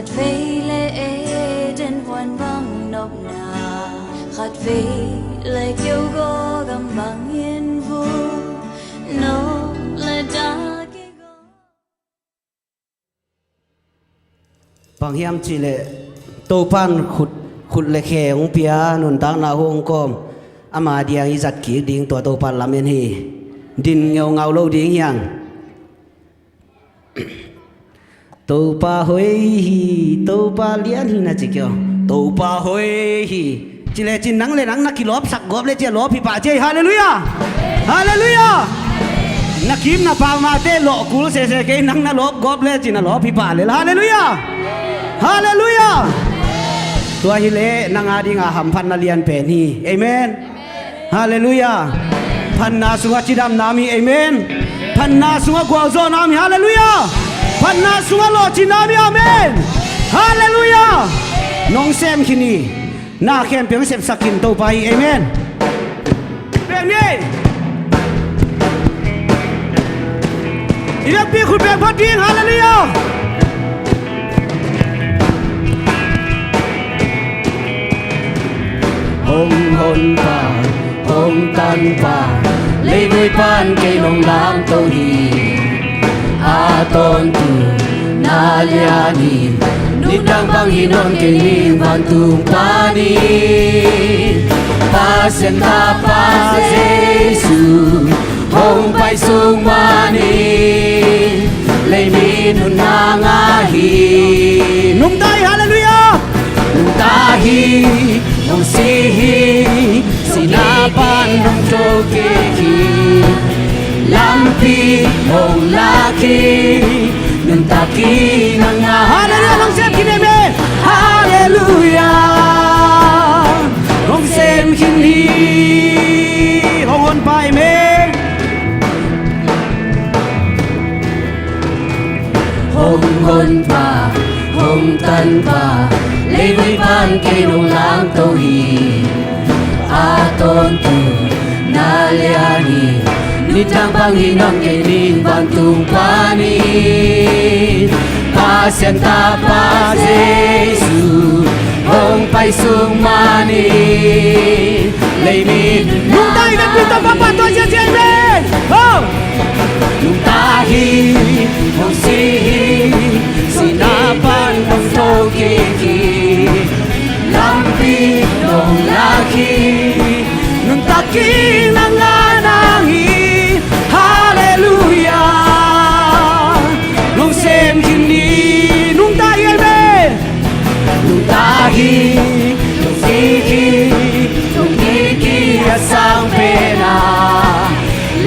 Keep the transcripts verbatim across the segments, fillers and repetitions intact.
Khatvei le Eden huan bang nopna, khatvei le keu gawgam bangin vun nop le dak i gawm. Bang hiam cihleh Topan khut, khut le khe hong pia, nuntakna hong kawm, ama diang i zat kik ding tua Topan lamen hi. Din ngeungau lo ding hiang. Topa hoih hi, Topa lian hi na ci kei aw. Topa hoih hi. Ci le cin nang le nang na kilawpsak gawp le cia lawp hi pah cia hi. Halleluiah. Halleluiah. Na kim na pau mate lawh kul sese kei, nang na lawp gawp le cin na lawp hi pah le. Halleluiah. Halleluiah. Tua hi le nang a dinga hamphatna lian pen hi. Amen. Halleluiah. Phatna sungah cidamna mi, amen. Phatna sungah gualzawhna mi, halleluiah. Phatna sungah lawhcinna mi, amen. Halleluiah. Nong sem khin hi. Na khempeuh sepsak khin Topa hi, amen. Pek ni. I biakpi khut beng phot ding, halleluiah. Hong honpa, hong tanpa, leivui pan kei nong langto hi. A tawntung na lian hi. Nidang bang hi nawn kei ning vantung panin. Pasian tapa Jesu, hong pai sung manin, leimi nunna ngah hi. Nungta hi, halleluiah. Nungta hi, nong si hi, sihna pan nong thokik hi. Lampi hong lak hi, nuntak hi nang a. Halleluiah, nong sem khin hi, amen. Halleluiah. Hong sem khin hi. Hong honpa, amen. Hong honpa, hong tanpa, leivui pan kei nong langto hi. A tawntung na lian hi. Nidang bang hi nawn kei ning vantung panin. Pasian tapa Jesu, hong pai sung manin, leimi nunna ngah hi. Nungta hi, biakpi tawh Topa tua ziahziah, amen. Ho! Nungta hi, nong si hi, sihna pan nong thokik hi. Lampi nong lak hi, nuntak hi nang a nang hi. Halleluiah. Nong sem khin hi, nungta hi, amen. Nungta hi, nong si hi, nong kik hi a sang pen a.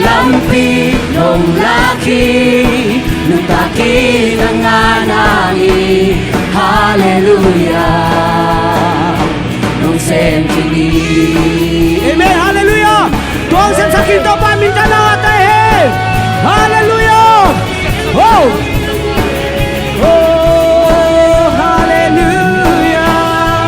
Lampi nong lak hi, nuntak hi nang a nang hi. Halleluiah. Nong sem khin hi. Amen, halleluiah. Tua hong sepsak khin Topa minthanna ngah ta hen. Halleluiah. Oh. Oh, halleluiah.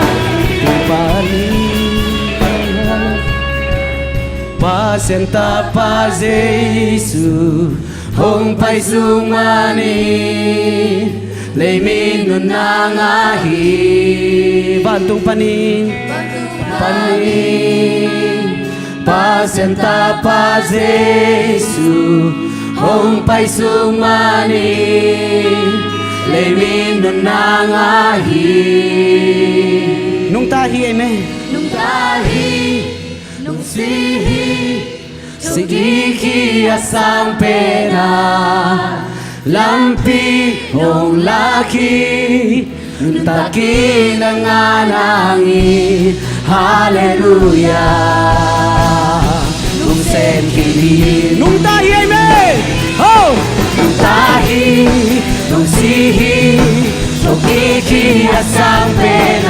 Pasian tapa Jesu, hong pai sung manin, leimi nunna ngah hi. Vantung panin, panin, Pasian tapa Jesu, hong pai sung manin, leimi nunna ngah hi. Nungta hi, amen. Nungta hi, nong si hi, nong kik hi a sang pen a. Lampi nong lak hi, nuntak hi nang a nang hi. Halleluiah. Nong sem khin hi. Nungta hi, amen. Ho! Nungta hi, nong si hi, nong kik hi a sang pen a.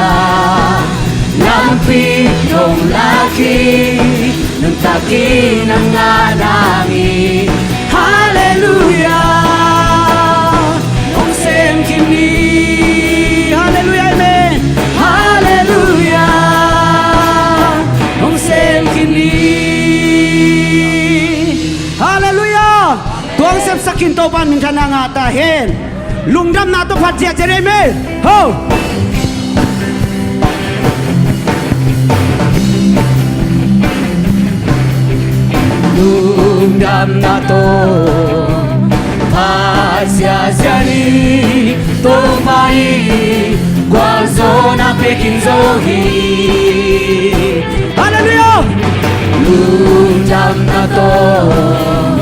Lampi nong lak hi, nuntak hi nang a nang hi. Halleluiah. Hong sem khin hi. Halleluiah, amen. Halleluiah. Hong sem khin hi. Halleluiah. Tua hong sepsak khin Topa minthanna ngah ta hen. Lungdamna tawh phat ziahziah ni, amen. Ho! Lungdamna tawh phat ziahziah ni, Topa in gualzawhna pia khin zo hi. Halleluiah! Lungdamna tawh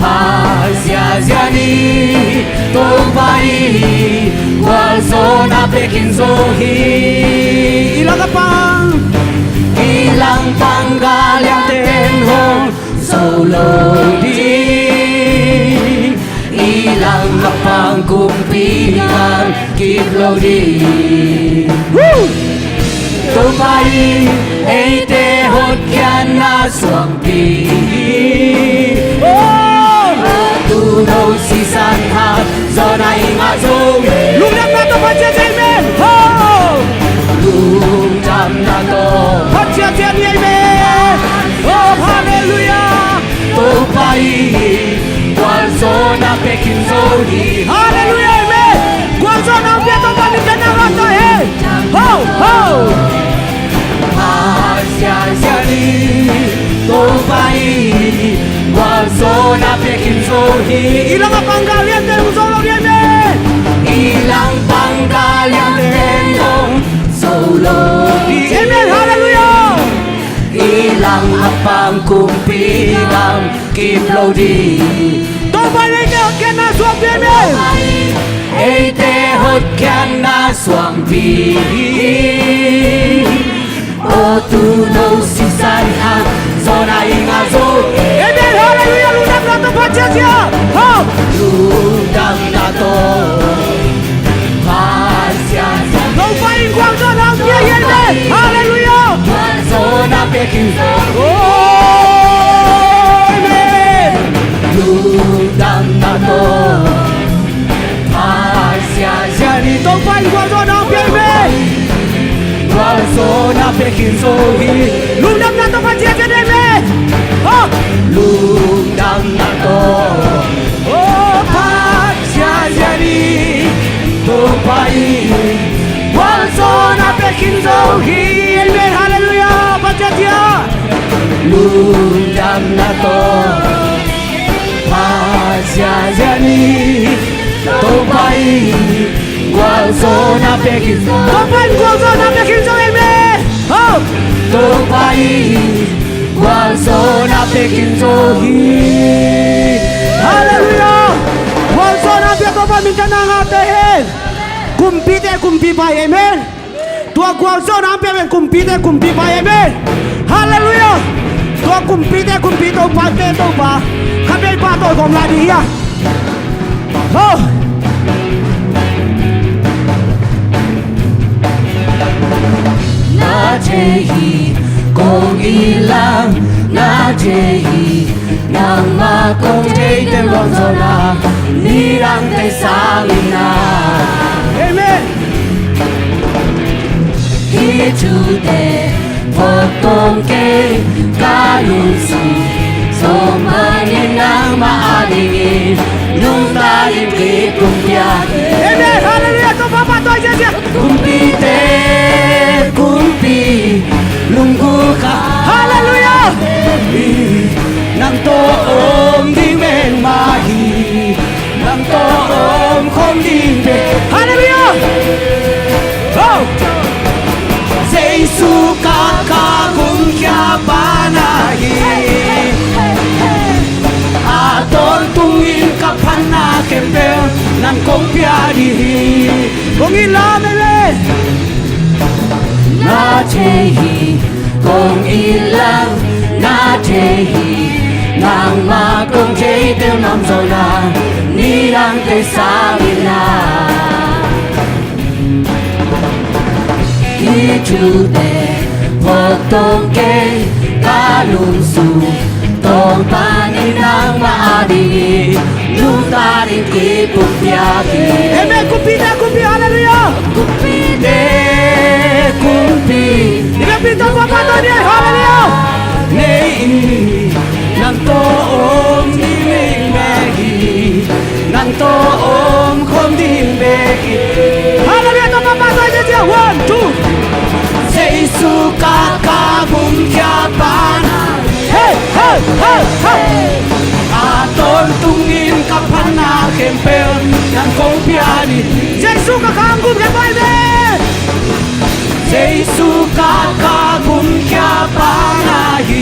phat ziahziah ni, Topa in gualzawhna pia khin zo hi. I langpang, i langpang galianten hong zo lo ding, i langpang kumpi gam kip lo ding. Woo! Topa in eite hotkhiatna suangpi. Oh! Tuuno sisan hang zawn a i ngah zo hi. Lungdamna tawh phat ziahziah ni, amen. Ho! Lungdamna tawh phat ziahziah ni, amen. Oh, halleluiah. Topa in gualzawhna pia khin zo hi. Halleluiah, amen. Gualzawhna pia, Topa min thang ngah ta hen. Ho, ho. Phat ziahziah ni, Topa in gualzawhna pia khin zo hi. I langpang galianten hong zo lo ding, amen. I langpang galianten hong zo lo ding, amen. Halleluiah. I langpang kumpi gam kip lo ding. Topa in eite hotkhiatna suangpi, amen. Eite hotkhiatna suangpi. Oh, tuuno sisan hang zawn a i ngah zo. Amen. Halleluiah. Lungdamna tawh phat ziahziah. Ho! Lungdamna tawh phat ziahziah ni, Topa in gualzawhna pia hi, amen. Halleluiah. Gualzawhna pia khin zo. Oh, amen. Lungdamna tawh phat ziahziah ni, Topa in gualzawhna pia hi, amen. Gualzawhna pia khin zo hi. Lungdamna tawh phat ziahziah ni, amen. Ha! Lungdamna tawh, oh, phat ziahziah ni, Topa in gualzawhna pia khin zo hi, amen. Halleluiah. Phat ziahziah. Lungdamna tawh phat ziahziah ni, Topa in gualzawhna pia khin zo. Topa in gualzawhna pia khin zo, amen. Ho! Topa in gualzawhna pia khin zo hi. Halleluiah. Gualzawhna pia, Topa min thang ngah ta hen. Kumpite kumpipa hi, amen. Tua gualzawhna hong pia pen kumpite kumpipa hi, amen. Halleluiah. Tua kumpite kumpi Topa, te Topa, khatvei pahtawi khawm lai ding hi a. Ho. Na thei hi, kong it lang, na thei hi. Nangmah kong thei teng gualzawhna nidangte sang in a. Amen. Hih thute phawk tawm kei, ka lungsim sung panin nangmah adingin nungta in kipum piak. Amen. Halleluiah. Topa pahtawi ziahziah. Kumpite kumpi, lunggulh kha. Halleluiah. Nang tawh om ding bek mah hi. Nang tawh om khawm ding bek. Halleluiah. Oh. Jesu ka, ka gumkhia pa na hi. A tawntungin ka phatna khempeuh nang kong pia ding hi. Kong it lang, amen. Na thei hi, kong it lang, na thei hi. Nangmah kong thei teng gualzawhna nidangte sang in a. Hih thute phawk tawm kei, ka lungsim sung panin nangmah adingin nungta in kipum piak hi. Amen. Kumpite kumpi, halleluiah. Kumpite kumpi. I biakpiin Topa pahtawi ni, halleluiah. Nei in, nang tawh om ding bek mah hi. Nang tawh om khawm ding Hallelujah, tawh papa tawh ziazia. One, two. Jesu ka ka gumkhia pa na. Hey, hey, hey, hey. A tawntungin ka phatna khempeuh nang kong pia ding. Jesu ka ka gumkhia pa hi ve. Jesu ka ka gumkhia pa na hi.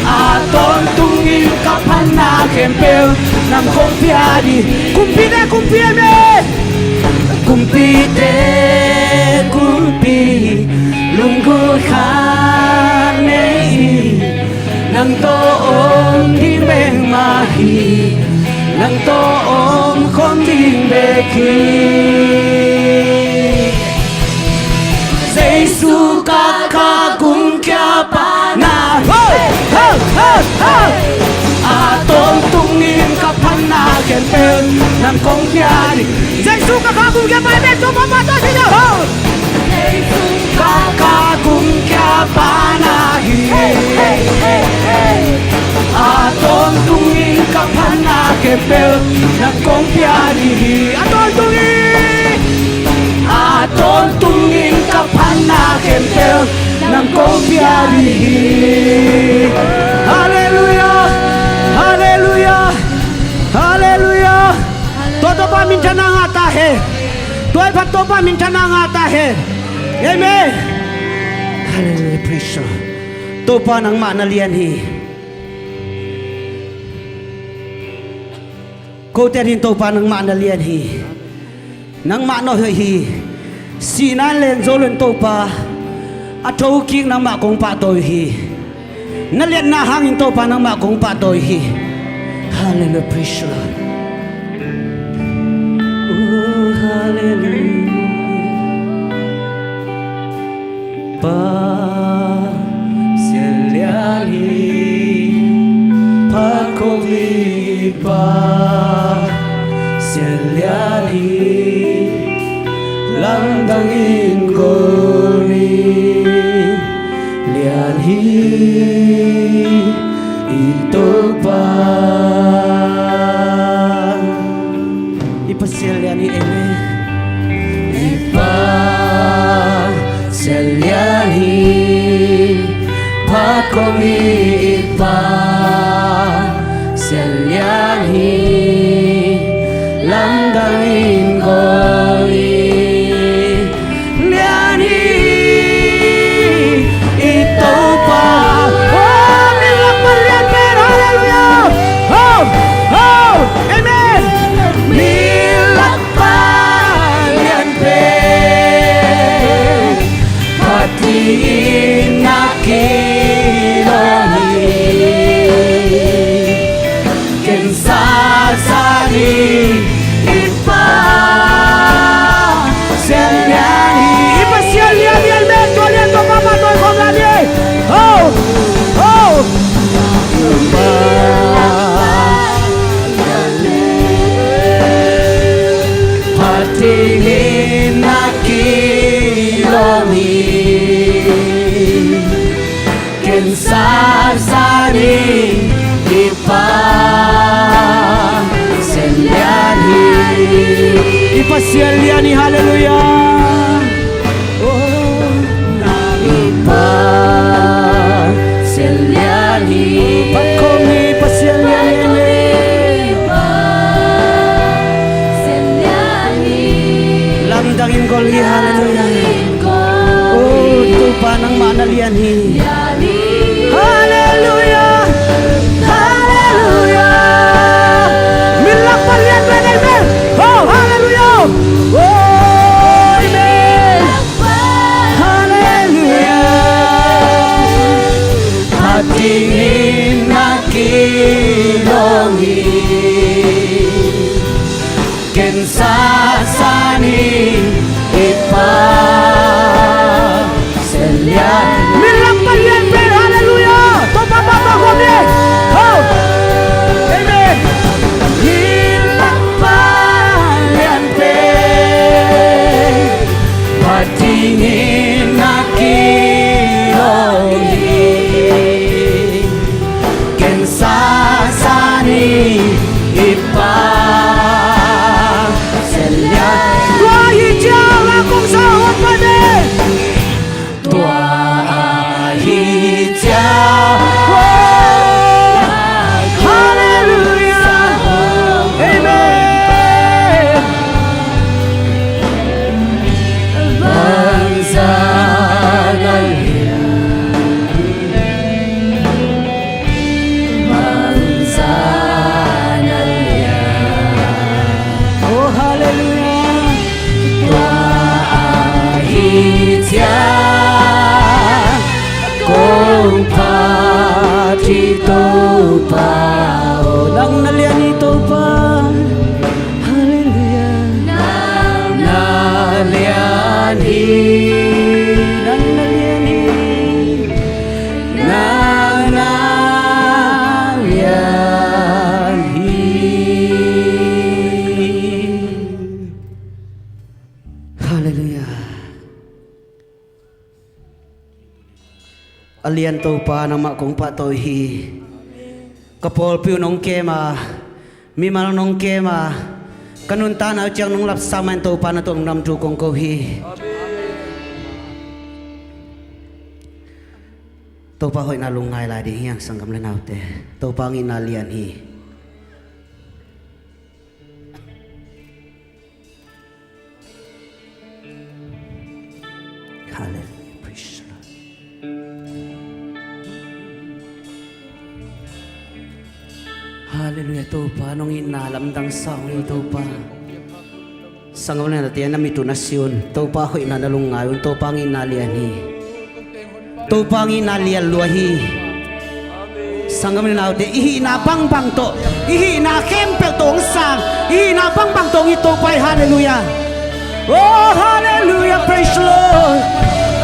A tawntungin ka phatna khempeuh nang kong pia ding. Kumpite kumpi hi ve. Kumpite kumpi lunggulh khat nei hi. Nang tawh om ding bek mah hi. Nang tawh om khawm ding bek hi. Jesu ka ka gumkhia pa na. Ho, ho, ho, ho. A tawntungin ka phatna khempeuh nang kong pia ding. Jesu ka ka gumkhia pa na. Tawh papa tawh ziazia. Ho. Ka ka gumkhia pa na hi. A tawntungin ka phatna khempeuh nang kong pia ding hi. A tawntungin, a tawntungin ka phatna khempeuh nang kong pia ding hi. Hallelujah. Hallelujah. Hallelujah. Tua Topa minthanna ngah ta hen. Tua i phat Topa minthanna ngah ta hen. Amen. Hallelujah, praise the Lord. Topa nangmah na lian hi. Kote ding Topa nangmah na lian hi. Nangmah na hoih hi. Sihna in len zo lo in Topa, a thokik nangmah kong pahtawi hi. Na liatna hangin Topa nangmah kong pahtawi hi. Hallelujah, praise the Lord. Oh, hallelujah. Pasian lian hi. Phat khawm ni i Pasian lian hi. Lamdang in kawl ni. Lian hi i Topa. I Pasian lian hi, amen. I Pasian lian hi. Phat khawm ni i Pasian lian hi. Lamdang in kawl ni. Lian hi i Topa. Oh, min lak pan lian pen. Hallelujah. Oh, oh, amen. Min lak pan lian pen. Phat dingin na kilawm hi. Ken sasa ni i Pasian lian hi. I Pasian lian hi, amen. Tua lian tawh papa tawh i khawm lai ni. Ho, ho. Phat dingin na kilawm hi. Ken sasa ni i Pasian lian hi. I Pasian lian hi, hallelujah. Oh, i Pasian lian hi. Phat khawm ni i Pasian lian hi. Lamdang in kawl hi, hallelujah. Oh, Topa nangmah na lian hi. Hallelujah. Hallelujah. Min lak pan lian pen, amen. Oh, hallelujah. Oh, amen. Hallelujah. Phat dingin na kilawm hi. Ken sasa ni i Pasian lian. Min lak pan Topa, oh, nang na lian hi Topa. Halleluiah. Nang na lian hi. Nang na lian hi. Nang na lian hi. Halleluiah. A lian Topa, nangmah kong pahtawi hi. Ka pawlpi uh nong kem a, mimal nong kem a, ka nuntakna uh ciang nong lapsang mah in Topa, na tawh nong namthu kong ko hi. Topa hoihna lungngai lai ding hi hang, sanggam le naute. Topa hong itna lian hi. Halleluiah, praise the Lord. Halleluiah, Topa, nong itna lamdang sa ung ei Topa. Sanggam le naute, na mit uh na si un, Topa hoihna na lungngai un, Topa hong itna lian hi. Topa hong itna lian lua hi. Sanggam le naute, i hihna bangbang tawh, i hihna khempeuh tawh hong sang, i hihna bangbang tawh hong it Topa hi. Halleluiah. Oh, halleluiah, praise the Lord.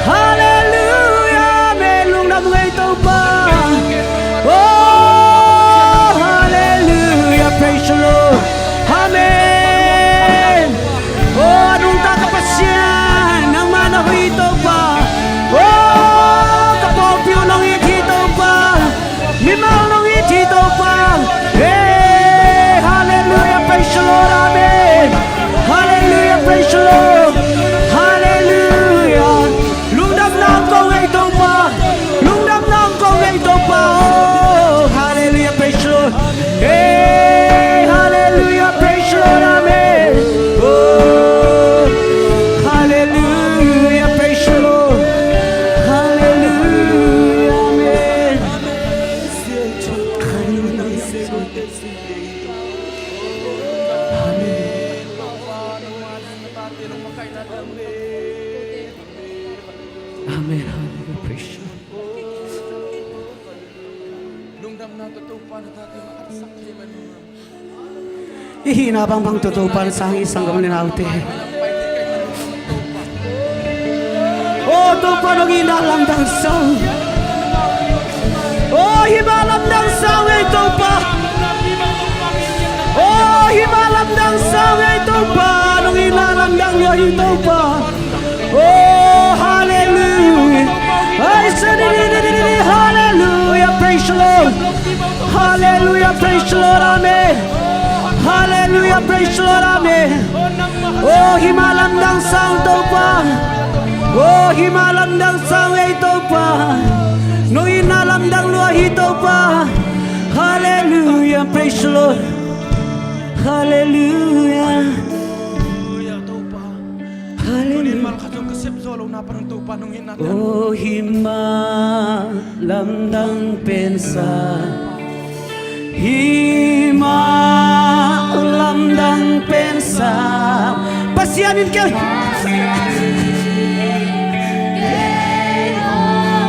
Halleluiah, amen. Lungdam ung ei Topa. Oh, halleluiah, praise the Lord. Amen. Oh, a nungta ka Pasian, nangmah na hoih hi Topa. Oh, ka pawlpi uh nong it hi Topa. Mimal nong it hi Topa. Hey, halleluiah, praise the Lord, amen. Halleluiah, praise the Lord. Halleluiah. Lungdamna hong ko ung ei Topa. Lungdamna hong ko ung ei Topa. Oh, halleluiah, praise the Lord. Hey, halleluiah, praise the Lord, amen. Oh, halleluiah, praise the Lord. Halleluiah, amen. Amen. Halleluiah, praise the Lord. I hihna bangbang tawh Topa hong sang hi, sanggam le naute. Oh, Topa, nong itna lamdang sa ung. Oh, hih mah lamdang sa ung ei Topa. Oh, hih mah lamdang sa ung ei Topa. Nong itna lamdang lua hi Topa. Oh, halleluiah. Ai, sa di di di di di, halleluiah, praise the Lord. Halleluiah, praise the Lord, amen. Halleluiah, praise the Lord, amen. Oh, hih mah lamdang sa ung Topa. Oh, hih mah lamdang sa ung ei Topa. Nong itna lamdang lua hi Topa. Halleluiah, praise the Lord. Halleluiah. Halleluiah. Oh, hih mah lamdang pensa. Hih mah lamdang pensa. Pasian in kei.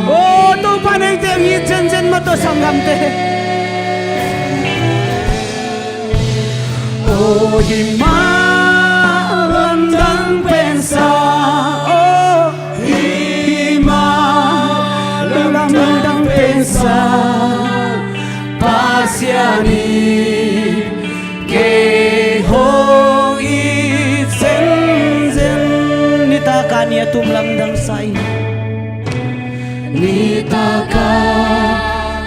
Oh, Topa in eite hong it zenzen mah tawh, sanggamte. Oh, hih mah lamdang pensa. Oh, hih mah lamdang pensa. Pasian in kei hong it zenzen. Nitak a ni a tum lamdang sa ing. Nitak a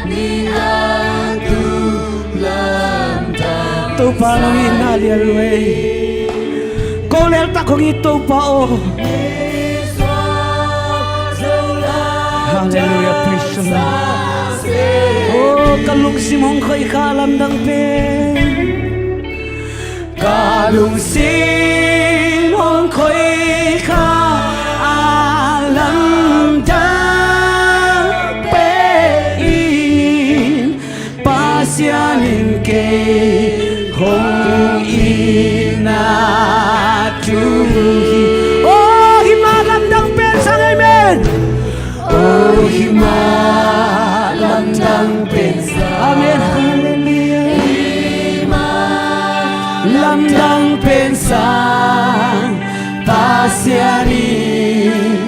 ni a tum lamdang. Topa nong itna lian lua ei. Ko leltak hong it Topa aw. Halleluiah, praise the Lord. Oh, ka lungsim hong khoih kha lamdang pen. Ka lungsim hong khoih kha a lamdang pen in Pasian in kei hong itna thu hi. Oh, hih mah lamdang pen sang, amen. Oh, hih mah lamdang Amen. Lamdang pen sang Pasian in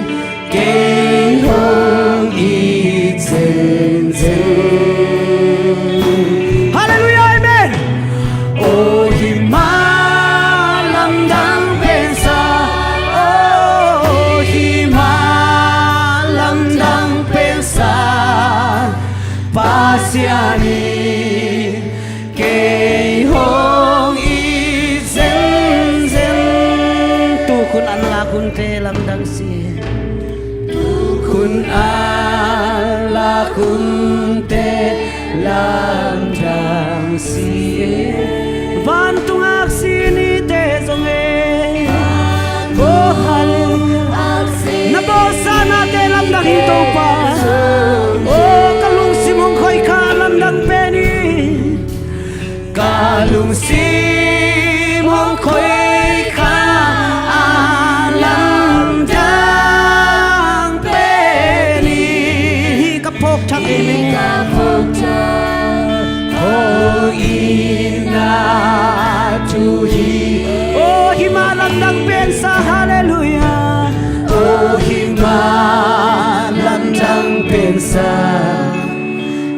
kei hong it zenzen. Halleluiah, amen. O hih mah lamdang pen sang, o hih mah lamdang pen sang Pasian in kei hong it zenzen. Tu khun an lak hunte lamdang si. Tu khun an lak hunte lamdang si. Vantung aksi nite zong e. Oh, halleluiah. Na bawlsa nate lamdang hi Topa. Oh, ka lungsim hong khoih kha lamdang pen hi. Ka lungsim hong khoih kha a lamdang pen hi. Ka phawk thak, amen. Ka phawk thak hong itna thu hi. Oh, hih mah lamdang pen sang, halleluiah. Oh, hih mah lamdang pen sang,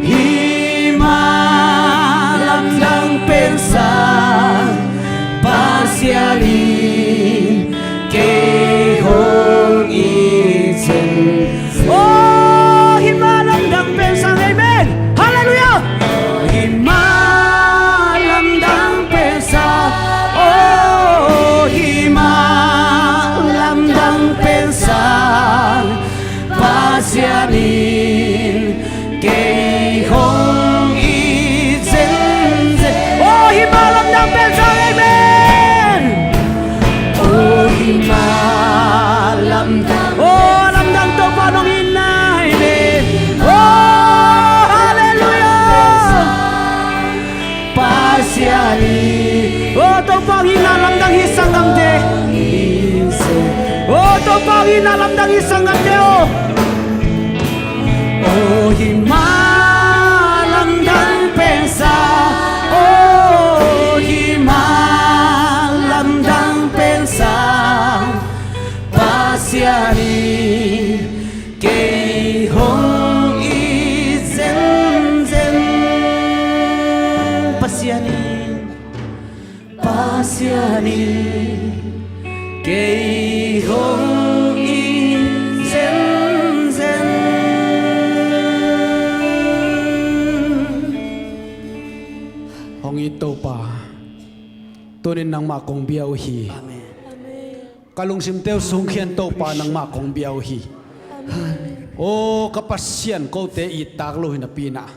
hih mah lamdang pen sang Pasian in kei hong it zenzen. Oh, hih mah lamdang pen sang, amen. Halleluiah. Oh, hih mah lamdang pen sang, oh, hih mah lamdang pen sang Pasian in kei hong it zenzen. Oh, hih mah lamdang pen sang, amen. Oh, hih mah lamdang. Oh, lamdang Topa nong itna hi ve. Oh, halleluiah. Pasian in. Oh, Topa hong itna lamdang hi sanggamte. Oh, Topa hong itna lamdang hi sanggamte aw. Oh, hih mah lamdang pen sang, oh, hih mah lamdang pen sang Pasian in kei hong it zenzen. Pasian in, Pasian in kei hong it zenzen. Hong it Topa, tunin nangmah kong bia uh hi. Amen. Ka lungsimte uh sungkhia in Topa, nangmah kong bia uh hi. Aw ka Pasian, kote it tak lo hi napi-in ah,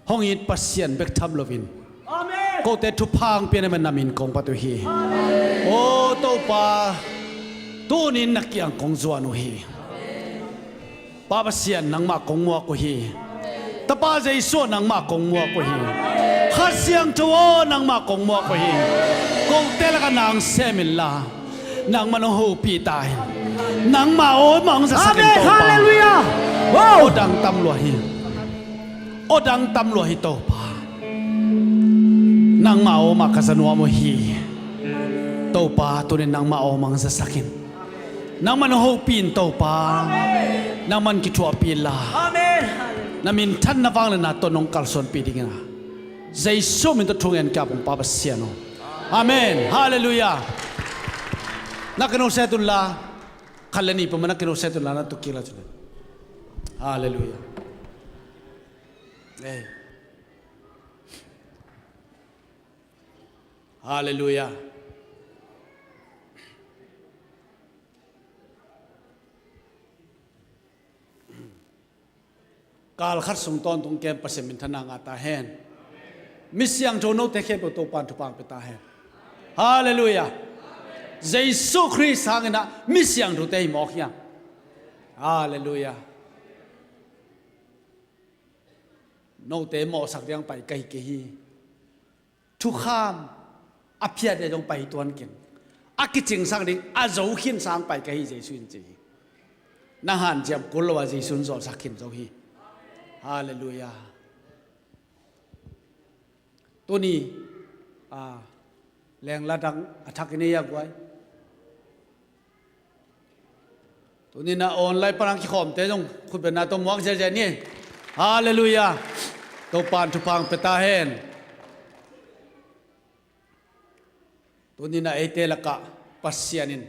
hong it Pasian bek tham loin, amen, kote thupha hong pia in, amen, na min kong phat uh hi. Amen. Aw Topa, tunin na kiang kong zuan uh hi. Pa Pasian, nangmah kong muak uh hi. Tapa Jesu, nangmah kong muak uh hi. Kha Siangtho aw, nangmah kong muak uh hi. Kote lakah nang sem inla, nangman hong hopih ta in. Nangmah aw mah hong zasak in, amen, Topa. Halleluiah. Wow. Aw dang tam lua hi. Aw dang tam lua hi Topa. Nangmah aw mah ka za nuam uh hi. Topa, tunin nangmah aw mah hong zasak in. Nangman hong hopih in Topa. Nangman kithuahpih inla, amen, na minthan, na vangliatna tawh nong kalsuanpih dingin ah, Jesu min tawh thu ngen ka hong Pa Pasian aw. Amen. Halleluiah. Na kinoset unla, khat le nih peuhmah na kinoset unla, na tuk kik la cun. Halleluiah. Amen. Halleluiah. Kal khat sung tawntung kem Pasian minthanna ngah ta hen. Mi siangtho note khempeuh Topa'n thupha hong pia ta hen. Halleluiah. Jesu Khrist hangin ah mi siangthote hi mawk hiam? Halleluiah. Note mawhsak ding pai ka hi kei hi. Thukham a phiat ding zong pai tuan keng. A kicingsak ding a zo khin sang pai ka hi, Jesu in ci hi. Nang hanciam kul lo a Jesu in zawhsak khin zo hi. Halleluiah. Tuni, a, lengla dang a thak i nei a guai. Tuni-in a online pan a kikhawmte zong khutbetna tawh muak ziahziah ni. Halleluiah. Topa'n thupha hong pia ta hen. Tuni-in a eite lakah Pasian in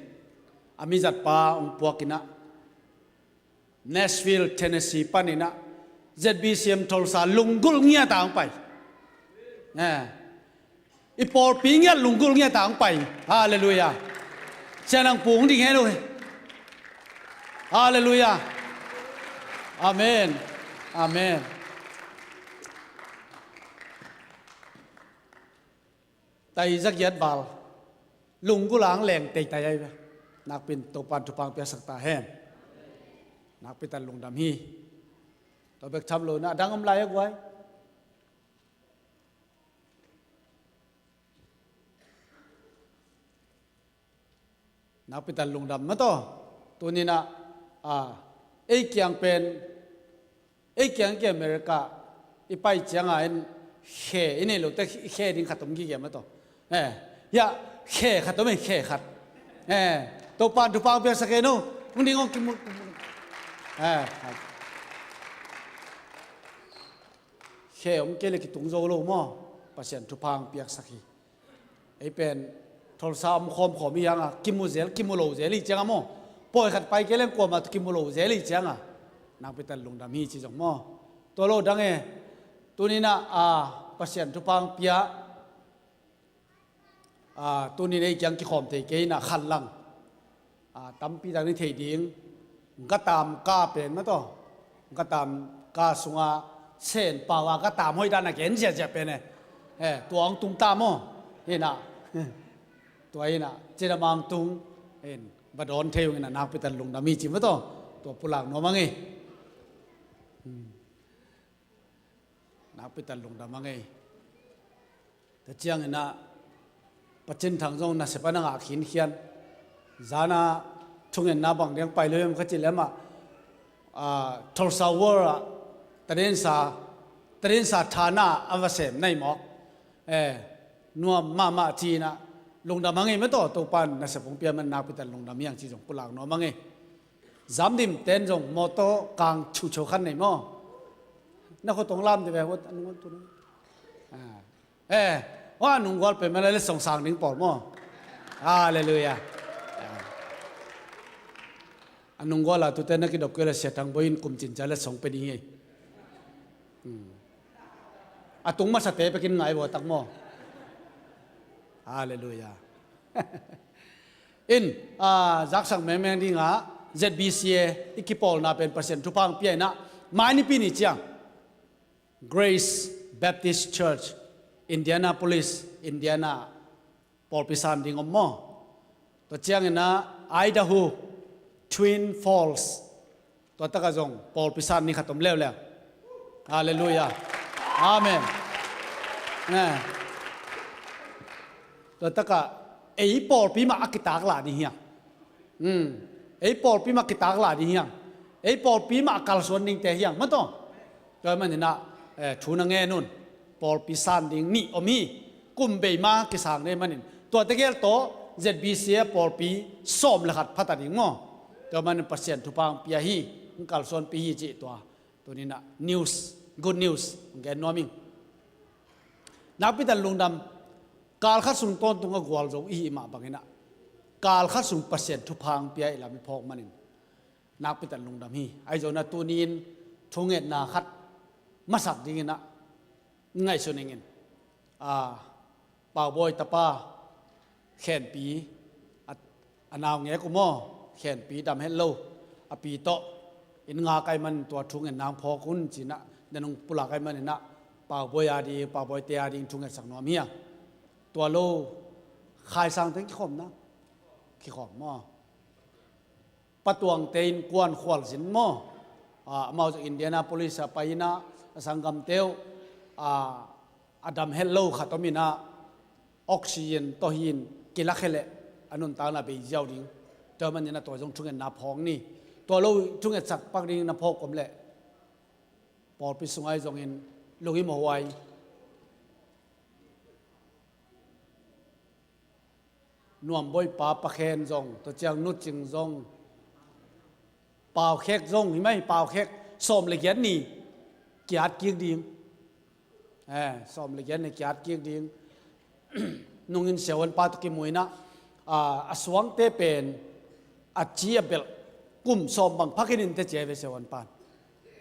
a mizatpa hong puak in a, Nashville, Tennessee panin a, Z B C M Tulsa lunggulh ngiat a hong pai. Eh. I pawlpi ngiat lunggulh ngiat a hong pai. Halleluiah. Sianang pung ding hen uh. Halleluiah. Amen. Amen. Tai zagiat val lunggulh a hong leng teitai ahi ve. Nakpi-in Topa'n thupha hong piaksak ta hen. Nakpi tak lungdam hi. Tua bek tham lo-in a dang om lai a guai. Nakpi tak lungdam mah tawh. Tuni-in a, a, ei kiang pen, ei kiang i kei America i pai ciangin khe i nei lote, khe ding khat om gige mah tawh. Eh, hiah khe khat om e, khe khat. Eh, Topa'n thupha hong piaksak hen o. Hong ding hong kimu. Eh, khe om kei leh kitung zo lo maw. Pasian thupha hong piaksak hi. Ei pen Tulsa om khawmkhawm i hi hang a, kimu zel, kimu lo zel i hi ciang a maw. Pawi khat pai kei leng kuamah tawh kimu lo zel i hi ciang a, nakpi tak lungdam hi ci zong maw. Tua lo dang e. Tuni-in a, a, Pasian thupha hong pia, a, tuni-in ei kiang kikhawm thei kei in a khat lang, a, tampi tak ni thei ding. Gatam ka pen mah tawh. Gatam ka sunga Sen pau a gatam hoih dan a gen ziahziah pen e. Eh, tua hong tung ta maw. Hi-in a. Tua hi-in a, cidam a hong tung. Hi-in, va dawn thei ung in a, nakpi tak lungdam hi ci mah tawh. Tua pulak nuam ing ei. Hmm. Nakpi tak lungdam ing ei. Tua ciangin a, Pa Cin Thang zong nasep a na ngah khinkhian. Zan a thungetna bang ding pai lo hiam ka cih leh amah, a, Tulsa World ah, tadinsa, tadinsa thana a va sem na hi mawk. Eh, nuam mahmah ci-in a, lungdam ing ei mah tawh, Topa'n nasep hong pia man nakpi tak lungdam hi hang ci zong pulak nuam ing ei. Zamdimte'n zong mawtaw kang chiuchiu khat nei maw. Na khut hong lam dih ve, hua, a nung gual tu na. Ah. Eh, hua a nung gual pen mah leh letsong sang ding pawl maw. Halleluiah. Ah. A nung gual a tute na kidop kei leh Sia Thang Bawi in kum cin ciang letsong pia ding hi. Hmm. A tung masate bekin ngai vua tak maw. Halleluiah. In, a, zaksak mengmeng ding a, Z B C A i kipawlna pen Pasian thupha hong pia in a, mai Nipi ni ciang Grace Baptist Church, Indianapolis, Indiana, pawlpi san ding om maw. Tua ciangin a, Idaho, Twin Falls, tua takah zong pawlpi san ni khat om leuleu. Halleluiah. Amen. Eh. Tua takah ei pawlpi mah a kitaklah ding hi hang. Hmm. Ei pawlpi mah kitaklah ding hi hang. Ei pawlpi mah a kalsuan dingte hi hang. Mah tawh. Tua manin a, eh, thu na ngen un. Pawlpi san ding nih om hi. Kum bei ma kisang ding manin. Tua tegel tawh Z B C A pawlpi sawm le khat pha ta ding maw. Tua manin Pasian thupha hong pia hi. Hong kalsuanpih hi cih tua. Tuni-in a news, good news hong gen nuam ing. Nakpi tak lungdam, kal khat sung tawntung a gualzo i hih mah bangin a, kal khat sung Pasian thupha hong pia i lam i phawk manin nakpi tak lungdam hi. Ahi zongin a tuni-in thungetna khat masak dingin a ngaihsun ing in. A, Paubawi tapa Khenpi, a, a naungek uh maw, Khenpi dam het lo, a pi tawh inn ngak ahih manin tua thungetna hong phawk un ci-in a, na nung pulak ahih manin a, Paubawi a ding, Paubawi te a ding thungetsak nuam hi a. Tua lo, Khaisang teng kikhawm na, kikhawm maw. Pa Tuangte innkuan khualzin maw. A, amau zong Indianapolis ah pai-in a, a sanggamte uh, a, a dam het lo khat om in a, oxygen tawh hi-in kilak hi leh a nuntakna bei ziau ding. Tua manin a tua zong thungetna phawk ni. Tua lo thungetsak pak ding na phawk om leh pawlpi sungah zongin lungim a huai. Nuamboipa Pa Khen zong, tua ciang Nu Cing zong, Pau Khek zong, hi mai, Pau Khek sawm le giat ni kiat kik ding. Eh, sawm le giat ni kiat kik ding. Nungin siavuanpa tawh kimu in ah, a suangte pen a ci a belh kum sawm bang pha khin in teh ci a ve siavuanpa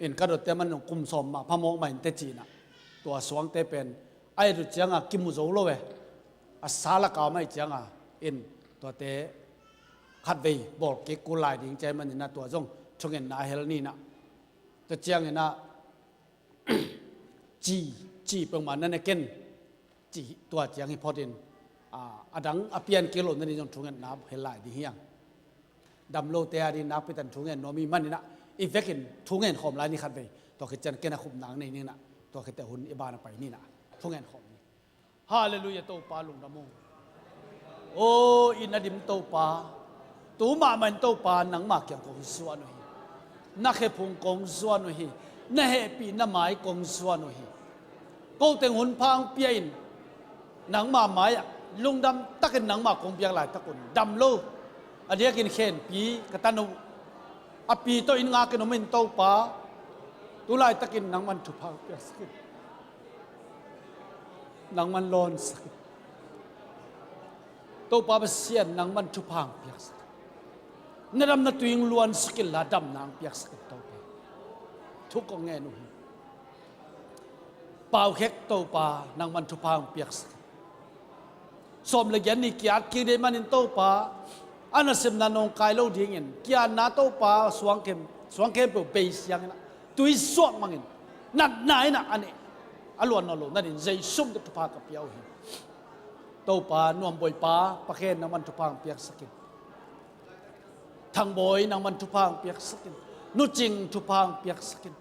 in. Ka dot te man nung kum sawm mah pha mawk mah in teh ci in ah. Tua suangte pen a et uh ciang a kimu zo lo e. A sa lak a om ahih ciang a in tuate khatvei bawl kik kul lai ding ci ahih manin ah tua zong thungetna hel ni in ah. Tua ciangin ah ci, ci peuhmah na ne ken, ci tua ciang hi phot in, a, a dang a pian kik lo na ding zong thungetna hel lai ding hi hang. Dam lote a ding nakpi takin thungen nuam ahih manin ah, i vekin thungen khawm lai ni khatvei. Tua khit ciang ken a khupna hong nei ning in ah, tua khit teh hun i ban a pai ni in ah, thungen khawm ni. Halleluiah, Topa lungdam ung. Aw, i na dim Topa, tu mahmah in Topa nangmah kiang kong zuan uh hi. Na khephung kong zuan uh hi. Na hehpihna mai kong zuan uh hi. Ko teng hun pha hong pia in, nangmah mai-ah lungdam takin nangmah kong biak laitak un dam lo, a diakin khenpi ka tan uh. A pi tawh inn ngak in om in Topa, tu laitakin nangman thupha hong piaksak in. Nangman lawnsak in. Topa Pasian, nangman thupha hong piaksak in. Na damna tui hong luansak inla damna hong piaksak in Topa. Thu kong ngen uh hi. Pau Khek Topa, nangman thupha hong piaksak in. Sawm le giat ni kiat kik ding manin Topa, a nasepna nawngkai lo dingin, kiatna Topa suangkhem, suangkhem peuh bei siang in ah, tui suak mangin, natna in ah a nih, a luan nawn lo na ding Jesu min tawh thupha ka pia uh hi. Topa, Nuamboipa Pa Khen nangman thupha hong piaksak in. Thangbawi nangman thupha hong piaksak in. Nu Cing thupha hong piaksak in.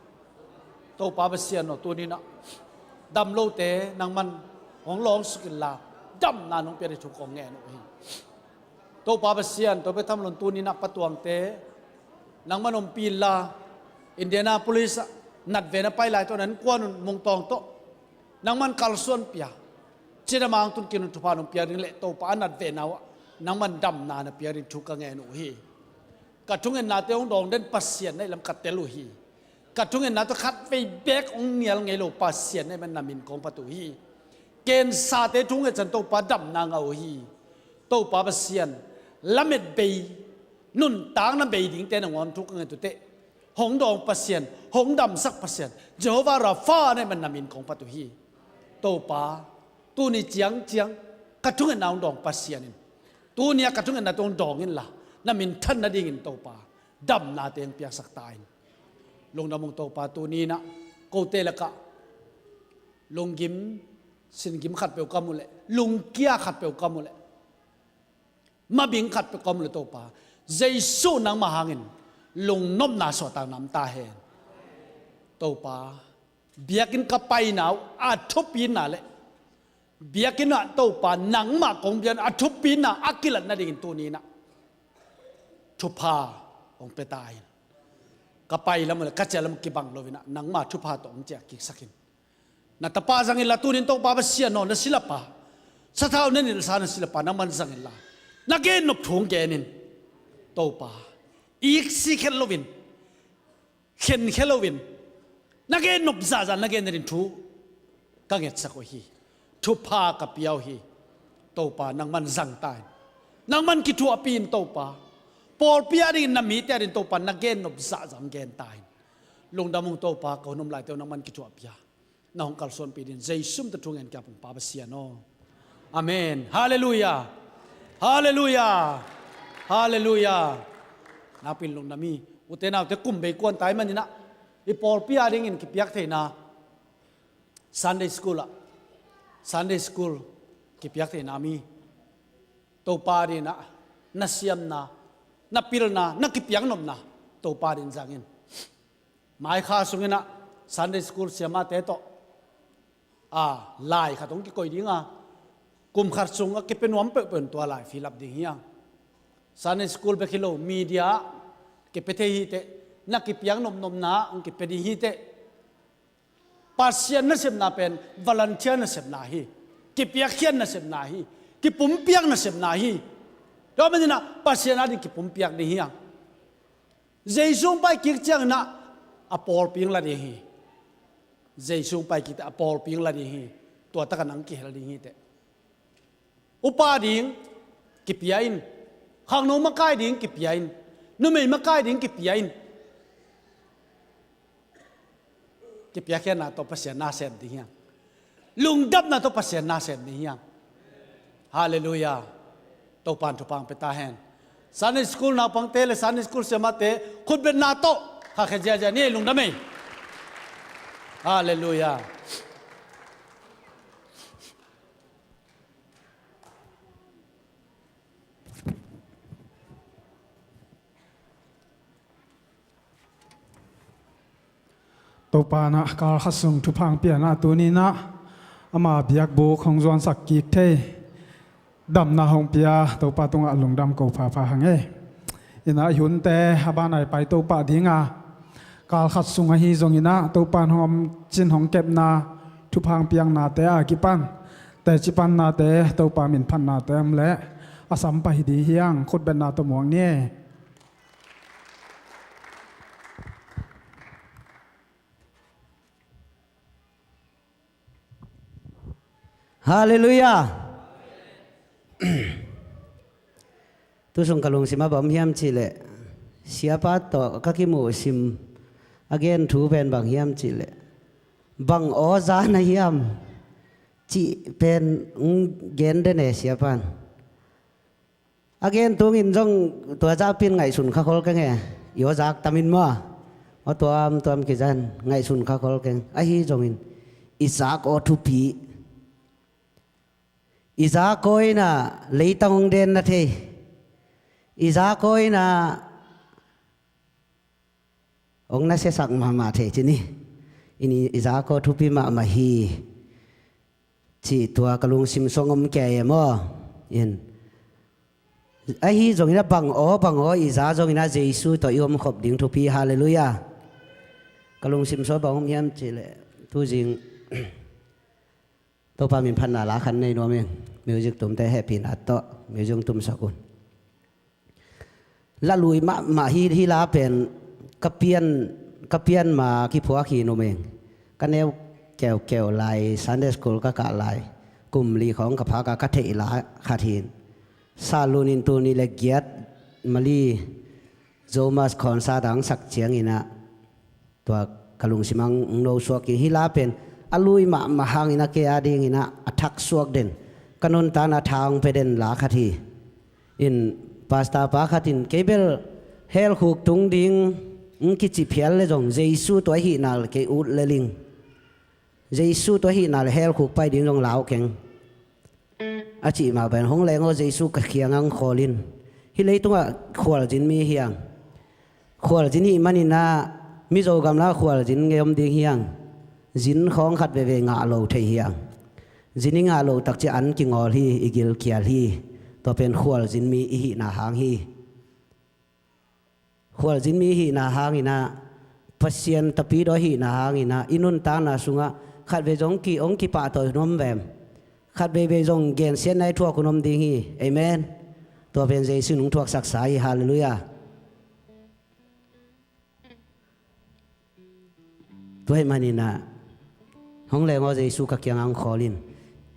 Topa Pasian aw, tuni in ah dam lote nangman hong lawngsuk inla, damna nong pia ding thu kong ngen uh hi. Topa Pasian, Topa tham lon tuni in ah Pa Tuangte nangman ompih inla, Indianapolis ah natve na pai lai tawh nan kuan un Mung Tawng tawh nangman kalsuan pia, cidam a hong tun kik un thupha nong piak ding le Topa a natve na uh ah nangman damna na piak ding thu ka ngen uh hi. Ka thungetnate hong dawng den Pasian na hih lam ka tel uh hi. Ka thungetna tawh khatvei beek hong nial ngei lo Pasian na hih man na min kong phat uh hi. Kensate thunget ciang Topa damna ngah uh hi. Topa Pasian, lamet bei, nuntakna bei dingte nangawn thu ka nget uh teh, hong dawng Pasian, hong damsak Pasian, Jehovah Rapha na hih man na min kong phat uh hi. Topa, tuni ciangciang ka thungetna hong dawng Pasian in, tuni a ka thungetnate hong dawng inla, na minthan nadingin Topa, damnate hong piaksak ta in. Lungdam ung Topa, tuni in ah kote lakah lunggim, singgim khat peuh ka muh leh, lungkia khat peuh ka muh leh, mabing khat peuh ka muh leh Topa, Jesu nangmah hangin lungnopna suahtakna om ta hen. Topa, biakinn ka paina uh a thupina le biakinn ah Topa nangmah kong biakinn a thupina a kilat nadingin tuni in ah thupha hong pia ta in. Ka pai lam uh le ka ciah lam uh kibang lo in ah nangmah thupha tawh hong ciah kiksak in. Na tapa zang inla, tuni in Topa Pasian aw, na silapa, sathau na nilhsa na silapa nangman zang inla, na gennop thu hong gen in. Topa, iksi khel lo in, khen khel lo in, na gennop zahzah na gen nading thu ka ngetsak uh hi. Thupha ka pia uh hi. Topa, nangman zang ta in. Nangman kithuahpih in Topa. Pawlpi a dingin, na mite a dingin Topa, na gennop zahzah hong gen ta in. Lungdam ung Topa, ka hun om laite uh nangman kithuahpih a, na hong kalsuanpih dingin Jesu min tawh thu ngen ka hi ung Pa Pasian aw. Amen. Halleluiah. Halleluiah. Halleluiah. Nakpi in lungdam hi. Ute naute, kum bei kuan ta ahih manin ah, i pawlpi a dingin kipiak theihna, Sunday school ah, Sunday school kipiak theihna mi, Topa dingin ah na siamna, na pilna, na kipiaknopna Topa dingin zang in. Mai kha sungin ah Sunday school siamahte tawh, a, lai khat hong kikoih ding a, kum khat sung a kipia nuam peuhpeuh in tua lai fill up ding hi hang. Sunday school bek hi lo, media ah kipia thei hi teh, na kipiaknopnopna ah hong kipia ding hi teh. Pasian nasepna pen volunteer nasepna hi. Kipiakkhiat nasepna hi. Kipumpiak nasepna hi. Tua maninah Pasian ading kipumpiak ding hi hang. Jesu hong pai kik cianginah a pawlpi hong la ding hi. Jesu hong pai kik a pawlpi hong la ding hi. Tua takah nang kihel ding hi teh. Upa ding kipia in. Khangno makai ding kipia in. Numei makai ding kipia in. Kipiakkhiatna tawh Pasian na sem ding hi hang. Lungdamna tawh Pasian na sem ding hi hang. Halleluiah. Topan thupha hong pia ta hen. Sunday school naupangte le Sunday school siamahte khutbetna tawh khakhia ziazia ni, lungdam ei. Halleluiah. Topa in ah kalkhat sung thupha hong pia in ah, tuni in ah ama biakbuk hong zuansak kik thei, damna hong pia Topa tungah lungdam ko phapha hang e. In ah i hunte a ban a i pai to pah ding a, kalkhat sung ahi zongin ah Topa in hong omcin hong kepna thupha hong piaknate a kipan teci pannate, Topa min phatnate om leh a sam pah hi ding hi hang. Khutbetna tawh muak ni. Halleluiah. Tu sung ka lungsim ah bang hiam cih leh, siapa tawh ka kimuh sim a gen thu pen bang hiam cih leh, bang aw za na hiam cih pen hong gen den e siapa in. A gen tungin zong tua zakpi in ngaihsun kha khol keng e. I aw zak tam in maw, aw tuamtuam kizan ngaihsun kha khol keng. Ahi zongin i zak aw thupi. I zak aw in ah leitang hong denna thei. I zak aw in ah hong nasiasak mahmah thei ci ni. In i zak aw thupi mahmah hi cih tua ka lungsim sung om kei e maw. In ahi zongin ah bang aw bang aw i za zongin ah Jesu tawh i omkhop ding thupi. Halleluiah. Ka lungsim sung bang om hiam cih leh, tuzing Topa min phatna la khat nei nuam ing. Music tumte hehpihna tawh music tumsak un. La lui mahmah hi, hih la pen ka pian, ka pian ma kiphuak hi nuam ing. Ka neu keukeu lai, Sunday school ka kah lai, kum li khawng ka phak a ka theih la khat hi. Salun in tul nih le giat mali Zomas concert a hong sak ciangin ah tua ka lungsim ah hong nosuak hi. Hih la pen a lui mahmah hangin ah kei a dingin ah a thak suak den, ka nuntakna tha hong pia den la khat hi. In pastor pa khat in, kei bel helkhuk tung ding hong kici phial le zong Jesu tua ahihna le kei ut lel ing. Jesu tua ahihna le helkhuk pai ding zong lau keng, a cih mah pen, hong leng aw Jesu ka kiangah hong khawl in. Hih leitungah khualzin mi hi hang. Khualzin hih manin ah Mizo gamla khualzin ngei om ding hi hang. Zin khawng khat veivei ngah lo thei hi hang. Zin i ngah loh takciang an kingawl hi, i gilkial hi. Tua pen khualzin mi i hihna hang hi. Khualzin mi i hihna hangin ah, Pasian tapidaw i hihna hangin ah, i nuntakna sungah khatvei zong ki, hong kipahtawi hun om vem? Khatveivei zong gensiatna i thuak hun om ding hi. Amen. Tua pen Jesu in hong thuaksaksa hi. Halleluiah. Tua ahih manin ah, hong leng aw Jesu ka kiangah hong khawl in.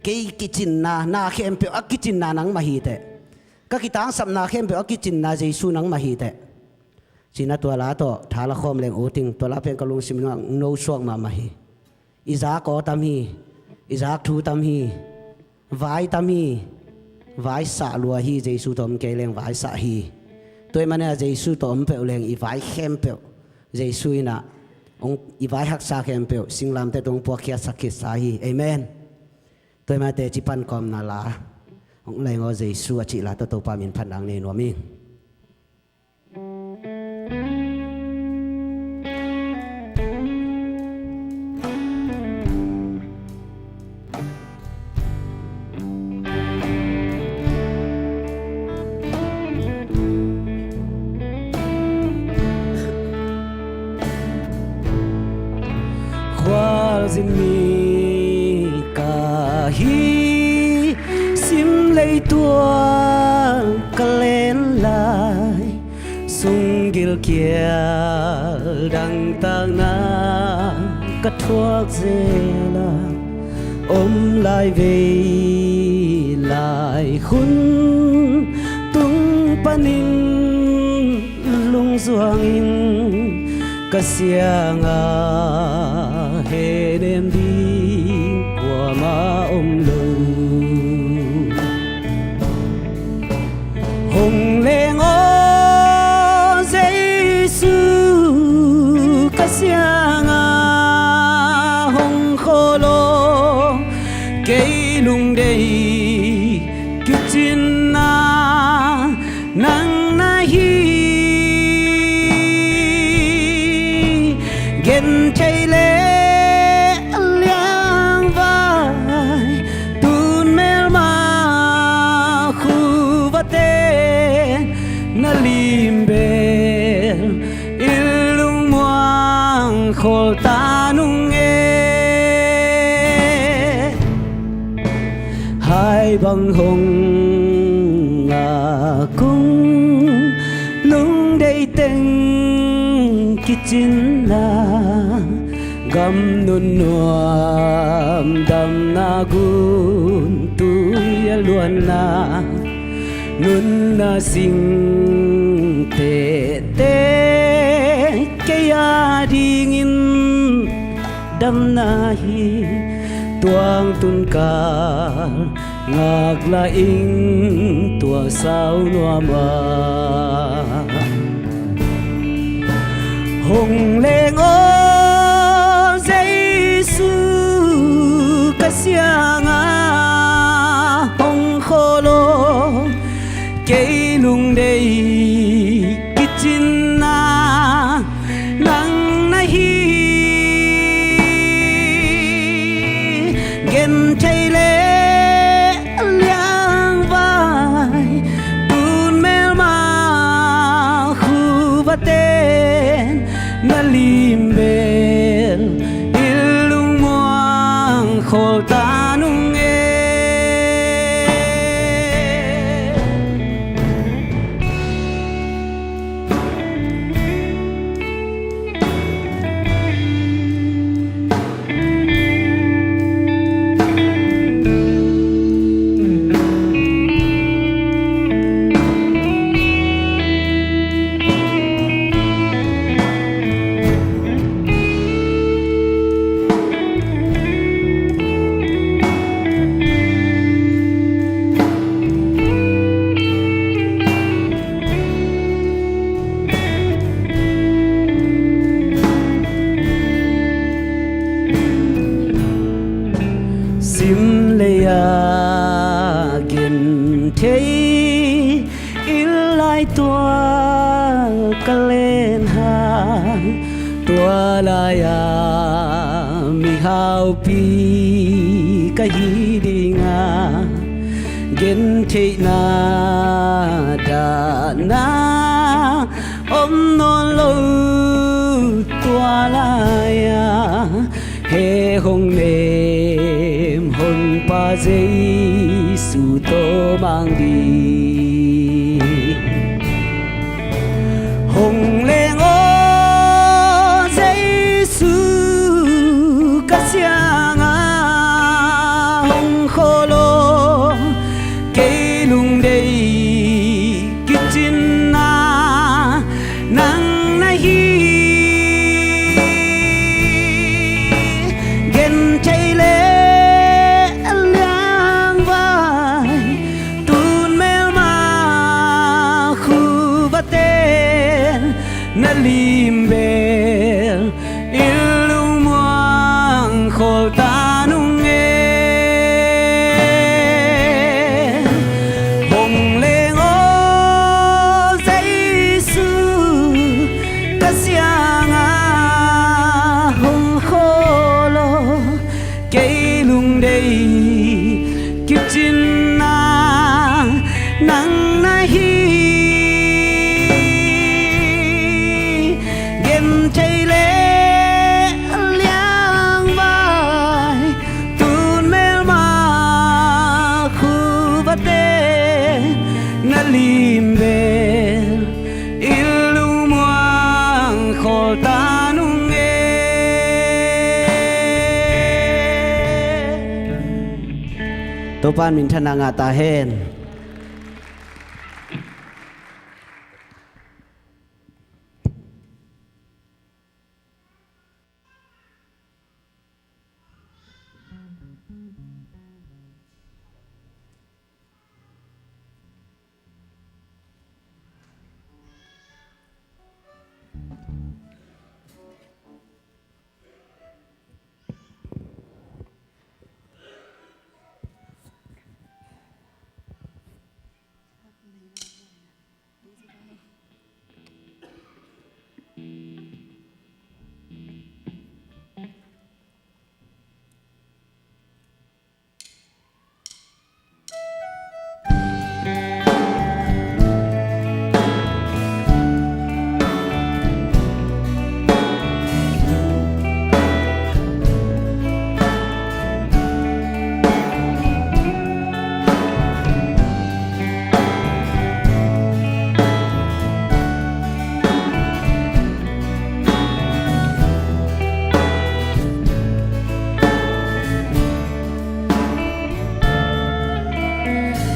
Kei kicinna, na khempeuh a kicinna nangmah hi teh. Ka kitangsapna khempeuh a kicinna Jesu nangmah hi teh. Ci-in ah tua la tawh tha la khawm leng ut ing. Tua la pen ka lungsim ah hong nosuak mahmah hi. I zak aw tam hi. I zak thu tam hi. Vai tam hi. Vai sah lua hi. Jesu tawh om kei leng vai sah hi. Tua ahih manin ah Jesu tawh om peuh leng i vai khempeuh Jesu in ah hong, i vai haksa khempeuh singlamteh tawh hong puakkhiatsak khitsa hi. Amen. Tua ahih manin ah teci pan kawmna la, hong leng aw Jesu a cih la tawh Topa min phatna hong nei nuam ing. Khualzin mi ka hi, sim leitual ka le Kial dangtakna ka thuak zel a, om lai vei lai hun tung panin lungzuangin ka siangah henem ding kuamah om lo. Hong leng aw Jesu, ka siangah hong khawl aw. Kei lungdei kicinna nang na hi. Genthei le liangvai, tun melma khuvaten na lim bel, i lungmuang khawl ta nung e. Hai bang hong ngak ung, lungdei teng kicinna, gam nunnuam damna, guntui a luanna, nunna sing tehteh kei adingin damna hi. Tuang tun kal ngak la ing, tua sau nuam a. Hong leng aw Jesu, ka siangah hong khawl aw. Kei lungdei kicinna nang na hi. Genthei le liangvai, tun melma khuvaten na lim bel, i lungmuang khawl ta nung e. Sim lei-a genthei inn lai tual ka len hang, tua lai-a mihaupi ka hi ding a, gentheihna dahna om nawn lo. Tua lai-a he hong nem Honpa Jesu tawh mang ding. Hong leng aw Jesu, ka siangah hong khawl aw. Kei lungdei kicinna nang na hi. Genthei le liangvai, tun melma khuvaten na lim bel, i lungmuang khawl ta nung e. Hong leng aw Jesu, ka siangah hong khawl aw. Kei lungdei kicinna nang na hi. Gen Topa'n minthanna ngah ta hen.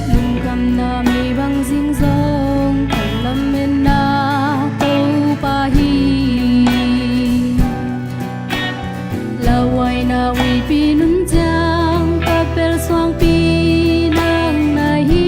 Lungkhamna mi bang zing zong, lametna Topa hi. Lauhuaina huipi nuntak, ka pel suangpi nang na hi.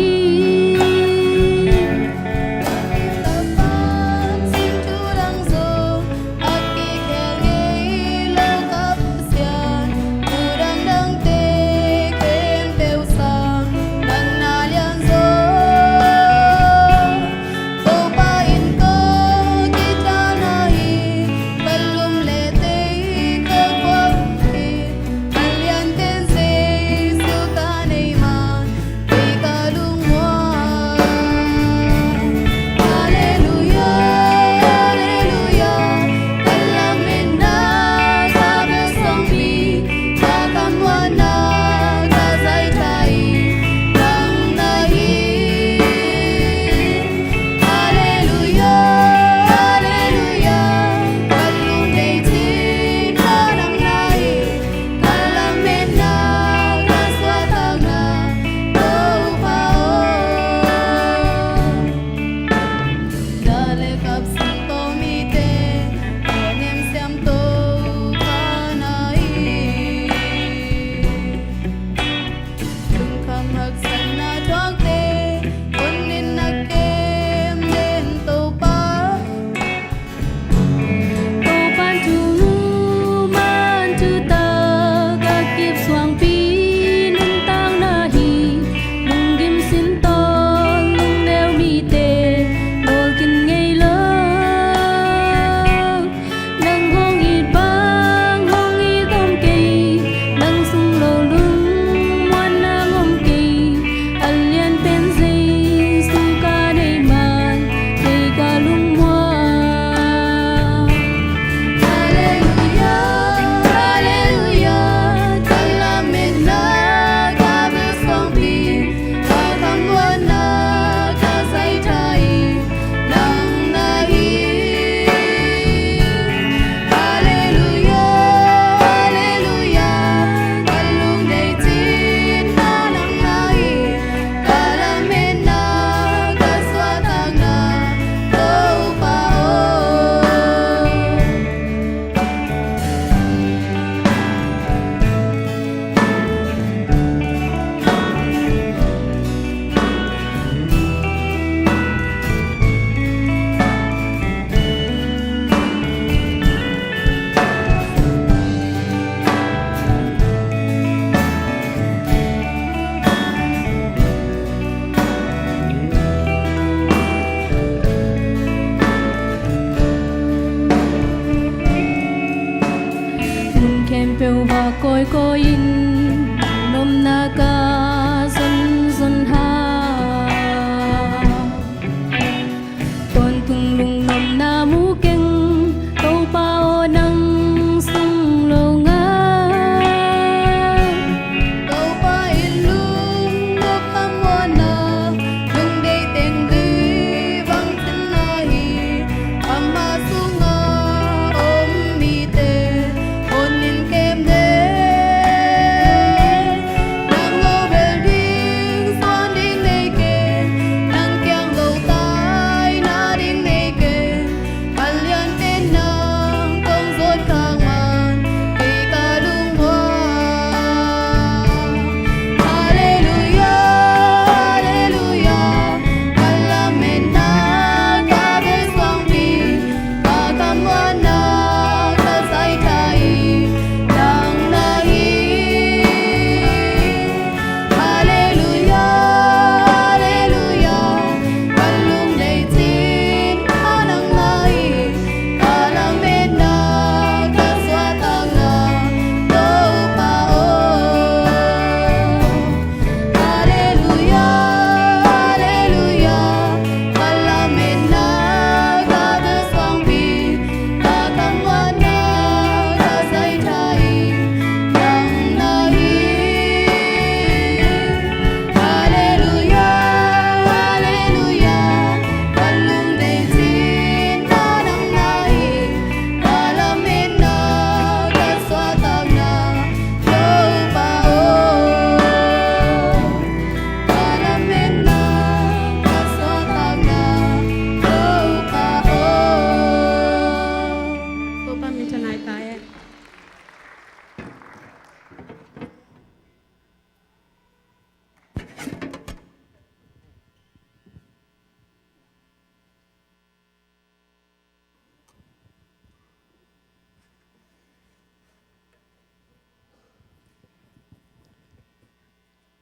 Topa'n thu man thutak a kip suangpi nuntak na hi. Lunggim sin tawh lungneu mite nawlkhin ngei lo. Nang hong it bang hong it om kei, nang sung lo lungmuanna om kei. A lian pen Jesu ka nei man, kei ka lungmuang. Halleluia, halleluia, ka lametna ka bel suangpi, ka khamuanna ka zaitha hi, nang na hi. Halleluia, halleluia, ka lungdeih cihna nang na hi. Ka lametna, ka suahtakna, Topa aw. Mun khempeuh ah kawikawi in, nopna ka zonzon hang. Tawntung lungnopna mu keng, Topa aw nang sung lo ngal. Topa in lungnop khamuanna, lungdeih teng dih bang cihna hi. Ama sungah om mite hong in kem den.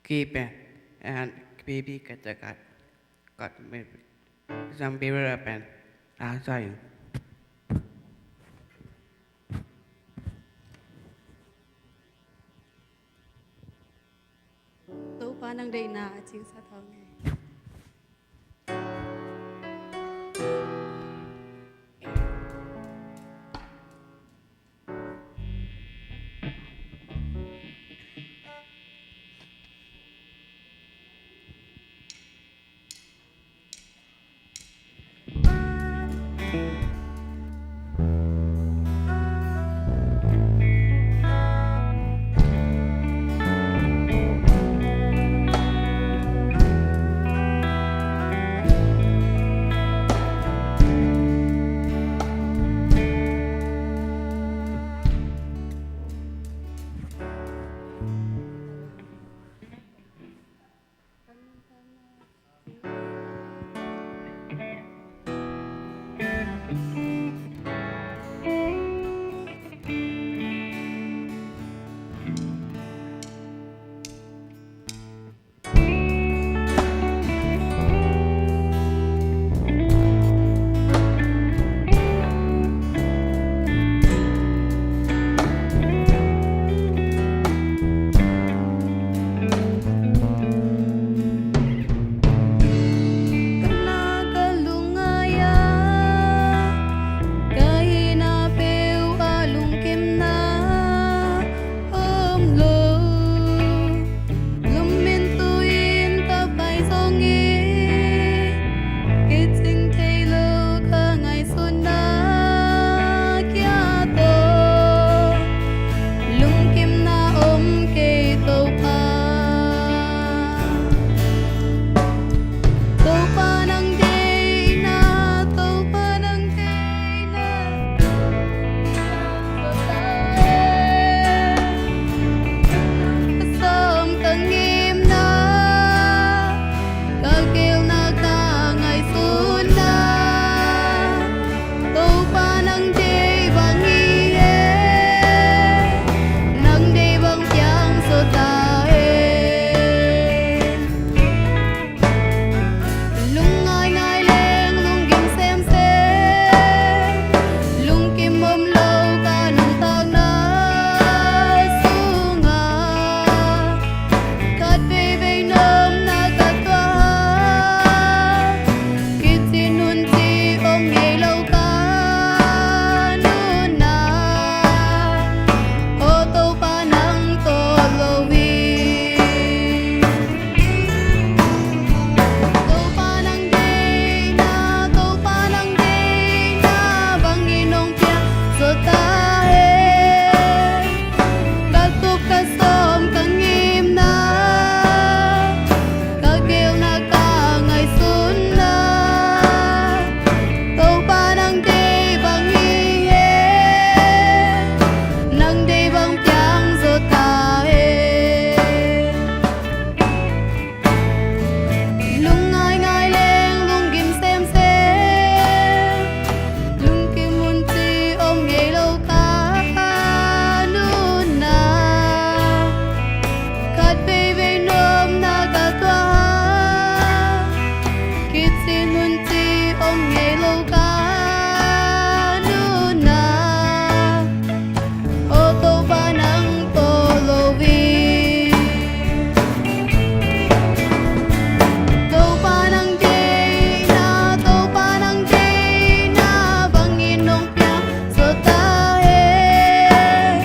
Kei pen, and baby khat a kat, kat me, Zambia pen, a sa ing. Topa nang deihna a cingsa thang e. Ka na ka lungngai a, ka hihna peuh ah lungkimna om lo. Lum in tu in ka pai zong hi, kicing thei lo ka ngaihsutna kia tawh lungkimna om kei Topa. Topa nang deihna, Topa nang deihna. Ka sawm ka ngimna, ka gelna ka ngaihsutna, Topa nang deih bang hi e, nang deih bang piang zaw ta hen. Lungngaingai leng lunggim semsem, lungkim om lo ka nuntakna sungah, khat veivei nopna ka tuah a, kicin hun ci om ngei lo ka nunna. Aw Topa nang tawh lo hi. Topa nang deihna, Topa nang deihna bangin hong piang zaw ta hen. Ka tup ka sawm ka ngimna, ka gelna ka ngaihsutna, Topa nang deih bang hi e, nang deih bang piang zaw ta hen. Lungngaingai leng lunggim semsem, lungkim hun ci om ngei lo ka nunna. Khat veivei nopna ka tuah a, kicin hun ci om ngei lo ka nunna. Aw Topa nang tawh lo hi. Topa nang deihna, Topa nang deihna bangin hong piang zaw ta hen.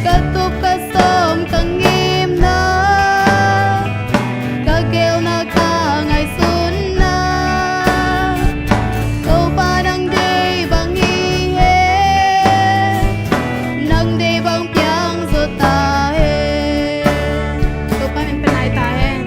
Ka tup ka sawm ka ngimna, ka gelna ka ngaihsutna, Topa nang deih bang hi e, nang deih bang piang zaw ta hen. Topa min pia nai ta hen.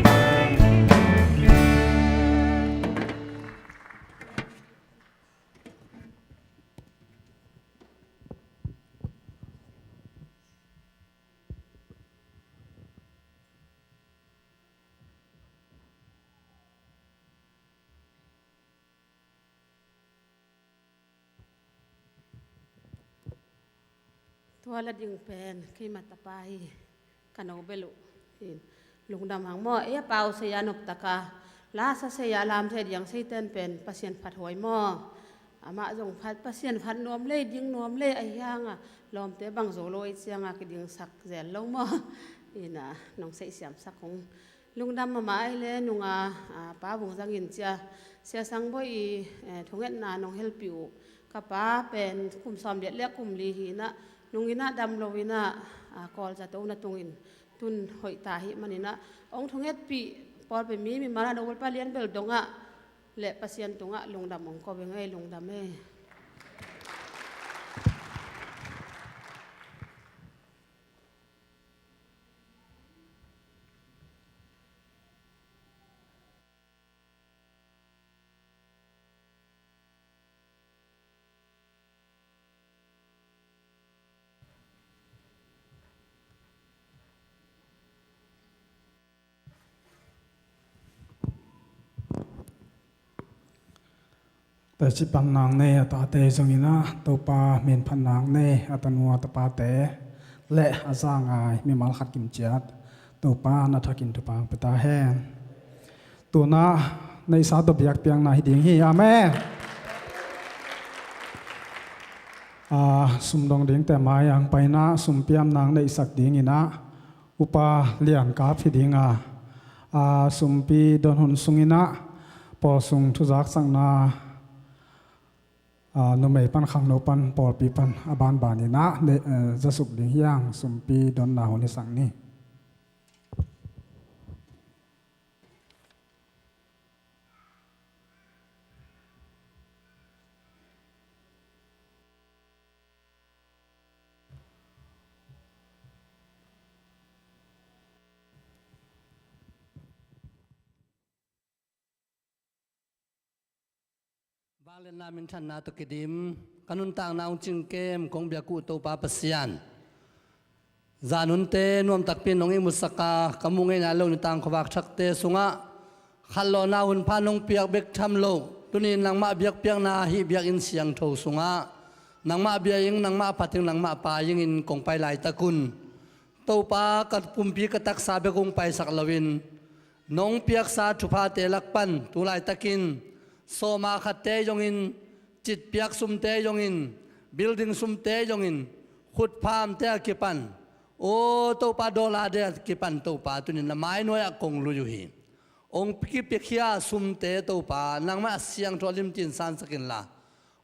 Tua la ding pen keima tapa hi, ka no bel uh hi. Lungdam hang maw, ei a pau sei a noptaka lasa sei a lam sei diang seiten pen Pasian phat huai maw? Amah zong phat, Pasian phat nuam lei, ding nuam lei ahi hanga lawmte bang zo lo ei cianga kidingsak zel lo maw? Ina nong seih siamsak hong lungdam mahmah ahi le nunga, a, pa Vung Zangin cia, Sia Sang Bawi i, eh, thungetna nong helpih uh ka pa pen kum sawm liat le kum li hi inah, nung inah dam lo inah, a, Kawlzato na tungin tun hoih ta hi maninah hong thungetpih pawlpi mi mimal a no bulpa lian bel dongah le Pasian tungah lungdam hong ko ve ngei, lungdam e. Teci pan nang nei a tate zongin ah, Topa min phat nang nei a tanu a tapate le a za ngai mimal khat kimciat Topa na thakin thupha pia ta hen. Tuna neihsa tawh biakpiakna hi ding hi. Amen. A, sumdong dingte mai ang paina sumpiam nang neihsak dinginah upa liankap hi dinga, a, sumpi don hun sunginah pawl sung thuzaksakna, a, numei pan khangno pan pawlpi pan a banbaninah ne, eh, zasuk ding hiang sumpi donna hun hisak ni. Vangliatna minthanna tawh kidim, ka nuntakna hong cingkem kong biak uh Topa Pasian, zanunte nuamtakpi nong ihmutsaka ka muh ngeina lo nitang khuavak thakte sungah khatlawhna hunpha nong piak bek tham lo, tuni-in nangmah biakpiakna hih biakinn siangtho sungah nangmah bia ing, nangmah phat ing, nangmah pai ingin kong pai laitakun, Topa, ka pumpi ka taksa bek hong paisak loin nong piaksa thuphate lak pan tu laitakin sawma khatte zongin, citpiak sumte zongin, building sumte zongin, khutphamte a kipan, aw Topa, dollar-te a kipan Topa, tunin na mainuai-ah kong lui uh hi. Hong kipiakhia sumte Topa, nangmah a siangtho a limtin sansak inla,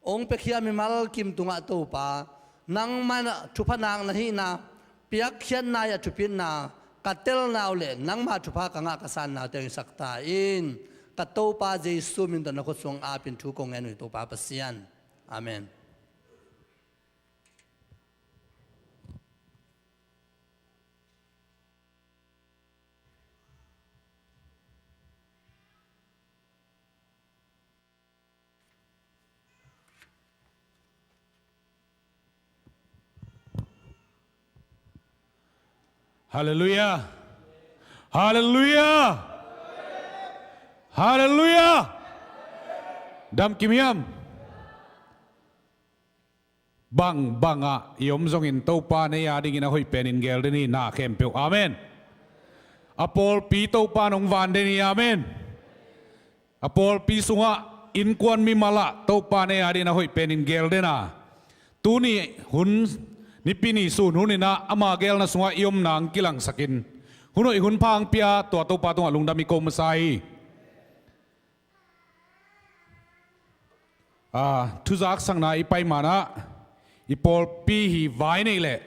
hong piakhia mimal kim tungah Topa, nangmah thupha nak na hihna, piakkhiatna-ah thupitna ka telna uh leh nangmah thupha ka ngah ka sanna uh teng hisak ta in, ka Topa Jesu min tawh na khut sung apin thu kong ngen uh hi Topa Pasian. Amen. Halleluiah. Halleluiah. Halleluiah. Dam kim hiam? Bangbang ah i om zongin Topa na ei a dingin a hoih penin geel den hi na khempeuh. Amen. A pawlpi Topa nong van den hi. Amen. A pawlpi sungah innkuan mimal ah Topa na ei a dingin a hoih penin geel den a, tuni hun, Nipi ni sun hunin ah ama geelna sungah i om nang kilangsakin hun hoih hun pha hong pia tua Topa tungah lungdam i ko masa hi. A, thuzaksakna i pai manah i pawlpi hi vai neih leh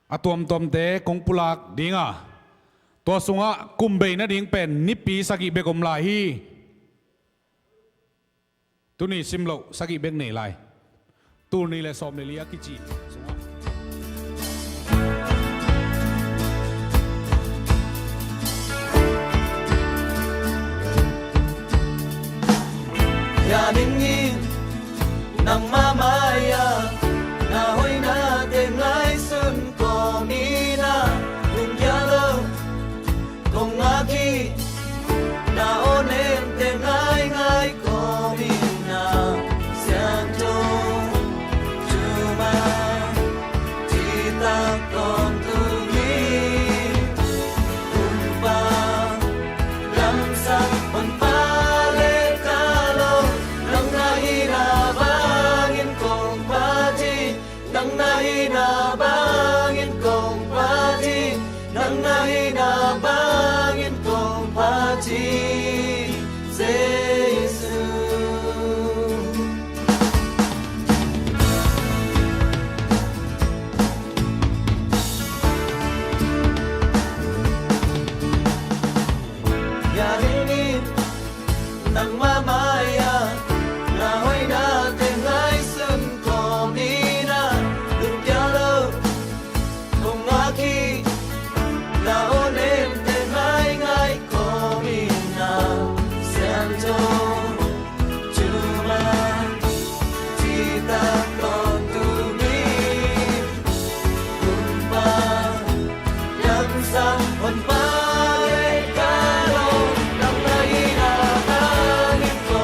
a tuamtuamte kong pulak ding a, tua sungah kum bei nading pen nipi sagih bek om lai hi. Tuni sim loh sagih bek nei lai. Tul nih le sawm le li a kici sungah. Hia dingin nangmah mai-ah na hoihna teng ngaihsun kawm in ah, lungkia lo kong ngak hi. Na aw nemte ngaingai kawm in ah, siangtho thumang citak tawntung hi. Hun Mah mai-ah na hoihnate ngaihsun kawm in ah, lungkia lo hong ngak hi. Na aw nente ngaingai kawm in ah, siangtho Topa, citak tawntung in, Honpa, lamsang Honpa, leh ka lo, lam na hi na hangin ko,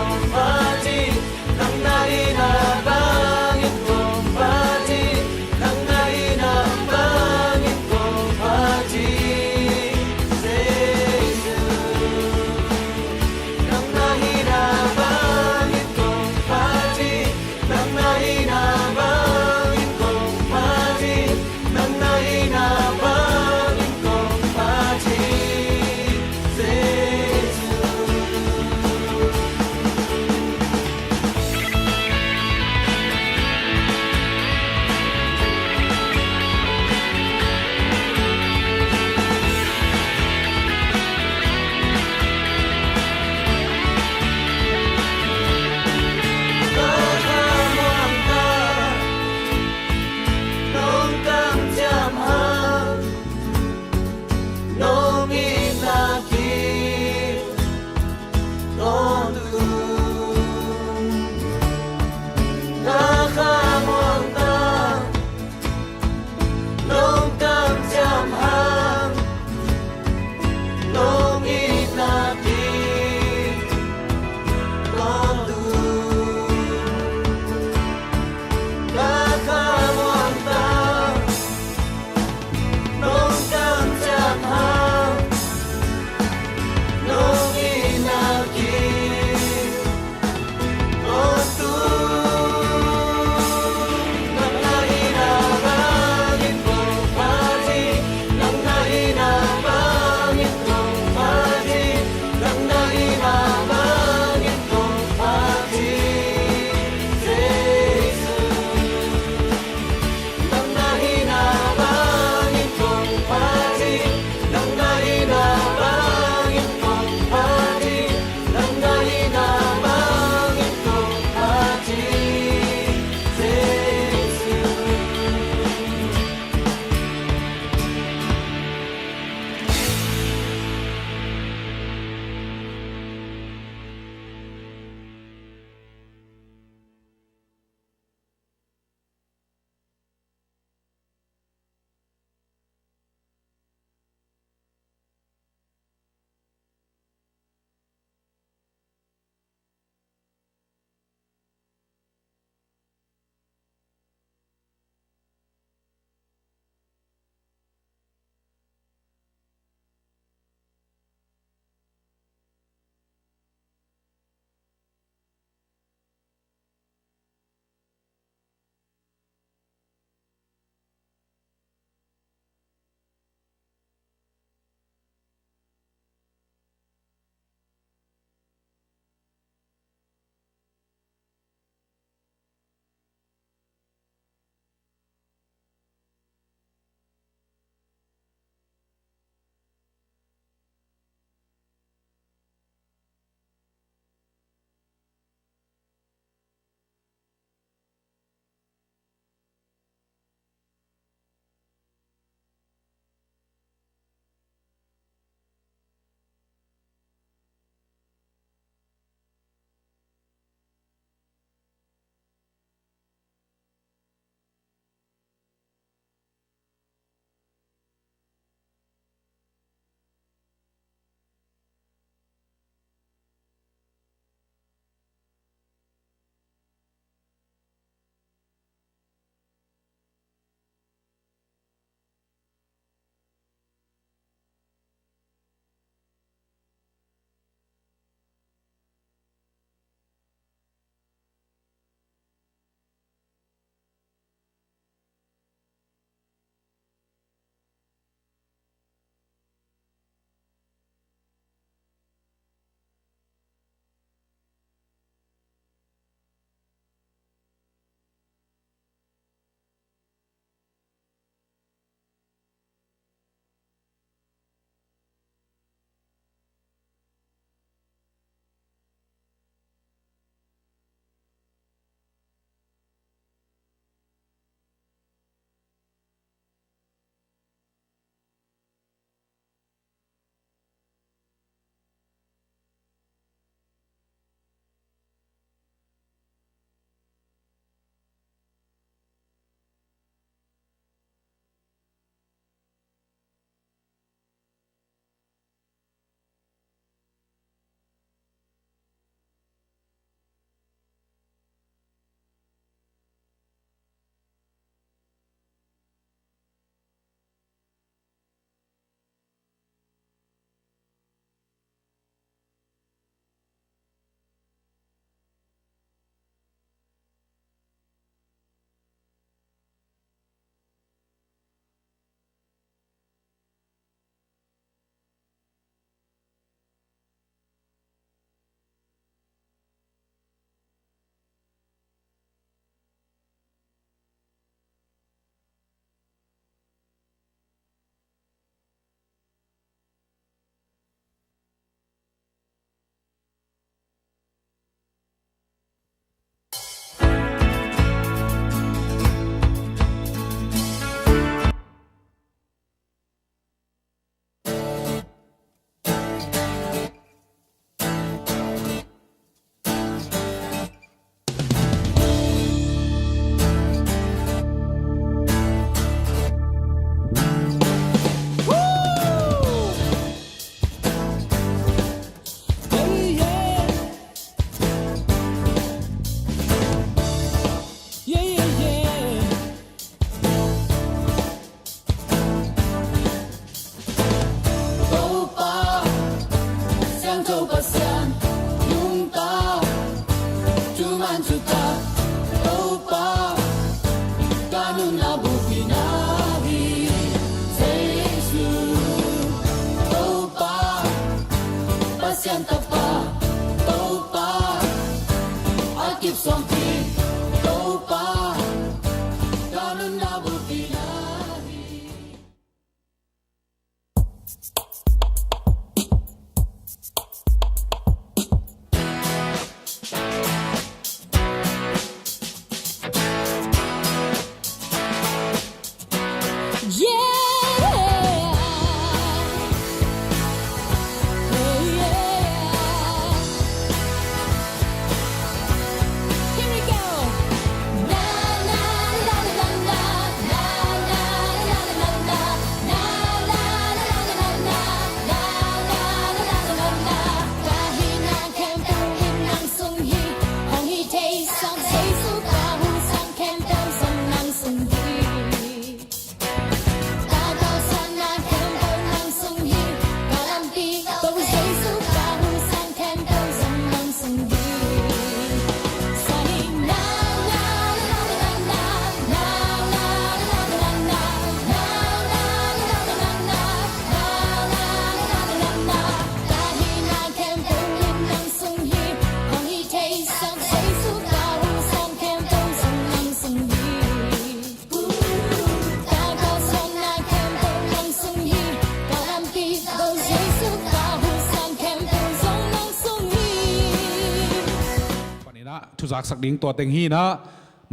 Panin ah thuzaksak ding tua teng hi in ah,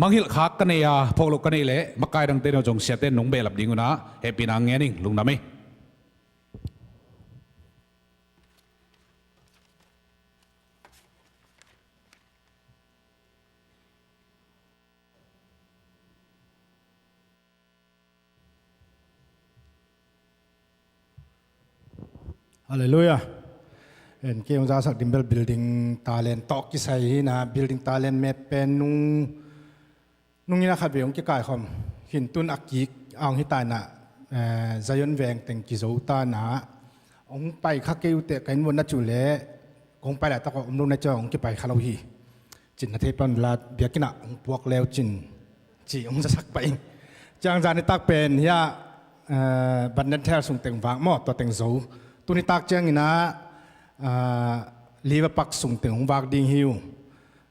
mangngilh khak ka nei a, phawk loh ka neih leh makai dangte in zong siate nong behlap ding un ah hehpihna ngen ing. Lungdam ei. Halleluiah. En, kei hong zasak ding bel building talent tawh kisai hi in ah, building talent met pen nung, nung in ah khatvei hong kikaikhawm khin, tun a kik a hong hi ta in ah, eh, Zion veng teng kizo ta in ah, hong pai kha kei uh teh ka inn vuah na cih uh leh, kong pai laitak a om lo na cih uh hong kipai kha lo hi. Cin na thei pan la biakinn ah hong puak le uh cin, ci hong zasak pah ing. Ciang zan nitak pen hiah, eh, Bandan Thel sung teng vak maw, tua teng zo. Tu nitak ciangin ah, eh, Liverpool sung teng hong vak ding hi uh.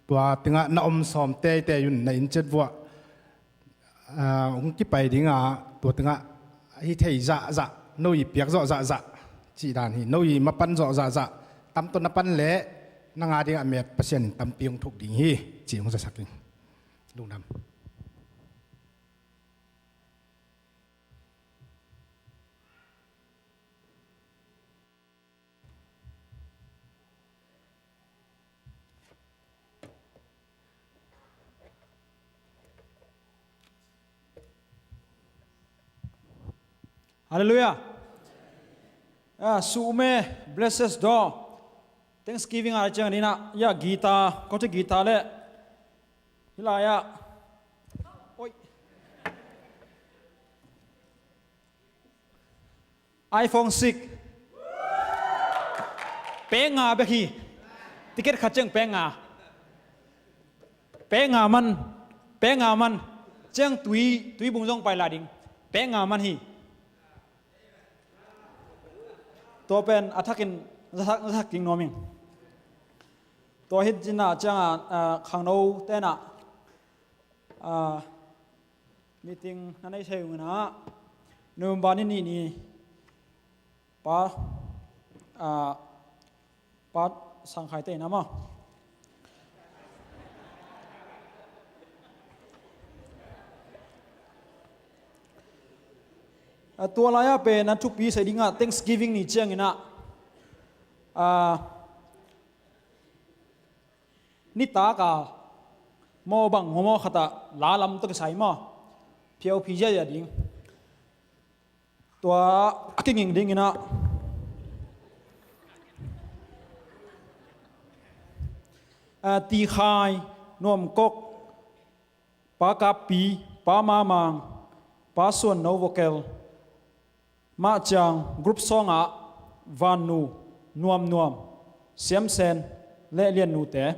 Tua tengah na om sawm teitei un, na inn ciat vuah, ah, hong kipai ding a, tua tengah hi thei zahzah, no i piak zawh zahzah cih dan hi. No i mapan zawh zahzah, tam tawh na pan leh nang a dingah met Pasian in tampi hong thuk ding hi, ci hong zasak ing. Lungdam. Halleluiah. Ah, sume, blesses door. Thanksgiving a ciang ding ah, ya guitar, ko ci guitar le. Hi lai ah. Oi. iPhone six. Peng nga bek hi. Ticket khat ciang peng nga. Peng nga man. Peng nga man. Ciang tui, tui bung zong pai lai ding. Peng nga man hi. Tua pen a thakin zasak, zasak ding nuam ing. Tua hi cin ah ciang a, ah, khangno ten ah, ah, meeting na nei thei ung in ah, November ni nih ni pa, ah, pa Sang Khai te in ah maw. Ah, tua lai ah pen a thupi sa ding ah Thanksgiving ni ciangin ah, ah, nitak a maw bang maw khat ah la lam tawh kisai maw, phiau phi ziahziah ding. Tua a kinging dingin ah, ah, Ti Khai, Nuam Kok, Pa Kap Pi, Pa Ma Mang, Pa Suan No vocal, Mah Ciang, group song ah Van Nu, Nuam Nuam, Siam Sen le Lian Nu te,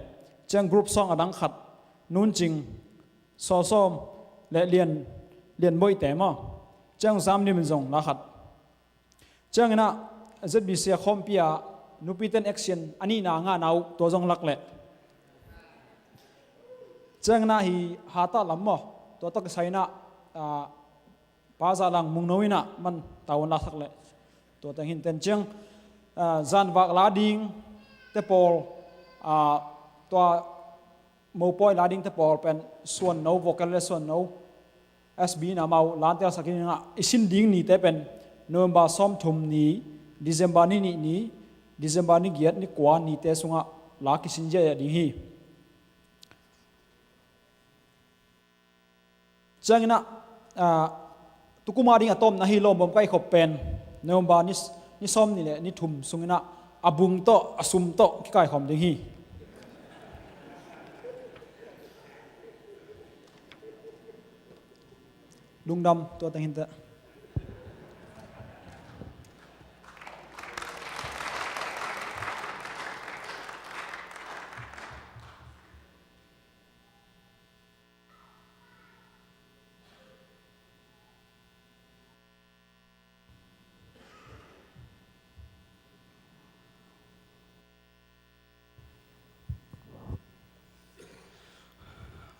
ciang group song a dang khat, Nun Cing, Saw Sawm le Lian, Lian Boih te maw, ciang Zam Lim in zong la khat. Ciangin ah Z B C a khawmpi ah nupi ten action a nihna ngahna uh tua zong lak leh. Ciangin ah hih hatah lam maw, tua tawh kisai in ah, ah, Pa Zahlang Mungno in ah man tavuan laksak leh, tua teng hin ten ciang, ah, zanvak la dingte pawl, ah, tua mopawi la dingte pawl pen Suanno, vocal le Suanno, S B in amau lantelsak in ah, i sin ding nite pen November sawmthum ni, December ni nih ni, December ni giat, ni kua nite sungah la kisin ziahziah ding hi. Ciangin ah, ah, tukum a ding a tawpna hi lawmbawm kaikhop pen November ni, ni sawm nih le ni thum sungin ah a bung tawh, a sum tawh kikaikhawm ding hi. Lungdam, tua teng hinteh.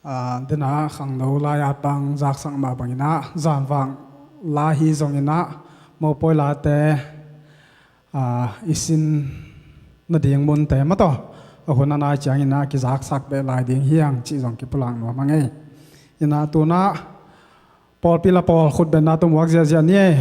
Ah, dena khangno lai-at bang zaksak mah bangin ah, zanvak la hi zongin ah, mopawi late, ah, i sin nading munte mah tawh a hun a nai ciangin ah kizaksak beh lai ding hi hang cih zong kipulak nuam hang ei. In ah tu-in ah pawlpi la pawl khutbetna tawh muak ziahziah ni ei.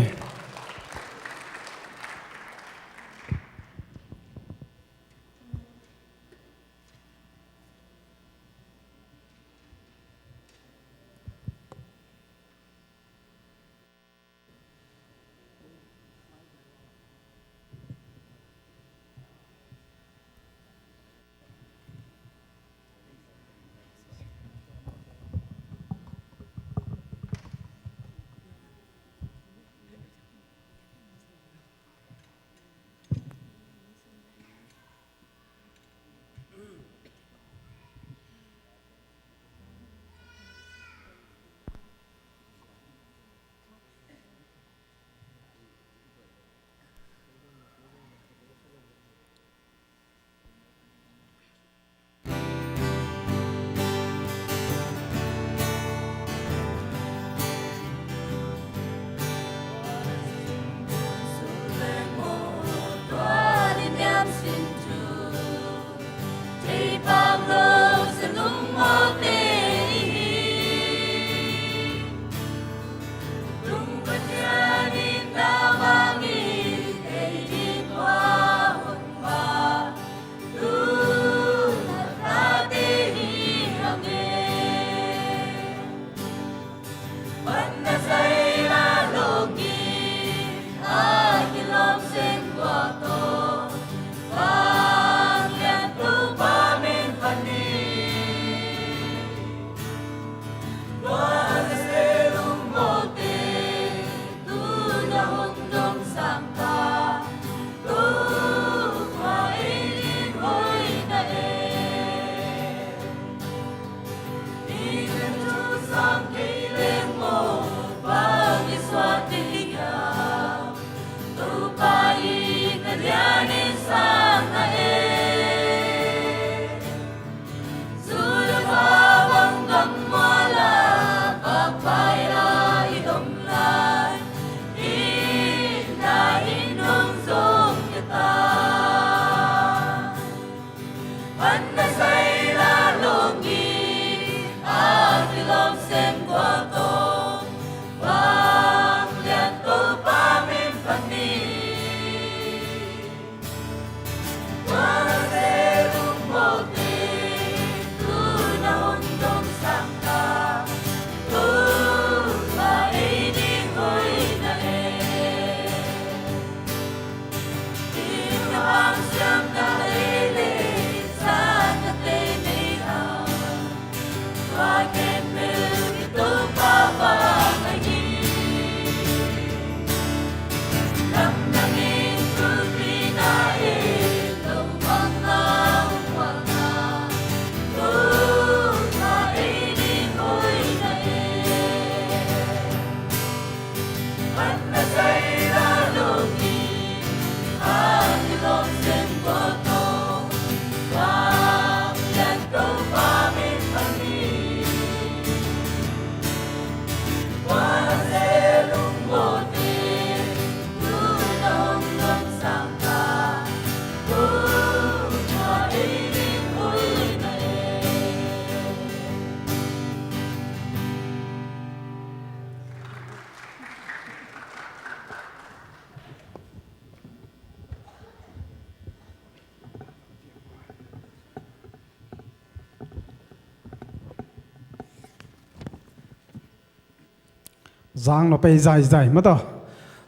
Zang lo pei zaizai mataw.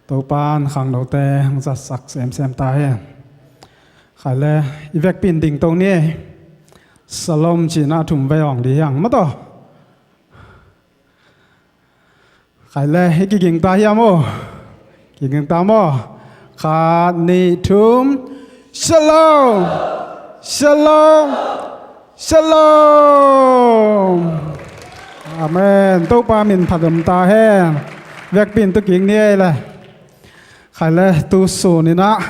Topan khangnote hong zatsak semsem ta hen. Khai le i vekpin ding to ni. Shalom cina thum vei hong di hiang mataw. Khai le i kiging ta hiam aw? Kiging ta maw? Khat, nih, thum. Shalom. Shalom. Shalom. Amen. Topa min phat om ta hen. Vekpin tu kik ni ei le. Khai le tu sun inah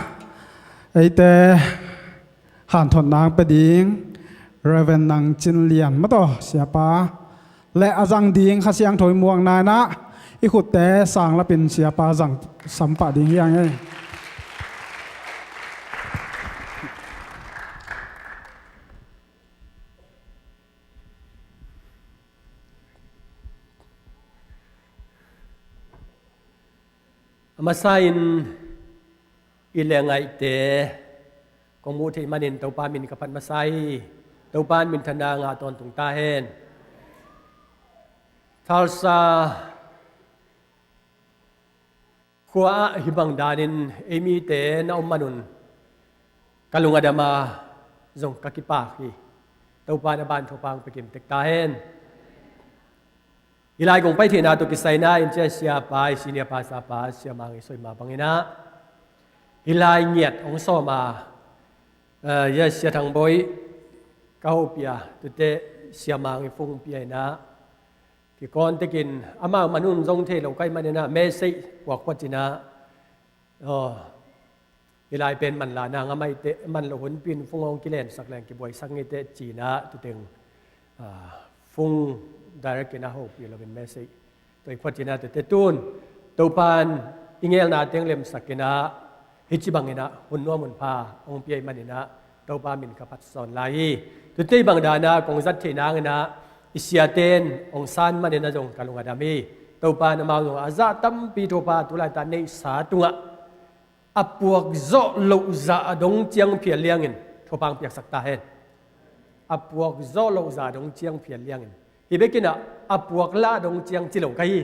eite hanthot nang pe ding Reverend Nang Cin Lian mataw siapa le a zang ding Kha Siangtho i muakna inah i khutte sang lapin siapa zang sampah ding hiang ei. A masa in i le ngaihte kong muh theih manin Topa min ka phat masa hi. Topa in minthanna ngah tawntung ta hen. Tulsa khua ah hih bang danin ei mite na om manun ka lung a dam a zong ka kipak hi. Topa in a ban thupha hong pia kim tek ta hen. Hih lai kong pai theihna tawh kisai-in ah, in cia siapa, i senior pastor pa, Sia Mang i soi ma bangin ah, hih lai ngiat hong sawm a, eh, Sia Thang Bawi ka hopih a, tute Sia Mang i fung pia in ah, kikawn tekin amau man hun zong thei lo ka hih manin ah, message puak phuat in ah, aw, hih lai pen manlahna ngam ahih teh, man loh hunpi in fung hong kilensak leng kibuaisak ngei teh ci-in ah, tuteng, ah, fung direct in ah hopih loin message tawh i phuat in ah, tute tun Topa in i ngelna teng lemsak in ah, hih ci bangin ah hun nuam hun pha hong pia ahih manin ah Topa min ka phat sawn lai hi. Tute hih bang dan ah kong zat theih nangin ah, i siate in hong san manin ah zong ka lung a dam hi. Topa in amau zong a zah tampi thupha tu laitak neihsa tungah a puak zawh loh zah a dong ciang phial liangin thupha hong piaksak ta hen. A puak zawh loh zah a dong ciang phial liangin. Hih bekin ah a puak lah a dong ciang ci lo ka hi.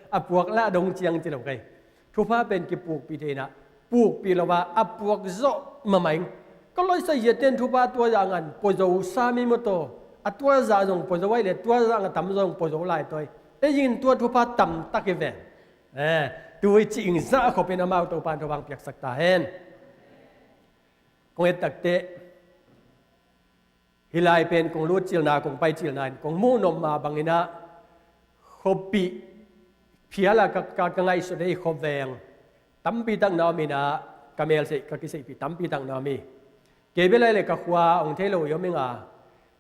A puak lah a dong ciang ci lo ka hi. Thupha pen kipukpih thei in ah, pukpih lo a, a puak zawh mahmah ing. Ka laisa ziate in thupha tua zah ngan pua zo sa mi maw taw. A tua zah zong pua zo ahih leh, tua zah a tam zong pua zo lai tawi. Ei in tua thupha tamtak hi ve. Eh, tu i cih zah khopin amau Topa in thupha hong piaksak ta hen. Kong et tak teh, hih lai pen kong lut cilna, kong pai cilna in kong muh nop mah bangin ah, khuapih phial a ka, ka, ka ngaihsut ei khuaveng tampi tak na om in ah, ka mel seih, ka kiseihpih tampi tak na om hi. Kei bel ahih leh ka khua hong thei lo i om ing a,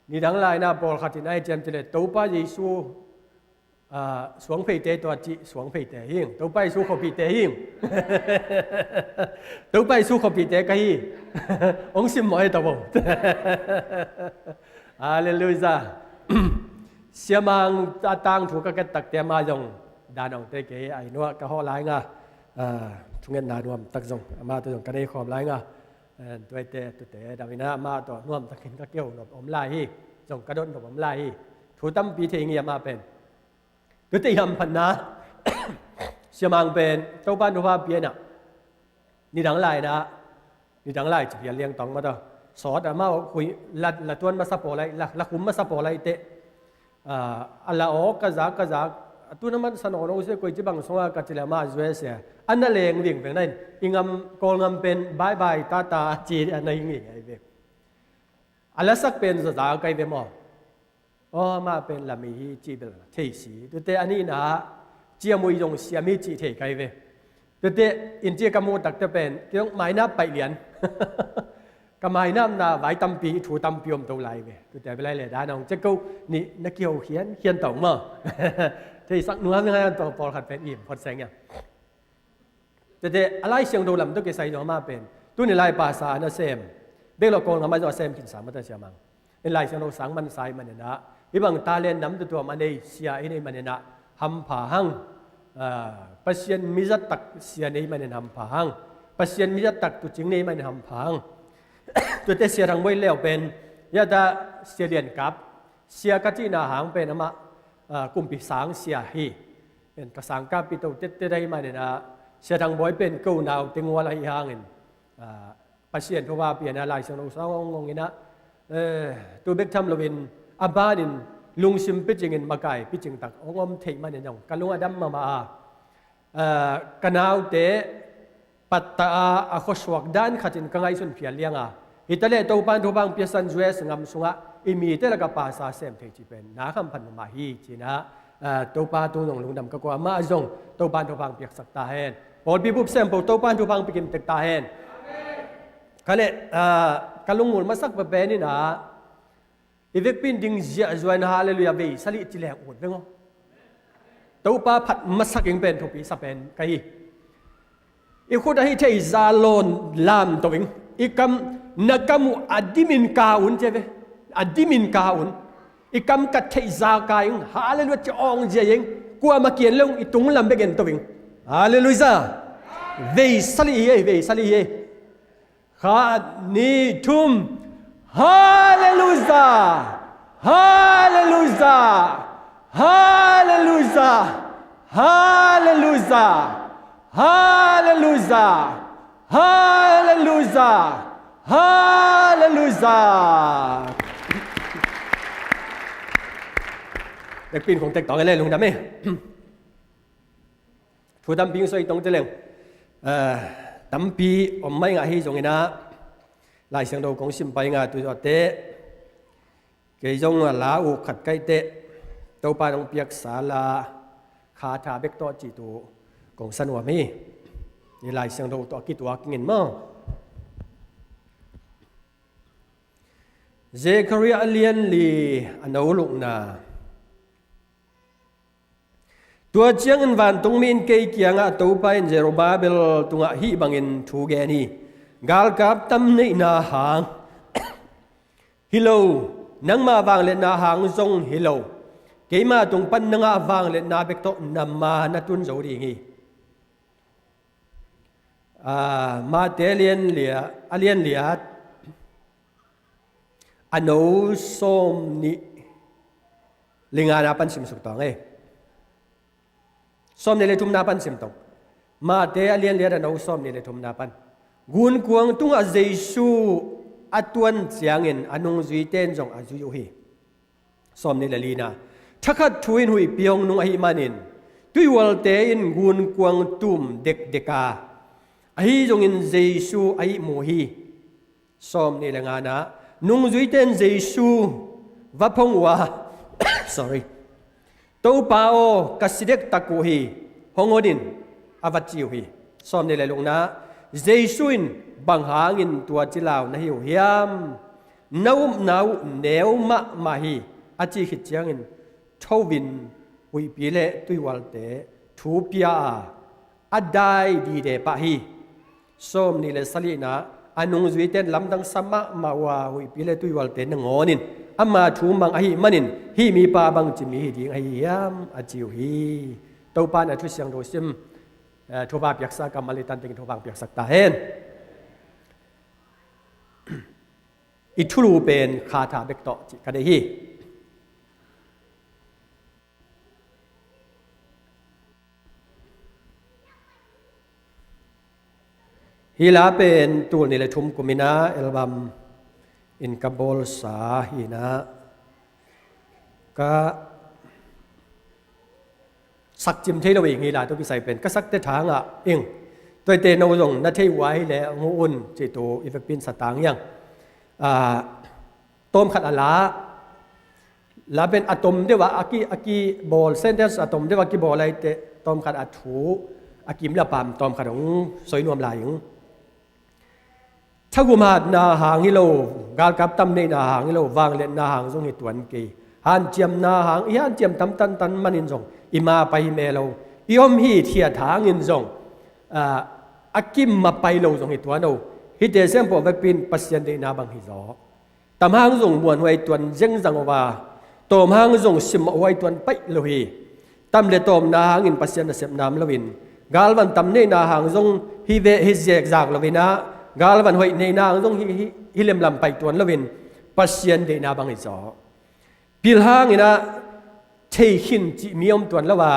nidang lai in ah pawlkhat in ah a hi ciam cih leh Topa Jesu, ah, suangpheite tua cih suangpheite hi ing. Topa Jesu khuapihte hi ing. Topa Jesu khuapihte ka hi. Hong simmawh hi ta bo. Halleluiah. Sia Mang a tangthu ka ket tak teh amah zong dan hong tei kei a, inn uah ka hawh lai ing a, ah, thungetna nuam tak zong amah tawh zong ka nei khawm lai ing a. Eh, tuate, tute dang in ah amah tawh nuam takin ka kiho nop om lai hi. Zong ka dot nop om lai hi. Thu tampi thei ing hi amah pen. Tute i hamphatna, Sia Mang pen Topa in thupha pia in ah, nidang lai in ah, nidang lai ci phial liang tawng mataw. Sawt amah hui la, la tuan masa pawl lai, la, la khum masa pawl lai teh, ah, a la aw ka zak, ka zak, a tu na man sa nawn lo sia, koi ci bang sungah ka ci leh amah zuai sia. A na leng vingveng na in, i ngam, Kawl ngam pen bye bye tata ci a na hi ngei ngei ve. A lasak pen zaza kai ve maw? Aw, amah pen la mi hi cih bel thei si. Tute a nihna ah, ciamui zong siam hi cih thei kai ve. Tute inn ci ka muh tak teh pen, kei zong mainap paih lian. Ka mainapna vai tampi, thu tampi om to lai ve. Tute a bel ahih leh dan hong cek ko, nih na kiho khiankhian tawh maw. Theisak nuam hi ngai an tawh pawlkhat pen im phot seng ia. Tete, a Lai Siangtho lam tawh kisai zong amah pen, tuni lai pastor a na sem, bek lo Kawl ngam ah zong a sem khinsa mataw Sia Mang. In Lai Siangtho sang man sa ahih manin ah, hih bang talent nam tuamtuam a nei sia i neih manin ah, hampha hang. Ah, Pasian mi zat tak sia nei manin hampha hang. Pasian mi zat tak tuucing nei manin hampha hang. Tuate Sia Thang Bawi leh pen, hih ta Sia Lian Kap, sia ka cihna hang pen amah, ah, kumpi sang sia hi. Pen ka sangkahpih to tettet ahih manin ah, Sia Thang Bawi pen ko nau Tengual ahih hangin, ah, Pasian thupha piakna Lai Siangtho sung hong ngong in ah, eh, tu bek tham loin a banin lungsim picingin makai picing tak hong om theih manin zong ka lung a dam mahmah a, ah, ka naute pattah a, a khuasuak dan khatin ka ngaihsun phial liang a, hi ta leh Topa'n thupha hong piaksan U S gam sungah i mite lakah pasa sem thei cih pen na khamphat mahmah hi ci-in ah, ah, Topa tung zong lungdam ka ko a, amah zong Topa'n thupha hong piaksak ta hen. Pawlpi bup sem po Topa'n thupha hong pia kim tek ta hen. Ka leh, ah, ka lungngul masak peuhpeuh in ah, i vekpi in ding ziahzuai in Halleluiah vei sagih ci leng ut veng aw. Topa phat masak ing pen thupi sa pen ka hi. I khut ah hih theihsa lawn lam to ing. I kam, na kam uh a dimin ka un ci ve. A dimin ka un. I kam ka theihsa ka ing. Halleluiah ci awng zia ing. Kuamah kian lo ing, i tung lam bek en to ing. Halleluiah. Vei sagih hi ei, vei sagih hi ei. Khat, nih, thum. Halleluiah! Halleluiah! Halleluiah! Halleluiah! Halleluiah! Halleluiah! Halleluiah! Vekpi in kong tek tawng e le, lungdam e. Thu tampi hong soi tong te leng, eh, tampi om mai ngah hi zongin ah, Lai Siangtho kong sim pai ngah tu zawh teh, kei zong a la uh khat kaih teh, Topa nong piaksa la kha tha bek tawh cih tu kong sa nuam hi. Hi Lai Siangtho tawh a kituak ing in maw. Zekhariah a lian li, a no lukna. Tua ciangin vantungmi in kei kiangah, Topa in Zerubbabel tungah hih bangin thu gen hi. Galkap tam neihna hang hi lo, nangmah vangliatna hang zong hi lo, keima tung pan na ngah vangliatna bek tawh na ma na tun zo ding hi. Ah, Mate a lian lia, a lian liat, a no sawm nih le ngana pan simsuk tawng e. Sawm nih le thumna pan sim tawng. Mate a lian liat, a no sawm nih le thumna pan. Gunkuang tungah Jesu a tuan ciangin a nungzuite in zong a zui uh hi. Sawm nih le lina. Thakhat thu in huihpi hong nung ahih manin, tuihualte in gunkuang tum dekdek a, ahi zongin Jesu a ihmu hi. Sawm nih le ngana. Nungzuite in Jesu va phong uh a, sorry, Topa aw, ka si dektak uh hi, hong hon in, a va ci uh hi. Sawm nih le lukna. Jesu in, bang hangin tua ci lau na hi uh hiam? Na upna uh neu mahmah hi, a cih khit ciangin tho in huihpi le tuihualte thu pia a, a dai dide pah hi. Sawm nih le sagihna. A nungzuite in lamdang sa mahmah uh a, huihpi le tuihualte nangawn in ama thu mang ahih manin, hih mipa bangci mi hi ding ahi hiam, a ci uh hi. Topa in a thu siangtho sim, eh, thupha piaksa kammal i tan ding thupha piaksak ta hen. I thulu pen kha tha bek tawh cih ka deih hi. Hih la pen tul nih le thum kum in ah album in ka bawlsa hi in ah, ka sakcim thei lo ing, hih la tawh kisai pen ka sakte thangah ing. Tuate no zong na thei uh a hi leh hong huh un cih tu i vekpi in sa tang hi hang. Ah, tawmkhat a la, la pen a tom deuh a, a ki, a kibawl, sentence a tom deuh a kibawl ahih teh tawmkhat a thu a kim le a paam tawmkhat hong soi nuam lai ing. Thagum hatna hang hi lo, galkap tam neihna hang hi lo, vangliatna hang zong hi tuan kei. Hanciamna hang, i hanciam tam tantan manin zong i ma pai hi meh lo. I om hithiat hangin zong, ah, a kim ma pai lo zong hi tuan o. Hihte siangpawl vekpi in Pasian deihna bang hi zaw. Tam hang zong muanhuai tuan zengzang uh a, tawm hang zong simmawhhuai tuan paih lo hi. Tam le tawmna hangin Pasian nasepna om loin, galvan tam neihna hang zong hi ve hi zekzak loin ah, galvan hoih neihna hang zong hi, hi, hi lemlam paih tuan loin, Pasian deihna bang hi zaw. Pil hangin ah thei khin cih mi om tuan lo a,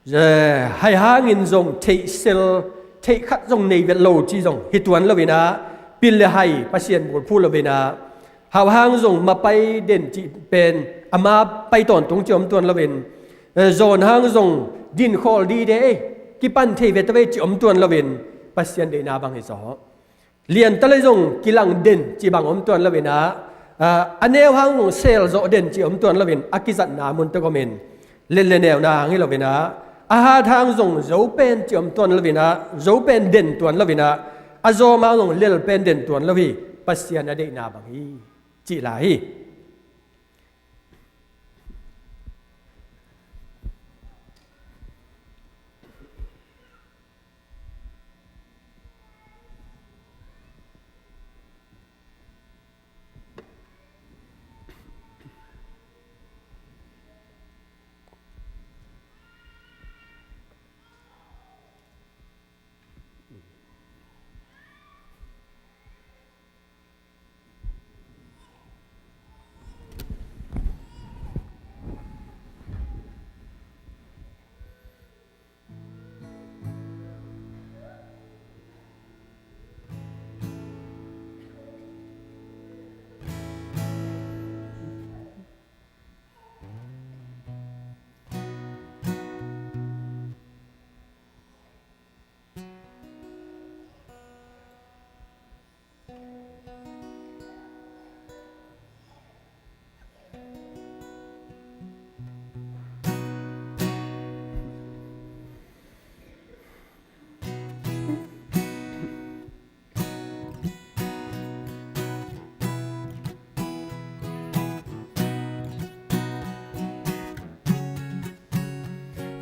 Eh, hai hangin zong theihsel, theih khat zong nei vet lo ci zong hi tuan loin ah, pil le hai Pasian bulphuh loin ah, hau hang zong mapai den cih pen ama pai tawntung ci om tuan loin, eh, zawn hang zong dinkhawl dide ei, kipan thei vet vei ci om tuan loin, Pasian deihna bang hi zaw. Lian ta le zong kilang den ci bang om tuan loin ah, ah, a neu hang zong sel zawh den ci om tuan loin, a kizatna mun tawh om in, len le neuna hang hi loin ah, a hat hang zong zo pen ci om tuan loin ah, zo pen den tuan loin ah, a zawm hang zong lel pen den tuan lo hi, Pasian a deihna bang hi, cih lai hi.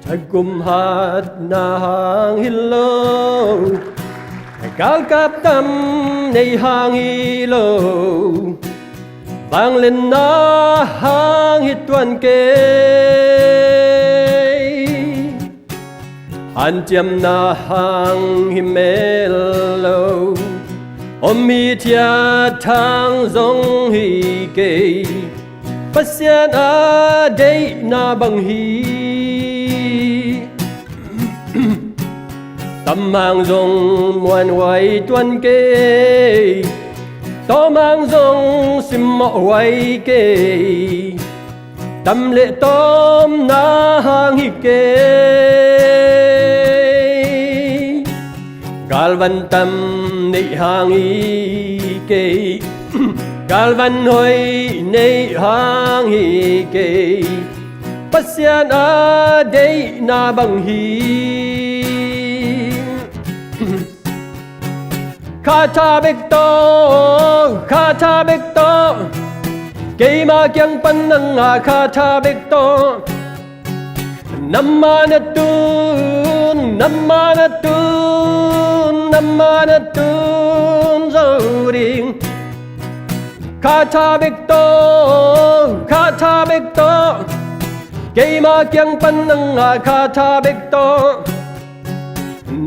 Thagum hatna hang hi lo, galkap tam nei hang hi lo, vangliatna hang hi tuan kei. Hanciamna hang hi mel lo, om hithiat hang zong hi kei, Pasian a deihna bang hi. Tam hang zong muanhuai tuan kei, tawm hang zong simmawhhuai kei, tam le tawmna hang hi kei. Galvan tam neih hang hi kei, galvan hoih neih hang hi kei, Pasian a deihna bang hi. Khatha bek tawh, khatha bek tawh, keima kiang pan nang a khatha bek tawh. Namma na tun, namma na tun, namma na tun zo ding. Khatha bek tawh, khatha bek tawh, keima kiang pan nang a khatha bek tawh.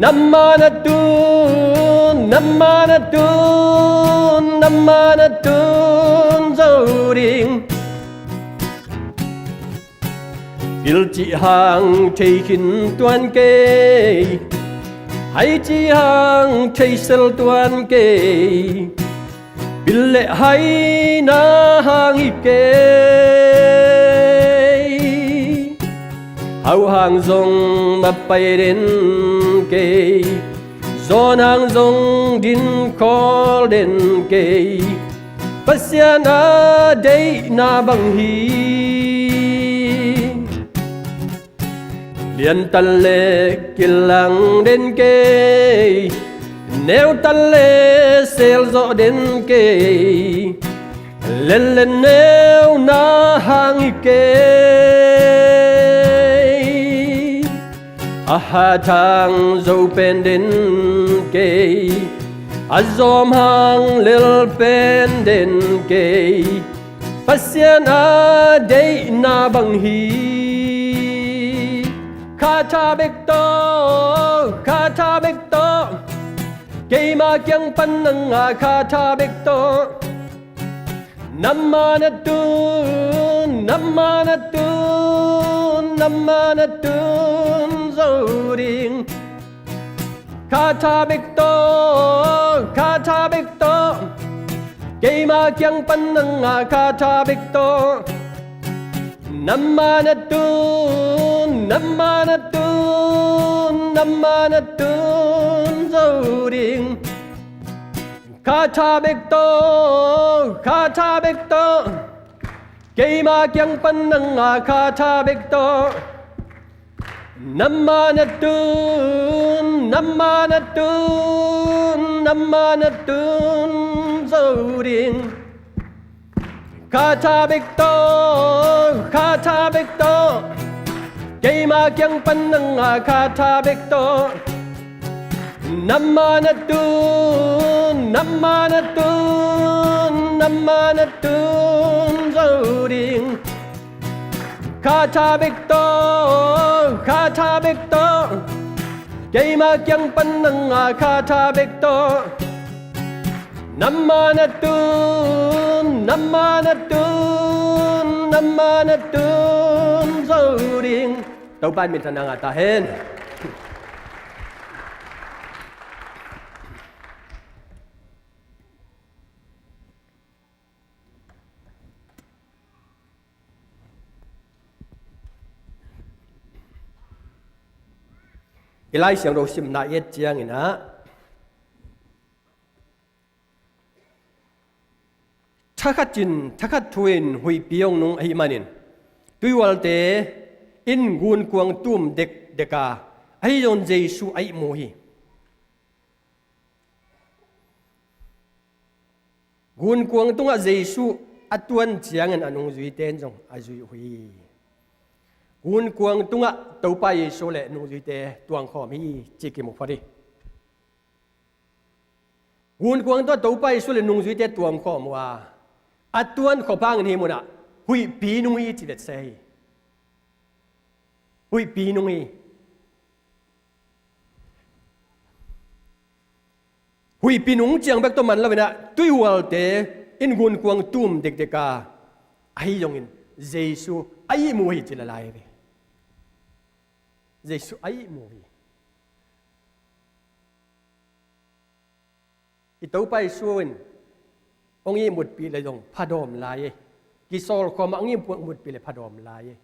Namma na tun, namma na tun, namma na tun zo ding. Pil cih hang thei khin tuan kei, hai cih hang thei sel tuan kei. Pil le haina hang hi kei. Hau hang zong mapai den kei, zawn hang zong dinkhawl den kei, Pasian a deihna bang hi. Lian ta le kilang den kei, neu ta le sel zawh den kei, len le neuna hang hi kei. A hat hang zo pen den kei, a zawm hang lel pen den kei, Pasian a deihna bang hi. Khatha bek tawh, khatha bek tawh, keima kiang pan nang a khatha bek tawh. Namma na tun, namma na tun, namma na tun zo ding. Kha tha bek tawh, kha tha bek tawh, keima kiang pan nang a kha tha bek tawh. Nangmah na tun, nangmah na tun, nangmah na tun zo ding. Kha tha bek tawh, kha tha bek tawh, keima kiang pan nang a kha tha bek tawh. Nangmah na tun, nangmah na tun, nangmah na tun zo ding. Kha tha bek tawh, kha tha bek tawh, keima kiang pan nang a kha tha bek tawh. Nangmah na tun, nangmah na tun, nangmah na tun zo ding. Kha tha bek tawh, kha tha bek tawh, keima kiang pan nang a kha tha bek tawh. Nangmah na tun, nangmah na tun, nangmah na tun zo ding. Topa in minthanna ngah ta hen. I Lai Siangtho simna i et ciangin ah, thakhat in, thakhat thu in huihpi hong nung ahih manin, tuihualte in gunkuang tum dekdek a, ahi zongin Jesu a ihmu hi. Gunkuang tungah Jesu a tuan ciangin a nungzuite in zong a zuih uh hi. Gunkuang tungah Topa Jesu le nungzuite tuangkhawm hi, ci kimu phot hi. Gunkuang tungah Topa Jesu le nungzuite tuangkhawm uh a, a tuan khop hangin hih munah huihpi nung hi ci vetse hi. Huihpi nung hi. Huihpi nung ciang bek tawh man lo in ah, tuihualte in gunkuang tum dekdek a, ahi zongin Jesu a ihmu hi ci la lai ve. Jesu a ihmu hi. I Topa Jesu in hong ihmutpih le zong phadawm lai e. Kisawl khawm ah hong ihmutpih le phadawm lai e.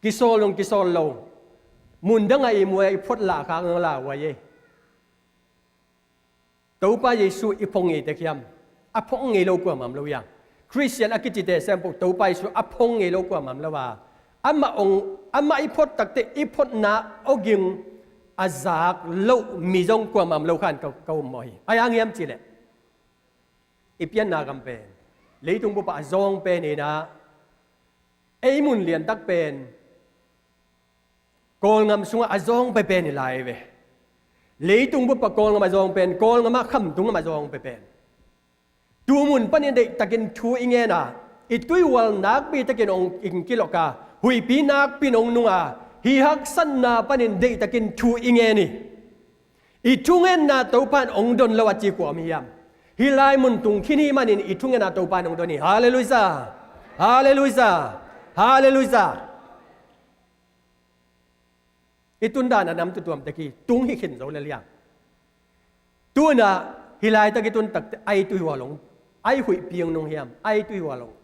Kisawl zong kisawl lo, mun dang a ihmu a i phot lah khak zong lauhuai e. Topa Jesu i phawk ngei tek hiam? A phawk ngei lo kuamah om lo hiam? Khristian a kicite sempeuh Topa Jesu a phawk ngei lo kuamah om lo a, amah hong, amah i phot takteh i photna awging a zak loh mi zong kuamah om lo khan ka, ka um mawh hi. A hang hiam cihleh, i pianna gam pen, leitung bup ah a zawng pen hi in ah, ei mun liantak pen Kawlngam sungah a zawng pepen hi lai ve. Leitung bup ah Kawlngam a zawng pen, Kawlngam ah khamtung gam a zawng pepen. Tu mun panin deihtakin thu i ngen a, i tuihual nakpi takin hong kilawk a, huihpi nakpi in hong nung a, hih haksatna panin deihtakin thu i ngen hi. I thungetna Topa in hong don lo a ci kua om hiam? Hih lai mun tung khin hih manin i thungetna Topa in hong don hi. Halleluiah! Halleluiah! Halleluiah! I tun dan a nam tuamtuam tek hi, tung hi khin zo lel hiam? Tu-in ah hih laitak i tun takteh a i tuihual hong, a i huihpi hong nung hiam? A i tuihual hong,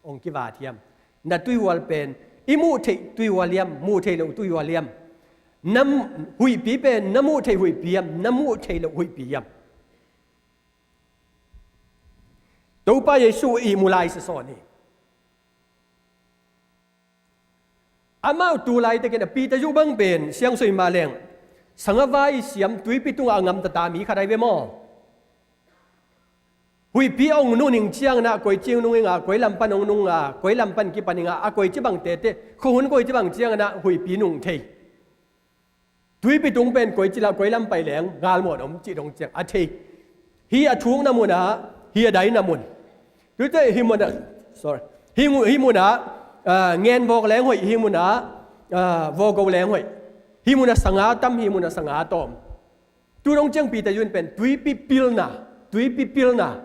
hong kivat hiam? Na tuihual pen, i muh theih tuihual hiam, muh theih loh tuihual hiam? Na huihpi pen na muh theih huihpi hiam, na muh theih loh huihpi hiam? Topa Jesu ihmu lai sasawn hi. Amau tu laitakin a Peter zuh bang pen, siangsawn mah leng, sangavai siam tuipi tungah a ngamtata mi khat ahi ve maw? Huihpi hong nung ning ciangin ah, koici hong nung ing a, koi lam pan hong nung a, koi lam pan kipan ing a, a koici bang tete, khuahun koici bang ciangin ah huihpi nung thei. Tuipi tung pen koici lam, koi lam pai leng galmuan om cih dong ciang a thei. Hih a thukna mun ah, hih a daina mun. Tuite hih mun ah, sorry. Hih, hih mun ah, ah, ngen vawk leng hoih, hih mun ah, ah, vawk go leng hoih. Hih mun ah sanga tam, hih mun ah sanga tawm. Tu dong ciang Peter zuh in pen tuipi pilna, tuipi pilna,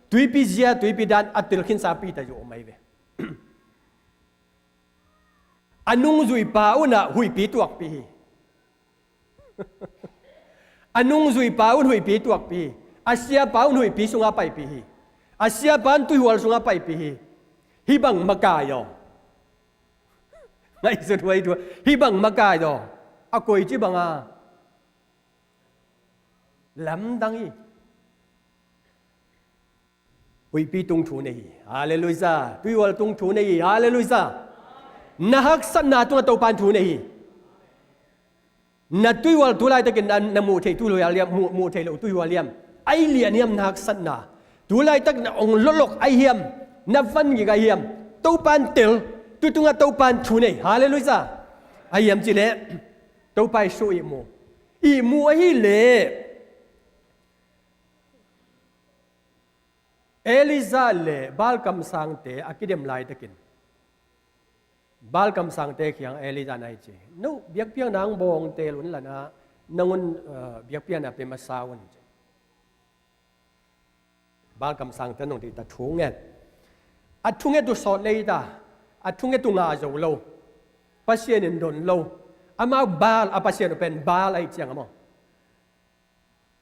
tuipi zia, tuipi dan a tel khinsa Peter zuh om ahi ve. A nungzuipa unah huihpi tuakpih hi. A nungzuipa un huihpi tuakpih hi. A siapa un huihpi sungah paipih hi. A siapa un tuihual sungah paipih hi. Hih bang makai aw. Ngaihsut huai tua. Hih bang makai aw. A koici banga lamdang hi. Huihpi tung thu nei hi. Halleluiah. Tuihual tung thu nei hi. Halleluiah. Na haksatna tungah Topan thu nei hi. Na tuihual tu laitakin na, na muh theih tuihual hiam, muh, muh theih loh tuihual hiam, ai lian hiam na haksatna? Tu laitak na ong lolok ai hiam, na van gik ai hiam, Topan tel, tu tungah Topan thu nei. Halleluiah. Ai hiam cileh Topa i su ihmu. Ihmu ahileh Elijah le Baal kamsangte a kidem laitakin Baal kamsangte kiang Elijah na hi ci. No, biakpiakna ang bawngte lun lana nangun, eh, biakpiakna pe masa un ci. Baal kamsangte nong dita thu ngen. A thunget uh sawt lei ta. A thunget uh ngah zo lo. Pasian in don lo. Amau Baal, a pasian uh pen Baal ahi ciang a maw.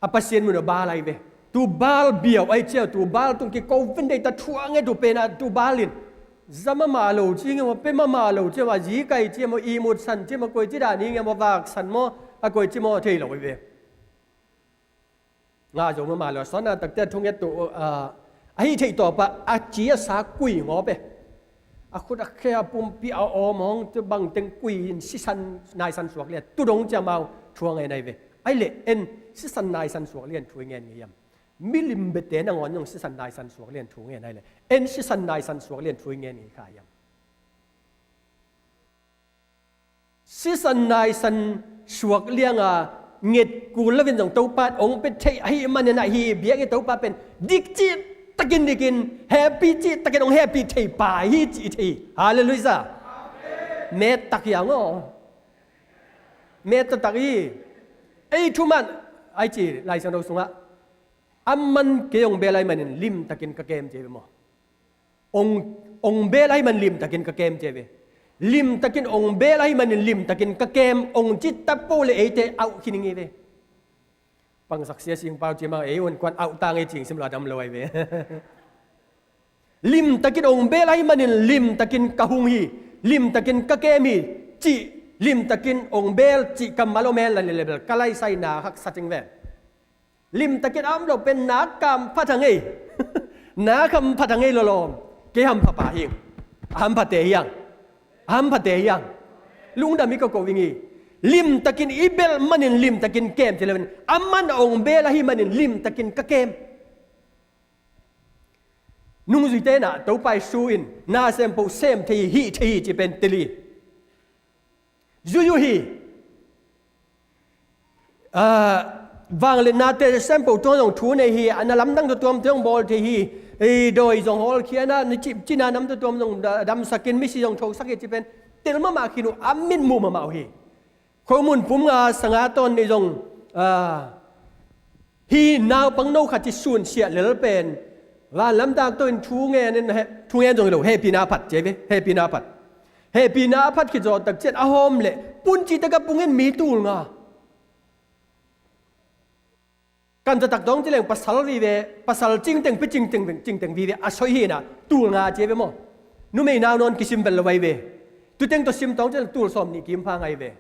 A pasian mun a Baal ahi ve. Tu Baal biau ahi ciang, tu Baal tung kiko vin dei ta thuang e tu pen a tu Baal in. Za mama lo ci nge maw, pe mama lo ci maw, zi kai ci maw, i mut san ci maw, koi ci dan hi nge maw, vak san maw, a koi ci maw, thei lo ahi ve. Nga zo mama lo, sona takte thunget tu, ah, ahi thei tawpa, a ci a sa kui ngawp e. A khut a khe a pumpi a awm hong tu bangteng kui in sisan naisan suak lian. Tu dong ciamau thuang e nai ve. Ai le en sisan naisan suak lian thu i ngen ngei hiam? Milim bete nangawn zong sisan naisan suak lian thu ngen ai le. En sisan naisan suak lian thu i ngen ngei kha hiam? Sisan naisan suak lianga nget kul lovin zong Topa ong pe thei ahi manin ahi biak i Topa pen dik cih takin dikin, happy cih takin ong happy thei pa hi cih thei. Halleluiah. Met tak hiang aw. Met taktak hi. Ei thuman ai ci Lai Siangtho sungah a man kei ong bel ahi manin limtakin ka kem ci ve maw? Ong, ong bel ahi man limtakin ka kem ci ve. Limtakin ong bel ahi manin limtakin ka kem ong ci tapo le eite auh khin ngi ve. Pangsak sia singpau ci mang ei un kuan auh tang ei cing sim lo a dam lo ahi ve. Limtakin ong bel ahi manin limtakin ka hung hi. Limtakin ka kem hi. Cih limtakin ong bel cih kammal om hen la lelebel ka laisai na haksa cing ve. Limtakin a om lo pen na kam phat a ngei. Na kam phat a ngei lolom. Kei hampha pa hing. A hamphate hiang. A hamphate hiang. Lungdam hi ka ko ing hi. Limtakin i bel manin limtakin kem ci loin a man a ong bel ahi manin limtakin ka kem. Nungzuite na Topa i su in na sem po sem thei hi, hih thei hi ci pen teli. Zui uh hi. Ah, vangliatnate sem po tuang zong thu nei hi. A na lamdang tuamtuam tuang bawl thei hi. Ei dawi zong hawlkhia na, na cip cina nam tuamtuam zong da-, damsakin misi zong thosak hi ci pen tel mahmah khin uh a mit muh mahmah uh hi. Khomun pum nga sanga tawn nih zong, ah, hi naupang no khat ci sunsiah lel pen van lamdang tawh in thu ngen in he, thu ngen zong hi lo, hehpihna a phat ci ve, hehpihna a phat. Hehpihna a phat khit zawh tak cian a hawm leh punci tak a pungin mi tul nga. Kan zatak dawng ci leng pasal vive, pasal cingteng pi cingteng, cingteng vive a soi hi na, tul nga ci ve maw? Numei nau nawn kisim vel lo vai ve. Tuteng tawh sim tawng ci leng tul sawm nih kim pha ngai ve.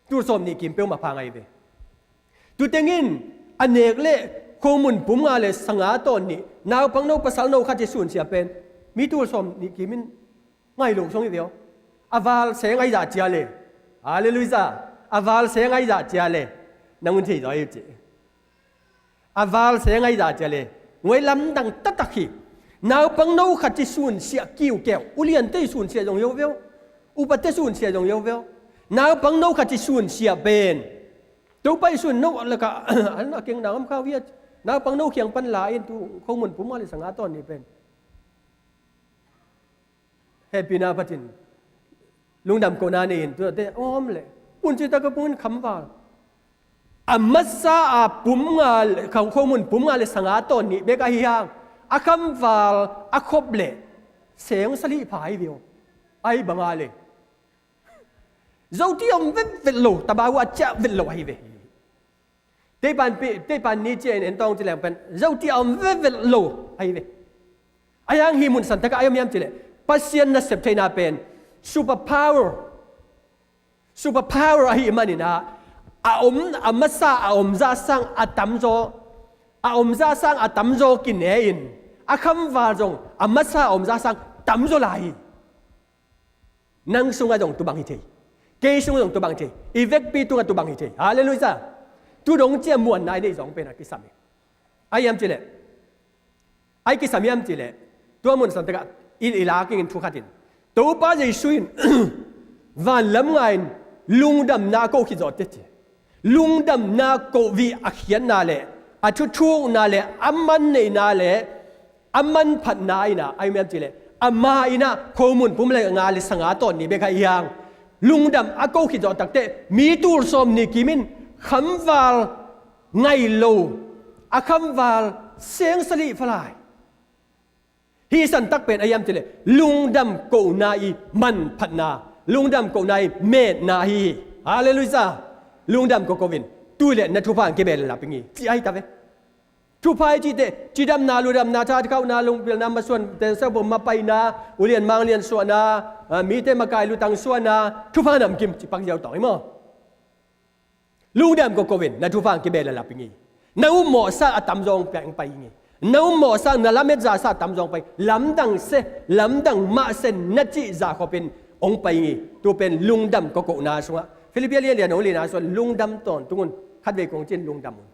Tul sawm nih kim peuhmah pha ngai ve. Tuteng in a nek leh khomun pum nga le sanga tawn nih, naupang no pasal no khat ci sunsiah pen mi tul sawm nih kim in ngai lo song hi ve aw. A val se ngai zah cia le. Halleluiah. A val se ngai zah cia le. Nang un thei zaw hi uh ci. A val se ngai zah cia le. Nguai lamdang taktak hi. Naupang no khat ci sunsiah kiukeu. Uliante i sunsiah zong hi uh ve aw. Upate sunsiah zong hi uh ve aw. Naupang no khat ci sunsiah pen Topa i sun no laka an a keng nau am khau hi a. Naupang no kiang pan la in tu khomun pum nga le sanga tawn nih pen hehpihna a phatin lungdam kohna nei in tuate om le punci tak a pungin khamval. A masa a pum nga le, kha-, khomun pum nga le sanga tawn nih bek ahi hang a khamval a khop le seng salih pha hi ve aw. Ahi banga le Zotia om vetvet lo, tabahu a ciah vet lo ahi ve. Teipan pi, teipan ni ciah in en tawng ci leng pen zotia om vetvet lo ahi ve. Ahi hang hih mun santak ah a om hiam cih leh Pasian nasep theihna pen super power, super power ahih manin ah, a om, a masa a om zah sang a tamzaw, a om zah sang a tamzaw kine in, a khamval zong a masa a om zah sang tamzaw lai hi. Nang sungah zong tubang hi thei. Kei sungah zong tubang hi thei. I vekpi tungah tubang hi thei. Halleluiah. Tu dong ciah muanna i neih zong pen a kisam hi. Ahi hiam cih leh, ahi kisam hiam cih leh, tua mun santak ah i, i lak ing in thu khat in, Topa Jesu in van lam nga in lungdamna a koh khit zawh teh ci. Lungdamna koh vih a khiatna le a thuthukna le a man neihna le a manphatna in ah, ahi hiam cih leh, amah in ah khomun pum le nga le sanga tawn ni bek ahi hang, lungdam a koh khit zawh tak teh mi tul sawm nih kim in khamval ngai lo, a khamval seng salih pha lai. Hih santak pen ahi hiam cih leh lungdam kohna i manphatna, lungdam kohna i metna hi hi. Halleluiah. Lungdam kohkoh in, tu leh na thupha hong kibel lap ing hi, ci ahi ta ve. Thupha i cih teh cidamna, ludamna, thatkhauhna, lungpilna, masuan tensau bom mapaina, ulian manglian suahna, a, mite makai lutang suahna, thupha namkim ci pak ziau tawng hi maw? Lungdam kohkoh in, na thupha hong kibel lap ing hi. Na upmawhsa a tamzaw hong pai ing hi. Na upmawhsa, na lametza sa a tamzaw hong pai. Lamdang se, lamdang mah se na cih zah khop in hong pai ing hi. Tu pen lungdam kohkohna sungah, Filippi lianlian neu lina sungah lungdam tawntung un. Khatvei kong ci in lungdam un.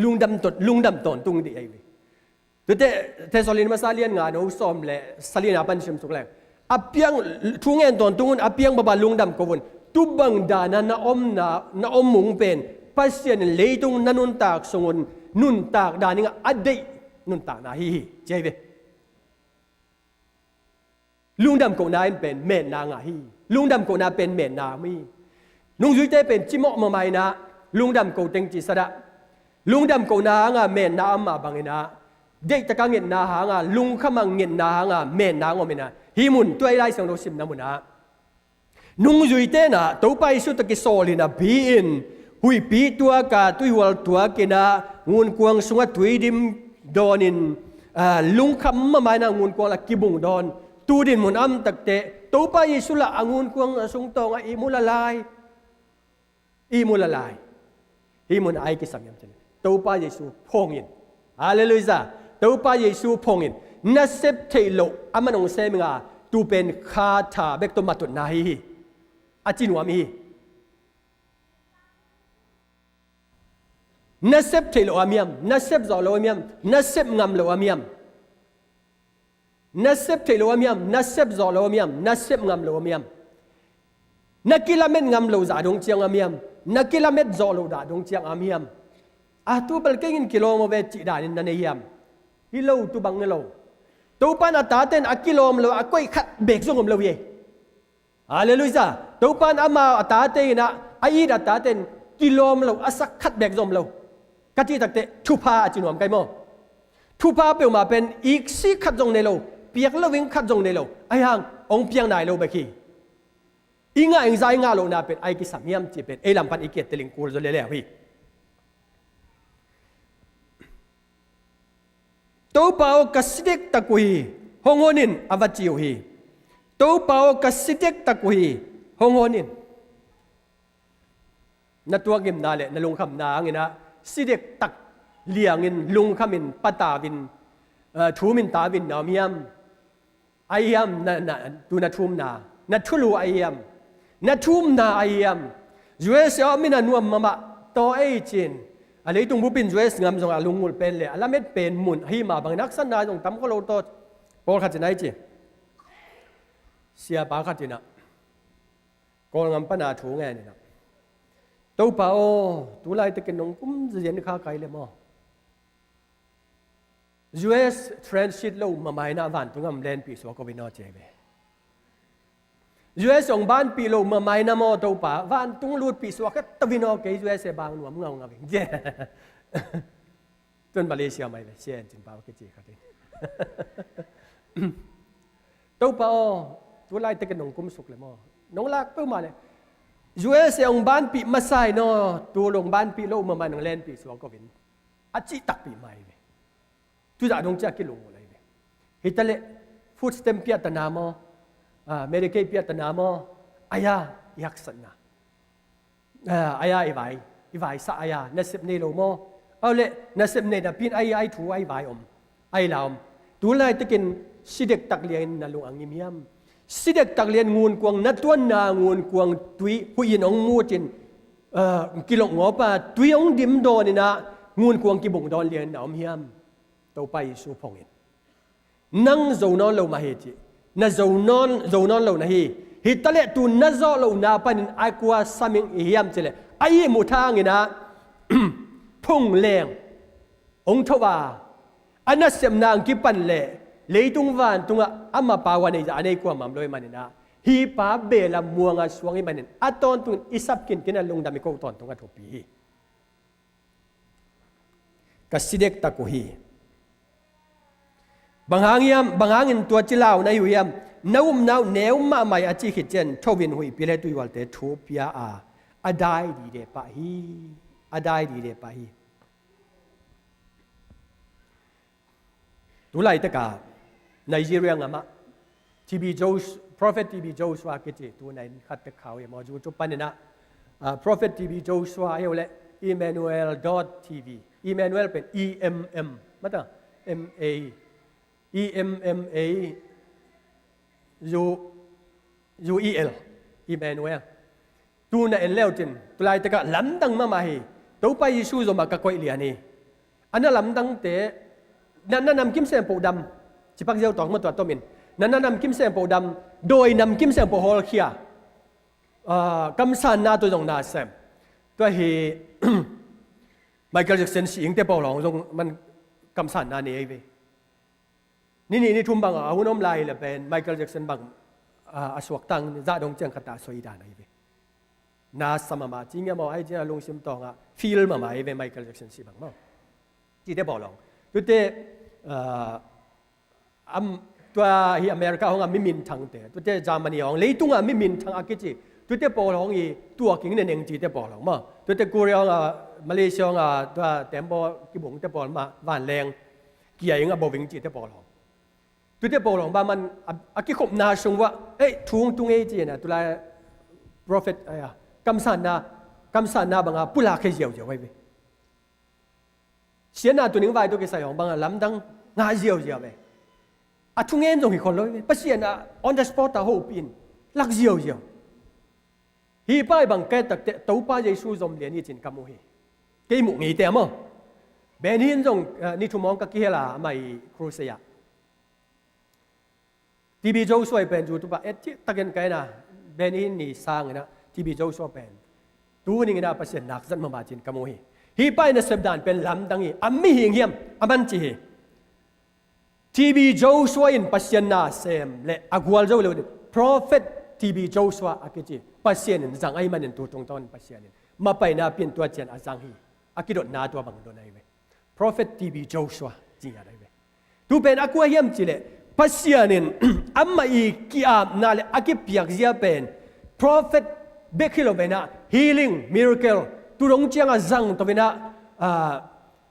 Lungdam tawn, lungdam tawntung dih ahi ve. Tute Thesalonika masa lian nga neu sawm le sagihna pan simsuk leng, a piang, thu ngen tawntung un, a piang baba lungdam ko un. Tu bang dana na omna, na om ung pen Pasian in leitung na nuntak sung un nuntak dan ing a, a deih nuntakna hi hi, ci ahi ve. Lungdam kohna in pen metna ngah hi. Lungdam kohna pen metna om hi. Nungzuite pen cimawh mahmah in ah, lungdam ko teng cihsa dah. Lungdam kohna hanga metna a om mah bangin ah, deihtak a ngetna hanga, lungkham a ngetna hanga metna hong om in ah, hih mun tua i Lai Siangtho simna mun ah, nungzuite in ah Topa Jesu tawh kisawl in ah, pi in, huihpi tuak a, tuihual tuak in ah, ngunkuang sungah tui dim dawn in, a, lungkham mahmah in ah ngunkuang la kibung dawn. Tu dinmun a om tak teh Topa Jesu lah a ngunkuang a sung tawngah ihmu la lai. Ihmu la lai. Hih mun ah a kisam hiam cih leh, Topa Jesu phong in. Halleluiah. Topa Jesu phong in. Na sep theih loh a man hong sem ing a, tu pen kha tha bek tawh matutna hi hi. A ci nuam hi. Na sep theih loh a om hiam, na sep zawh loh a om hiam, na sep ngam loh a om hiam. Na sep theih loh a om hiam, na sep zawh loh a om hiam, na sep ngam loh a om hiam. Na kilamet ngam loh zah dong ciang a om hiam, na kilamet zawh loh zah dong ciang a om hiam. A, tu bel kei in kilawm aw ve cih danin na nei hiam? Hi lo, tu bang hi lo. Topa in a tate in a kilawm lo a koih khat beek zong om lo hi. Halleluiah. Topa in amau a tate in ah, a it a tate in kilawm lo a sak khat beek zong om lo. Ka cih tak teh thupha a ci nuam ka hi maw? Thupha peuhmah pen iksik khat zong nei lo, piak lo ing khat zong nei lo. Ahi hang hong piang nai lo bek hi. I ngah ing zah i ngah lohna pen a i kisam hiam cih pen ei lam pan i kiat teling kul zaw leuleu hi. Topa aw, ka si dektak uh hi, hong hon in, a va ci uh hi. Topa aw, ka si dektak uh hi, hong hon in. Na tuakngimna le na lungkhamna hangin ah si dektak liangin lungkhamin patau in, eh, thumin tau in na om hiam? Ahi hiam, na, na, tu na thumna, na thulu ahi hiam? Na thumna ahi hiam? U S A om in a nuam mahmah, taw ei cin. A leitung bupin U S ngam zong a lungngulh pen le a lamet pen mun ahi mah bangin haksatna zong tam kholo taw. Pawlkhat in ahi ci. Siapa khat in ah Kawlngam pana thu ngen in ah, Topa aw, tu laitakin nong kum zian kha kai le maw? U S transit lo mamaina vantung am lenpih suak ko vin aw ci ve. U S hong banpih lo mamaina maw Topa, vantung lutpih suak khat ta vin aw, kei U S e bang nuam ngaungau ving ci. Tun Malaysia mai ve, sian cin pau kici khat in. Topa aw, Tu laitakin nong kumsuk le maw, nong lak peuhmah le, U S A hong banpih masa in aw, tu hong banpih lo mahmah, nong lenpih suak ko in, a cih takpi mah hi ve. Tu zah dong ciah kilung uh lai ve. Hi ta leh food stamp piahtana maw, ah, Medicaid piahtana maw, a ya i haksatna, ah, a ya i vai, i vaisah a ya nasep nei lo maw? Au leh nasep nei napi in a ya i thu a i vai om, a i la om. Tu laitakin si dektak liangin na lung a ngim hiam? Si dektak lian ngunkuang, na tuanna ngunkuang tui huih in hong mut in, ah, kilok ngawp a, tui hong dim dawn in ah ngunkuang kibung dawn liangin na om hiam? Topa Jesu phong in, nang zo nawn lo mah hi ci. Na zo nawn, zo nawn lo na hi. Hi ta leh tu na zawh lohna panin a kua sam ing i hiam ci leh, a ihmu thang in ah phung leng hong tho a, a nasepna hong kipan leh leitung vantungah a mapau a nei zah a nei kuamah om lo ahih manin ah, hi pa bel a muang a suang ahih manin a tawntungin i sap kinkin a lungdam i koh tawntung a thupi hi. Ka si dektak uh hi. Bang hang hiam, bang hangin tua ci lau na hi uh hiam? Na upna uh neu mahmah hi a cih khit ciang tho in huihpi le tuihualte thu pia a, a dai dide pah hi. A dai dide pah hi. Tu laitak a Nigeria ngam ah T B Jos-, Prophet T B Joshua kici, tu nai in khat tek khau hi maw, YouTube panin ah, ah, Prophet T B Joshua hi uh leh Emmanuel dot T V. Emmanuel pen E M M, mata, M A, E M M A U, U E L, Emmanuel. Tu na en le uh cin, tu laitak ah lamdang mahmah hi. Topa Jesu zom ah ka koih lian hi. A na lamdangte, na, na namkim seng poh dam, cipak ziau tawk mah tua tomin, na, na namkim seng poh dam, dawi namkim seng poh hawlkhia, ah, kamsanna tawh zong na sem. Tua hi Michael Jackson si ingte pawl hong zong man kamsanna nei ahi ve. Ni nih ni thum bang a hun om lai hi leh pen Michael Jackson bang, ah, a suakta zah dong ciang khat a soi dan ahi ve. Na sa mahmah ci ngiam aw, ahi ciang a lungsim tawng ah feel mahmah ahi ve Michael Jackson si bang maw. Cite pawl hong. Tute, ah, am, tua hi America hong a mi minthangte, tute Germany hong, leitung a mi minthang a kici, tute pawl hong i tuak ing neneng cite pawl hong maw. Tute Korea hong a, Malaysia hong a, tua tembaw kibungte pawl mah vanleng kia ing a bo ing cite pawl hong. Tute pawl hong bang man a, a kikhopna sung uah, ei, thu hong tung ei ci-in ah, tu lai prophet, ai, ah, kamsanna, kamsanna bang a pulak khia ziauziau ahi ve. Siatna tuning vai tawh kisai hong bang a lamdang ngah ziauziau ve. A thungen zong hi khol lo ve. Pasian ah on the spot ah hopih in lak ziauziau. Hi pa i bang ka et tak teh Topa Jesu zom lian hi ci-in ka mu hi. Kei muh ngeite a maw. Benny Hinn zong, eh, ni thum hong ka kihel a, amah i crusade ah. T B Joshua i pen YouTube ah et cih takin ka en a, Benny Hinn ni sang in ah, T B Joshua pen tu ning in ah Pasian nak zat mahmah ci-in ka mu hi. Hi pa i nasep dan pen lamdang hi, a mihing hiam, a man ci hi. T B Joshua in Pasian na sem leh a gualzo lo ding, Prophet T B Joshua a kici, Pasian in zang ahi manin tu tungtawn Pasian in mapaina pi-in tua ciang a zang hi. A kidotna tua bang don ahi ve. Prophet T B Joshua ci ngiat ahi ve. Tu pen a kua hiam cih leh, Pasian in amah i ki-apna leh a kipiak zia pen prophet bek hi lo ve in ah, healing, miracle, tu dong ciang a zang to ve in ah, ah,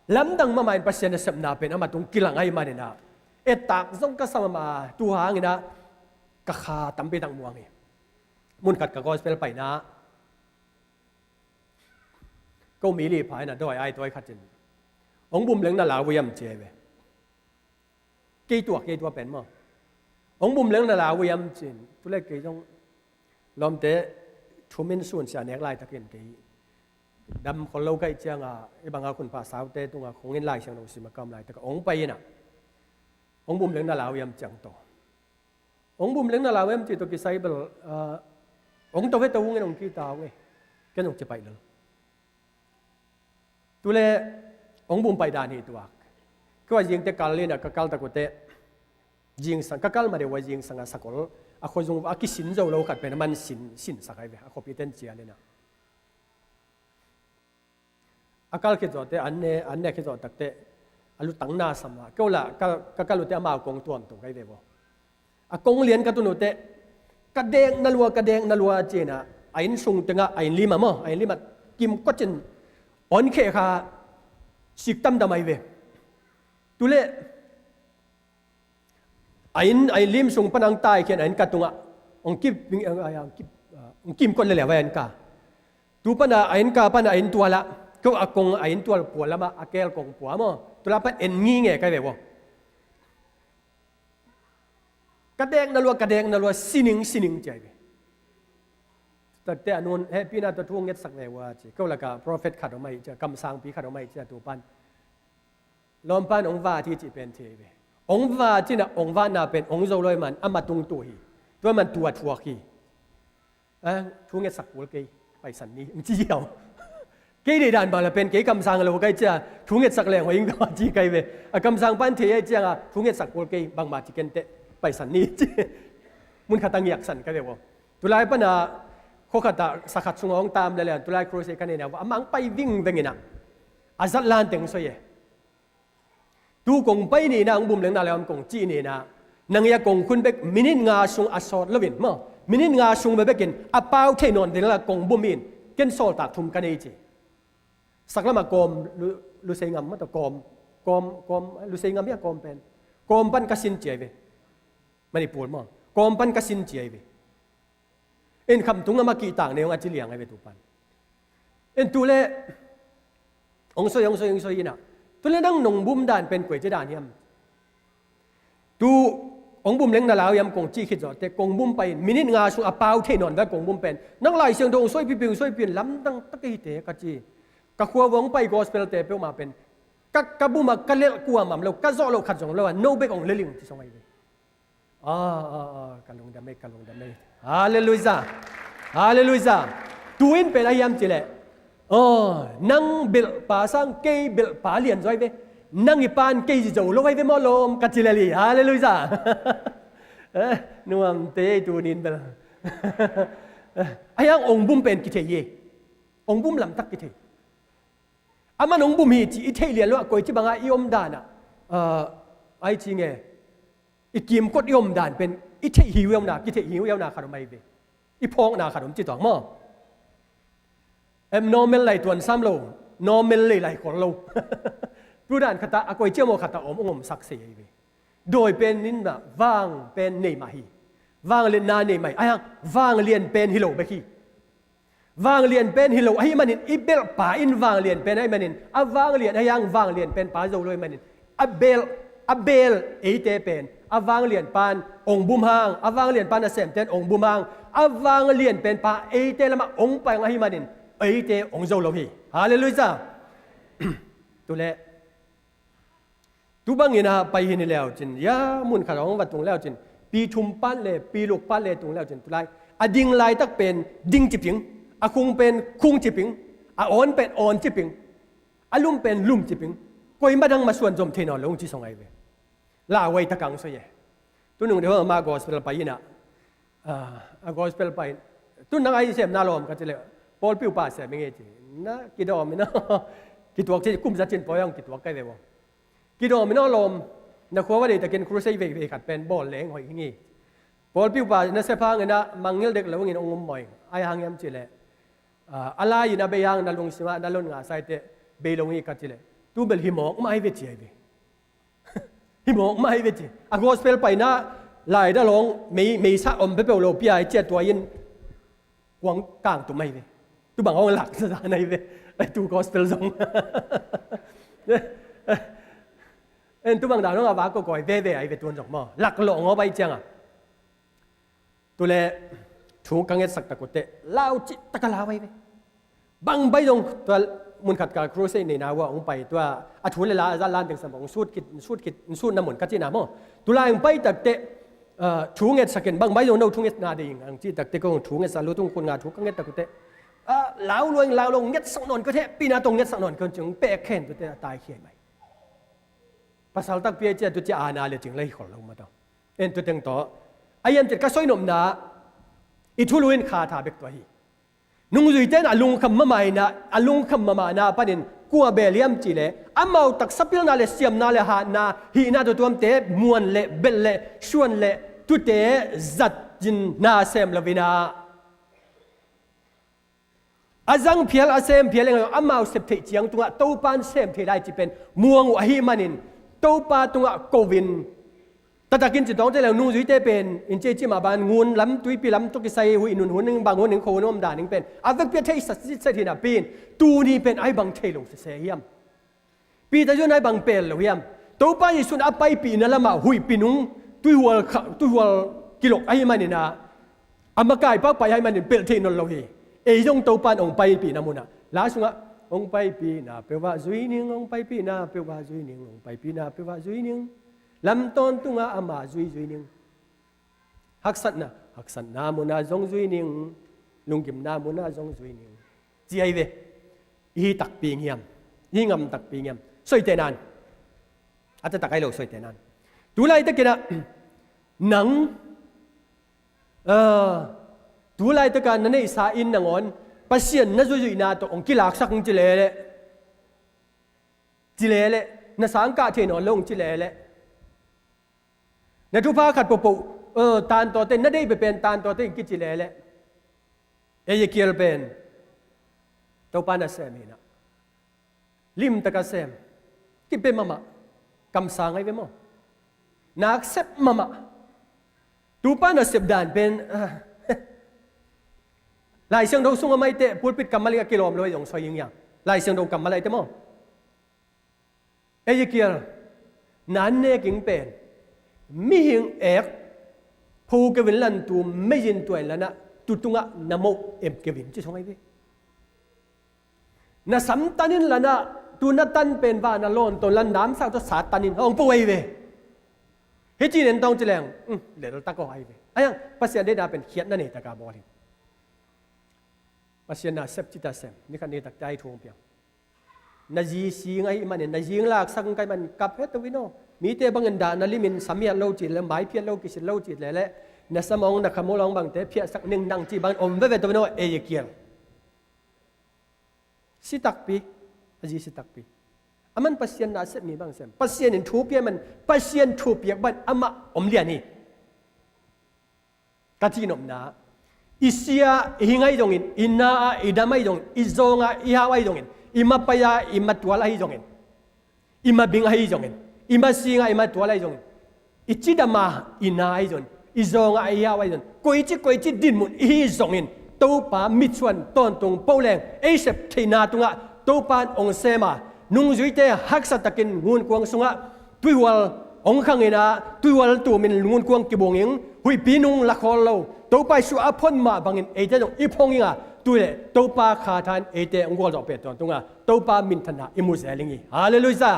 lamdang mahmah in Pasian nasepna pen amah tung kilang ahi manin ah, et tak zong ka sa mahmah a, tu hang in ah ka kha tampi tak muang hi. Mun khat ka gospel paina ah, ko mi li pha in ah dawi ai tawi khat in, hong bum leng na lau uh hiam ci ahi ve. Kei tua, kei tua pen maw. Hong bum leng na lau uh hiam ci-in, tu leh kei zong lawmte thum in sun sia nek laitakin kei dam khol lo ka hih ciang a, i bang a khunpha saute tung a khong in Lai Siangtho sim a ka om laitak ah hong pai in ah, hong bum leng na lau uh hiam ci-in tawh, hong bum leng na lau uh hiam cih tawh kisai bel, ah, hong to ve, to ung in hong kihta ung e. Ken zong ci paih lel. Tu leh hong bum paih dan hi tuak. Kei a zingte kal in ah, ka kal tak uh teh, zingsang, ka kal ma deuh a zingsang a sakol a khuazung a kisin zo lo khat pen a man sin, sinsak ahi ve, a khuapite in cial in ah. A kal khit zawh teh, an ne, an ne khit zawh tak teh, a lutang na sam a, kei uh lah ka, ka kal uh teh amau kong tuam tung ahi ve vaw. A kong lian ka tun uh teh, Ka dek na lua, ka dek na lua ci-in ah, a inn sung tengah, a inn lim ah maw, a inn lim ah kimkot in on kheh kha, sik tamtam ahi ve. Tu leh a inn, a inn lim sung pan hong taikhia in a innka tungah hong kim, hong kim, hong kimkot lel a, vai a innka. Tu pan a, a innka pan a inn tual ah, ko a kong a inn tual pua lamah a keel kong pua maw, tu lai pan en ngingei ka hi ve aw. Ka dek na lua, ka dek na lua, sining, sining ci ahi ve. Takte a nu'n hehpihna tawh thu ngetsak ve ua ci. Ko lakah prophet khat om ahi cia, kamsangpi khat om ahi cia, tu pan lawmpa in hong vat hi cih pen thei ve. Hong vat ci-in ah, hong vatna pen hong zo lo ahih man, amah tung tuh hi. Tua ahih man tua thuak hi. A, thu ngetsak kul kei, paisan ni, hong ci ziau. Kei deih dan bang leh pen kei kamsang lo ka hih ciang a, thu ngetsak leng hoih ing ka ci ka hi ve. A kamsangpa in thei ahih ciang a, thu ngetsak kul kei, bangmah ci ken teh, paisan ni ci. Mun khat ah ngiaksan ka hi ve aw. Tu lai pan a, khua khat ah, sa khat sungah hong tam lel a, tu lai crusade ka neihna uah, amah hong pai vingveng in ah, a zat lan teng soi e. Tu kong pai ni in ah, hong bum leng na leh om kong cih ni in ah, nang hi a kong khun bek minit nga sung a sawt lo in maw, minit nga sung bekbek in a pau thei nawn ding leh kong bum in, ken sawltak thum ka nei ci. Saklam ah Kawm, Lu-, Lusei ngam maw, tawh Kawm, Kawm, Kawm, Lusei ngam hi a Kawm pen. Kawm pan ka sin ci ahi ve. Manipur maw. Kawm pan ka sin ci ahi ve. In Khamtung ah mah kihtak ni hong a ci liang ahi ve tu pan. In tu leh hong soi, hong soi, hong soi in ah, tu leh nang nong bum dan pen koi ci dan hiam? Tu hong bum leng na lau hiam kong cih khit zawh teh, kong bum pai in, minit nga sung a pau thei nawn bek kong bum pen, nang Lai Siangtho hong soi pipi, hong soi pipi in, lamdang tak hi teh ka ci. Ka khua uah hong pai gospel-te peuhmah pen, ka, ka bum ah ka lelh kuamah om lo, ka zawh loh khat zong om lo a, no bek hong lelh ing ci sawng ahi ve. A, a, a, ka lungdam ei, ka lungdam ei. Halleluijah. Halleluijah. Tu in pen ahi hiam cih leh, aw, nang belhpa sang kei belhpa lian zaw hi ve. Nang i pa'n kei zi zo lo ahi ve maw lawm, ka ci lel hi. Halleluijah. Eh, nuamte ei tu ni in bel. Eh, ahi hang hong bum pen kithei hi. Hong bum lamtak kithei. Aman hong bum hi cih i theih lian lo ah, koici bangah i om dan ah, ah, ai ci nge, i kimkot i om dan pen i theih hi uh hiam na, kitheih hi uh hiam na khat om ahi ve. I phawkna khat om ci tuak maw. Em, normal lai tuan sam lo, normal lei lai khol lo. Tu dan khat ah, a koici maw khat ah om, hong omsak sei ahi ve. Dawi pen in mah, vang pen nei mah hi. Vangliatna nei mah hi. Ahi hang vanglian pen hi lo bek hi. Vanglian pen hi lo ahih manin, i belhpa in vanglian pen ahih manin, a vanglian ahi hang vanglian pen pa zo lo ahih manin, a belh, a belh eite pen a vanglian pa'n hong bum hang, a vanglian pa'n a semte'n hong bum hang, a vanglian pen pa eite lamah hong pai hang ahih manin, eite hong zo lo hi. Halleluijah. Tu leh Tu bangin a pai hi ni leu cin, ya, mun khat hong va tung leu cin, pi thum pat le, pi luk pat le tung leu cin, tu lai a ding laitak pen ding cip ing, a khung pen khung cip ing, a awn pen awn cip ing, a lum pen lum cip ing, koi mah dang masuan zom thei nawn lo ung ci sawng ahi ve. Lauhuai tak ang soi e. Tu nung deuh mah gospel pai in a, a, a gospel pai in. Tu nang a i sem na lawm ka ci leh, pawlpi upa sem ing e ci. Na kidawm in a, kituak ci, kum za cin pawi ang kituak ka hi ve ua. Kidawm in a lawm, na khua va deih takin crusade veivei khat pen bawl leng hoih hi ing. Pawlpi upa na sep hang in a mangngilh dek lo ing in hong um mawh ing. Ai hang hiam cih leh, a, a lai in a bei hang na lungsim ah na lon ngah sa hi teh bei lo ing ka ci leh, tu bel hi mawk mah hi ve ci ahi ve. Hi mawk mah hi ve ci. A gospel paina lai dah lawng mei, meisa om peuhpeuh lo pia hi ciah tua in kuang kang tum ahi ve. Tu bang hong lak sa zan ahi ve. Ai tu gospel zong. En tu bang dan hong a va ko koi veve ahi ve tuan zong maw. Lak lawh ngawp ahi ciang a. Tu leh thu ka ngetsak tak uh teh lau cih tak a lau ahi ve. Bang bai zong tua mun khat ka crusade neihna uah hong pai tua a thu le la a zat lan teng sam hong sut khit, sut khit, sutna mun ka cihna maw. Tu lai hong pai tak teh, ah, thu ngetsak in bang bai zong no thu ngetna ding ang cih tak teh ko hong thu ngetsak lu tung khun nga thu ka nget tak uh teh, ah, lau luang lau luang ngetsak nawn ko theh pina tong ngetsak nawn ko cih hong pek khen tu teh a tai khiai mai. Pasal takpi a ciah tu ciah aana le cing le hi khol lo mah tawh. En tu teng tawh. A hiam ciah ka soi nopna i thulu in kha tha bek tua hi. Nungzuite in a lungkham mahmah in a, a lungkham mahmahna panin kua bel hiam cih leh amau taksa pilna le siamna le hatna hihna tuamtuamte muan le belh le suan le tute zat zin na sem lo in ah, a zang phial, a sem phial leng amau sep theih ciang tungah Topa'n sem thei lai cih pen muang uh ahih manin, Topa tungah ko-in, taktakin ci tawng te leng nungzuite pen in ci ci mah ban ngun lam, tuipi lam tawh kisai huih nun hun ning, bang hun ning, kho hun om dan ning pen a vekpi a theihsa sitset hi napi in, tuni pen ai bang thei lo sese hiam? Peter John ai bang pel lo hiam? Topa Jesuh in a paipihna lamah huihpi nung tuihual kha, tuihual kilok ahih manin ah, a makai pakpai ahih manin pelh theih nawn lo hi. Ei zong Topa in hong paipihna munah, la sungah, "Hong paipihna peuhah zui ning, hong paipihna peuhah zui ning, hong paipihna peuhah zui ning. Lam tawntungah ama zui zui ning. Haksatna, haksatna munah zong zui ning, lunggimna munah zong zui ning," ci ahi ve. I hi takpi ngiam, i hi ngam takpi ngiam. Soite nan, a taktak ai lo soite nan. Tulaitakin ah, nang, ah, tulaitaka na neihsa in nangawn Pasian na zuizuihna tawh hong kilaksak hong ci leleh, ci leleh, na sangkah thei nawn lo hong ci leleh, na thupha khat pohpoh, eh, tantawte, na deih pepen tantawte in kici leleh, Ezekiel pen Topa nasem hi nah. Limtaka sem. Kipe mahmah. Kamsang ahi ve maw? Naksep mahmah. Topa nasep dan pen, ah, Lai Siangtho sungah maite pulpit kammal in a kilawm lo ahi zong soi ing hiam? Lai Siangtho kammal ahite maw? Ezekiel, na an nek ing pen, mihing ek pho keu in, lan tu meizin tuah in, lanah tu tungah na moh em keu in ci song ahi ve. Na sam tan in, lanah tu na tan pen vana lawn tawh, lan namsau tawh sa tan in, hong pho ahi ve. Hih ci nen tawng ci leng, um, leltak aw ahi ve. Ahiang, Pasian deihna pen khiatna neitaka bawl hi. Pasian nasep cita sem, ni khat ni takte ai thu hong piang. Na zi sing ahih manin, na zing laksak hong kai manin kap het to in aw. Mite bangin dah na limin sa miat lo cih leh, mai phiat lo, kisit lo cih leh, leh na sam hong, na khamul hong bangte phiatsak ning nang cih bangin om veve to in aw, Ezekiel. Si takpi, a zi si takpi. Aman Pasian nasep mi bang sem. Pasian in thu pia man, Pasian thu piak bang amah om lian hi. Ka cihnopna, i si-a i hing ahi zongin, i na-a i dam ahi zongin, i zawng-a i hau ahi zongin, i mapai-a i matual ahi zongin, i mabing ahi zongin, i masing-a i matual ahi zongin, i cidam-a i na ahi zongin, i zawng-a i hau ahi zongin, koici koici dinmun i hi zongin, Topa mitsuan tawntung po leng ei sep theihna tungah Topa in hong sem a, nungzuite haksa takin ngunkuang sungah tuihual hong khang in ah, tuihual tumin ngunkuang kibung ing, huihpi nung la khawl lo, Topa Jesuh a phon mah bangin eite zong i phong ing a, tu leh Topa kha tha in eite hong gualzawh peh tawntung a, Topa minthanna i mu zel ing hi. Halleluiah!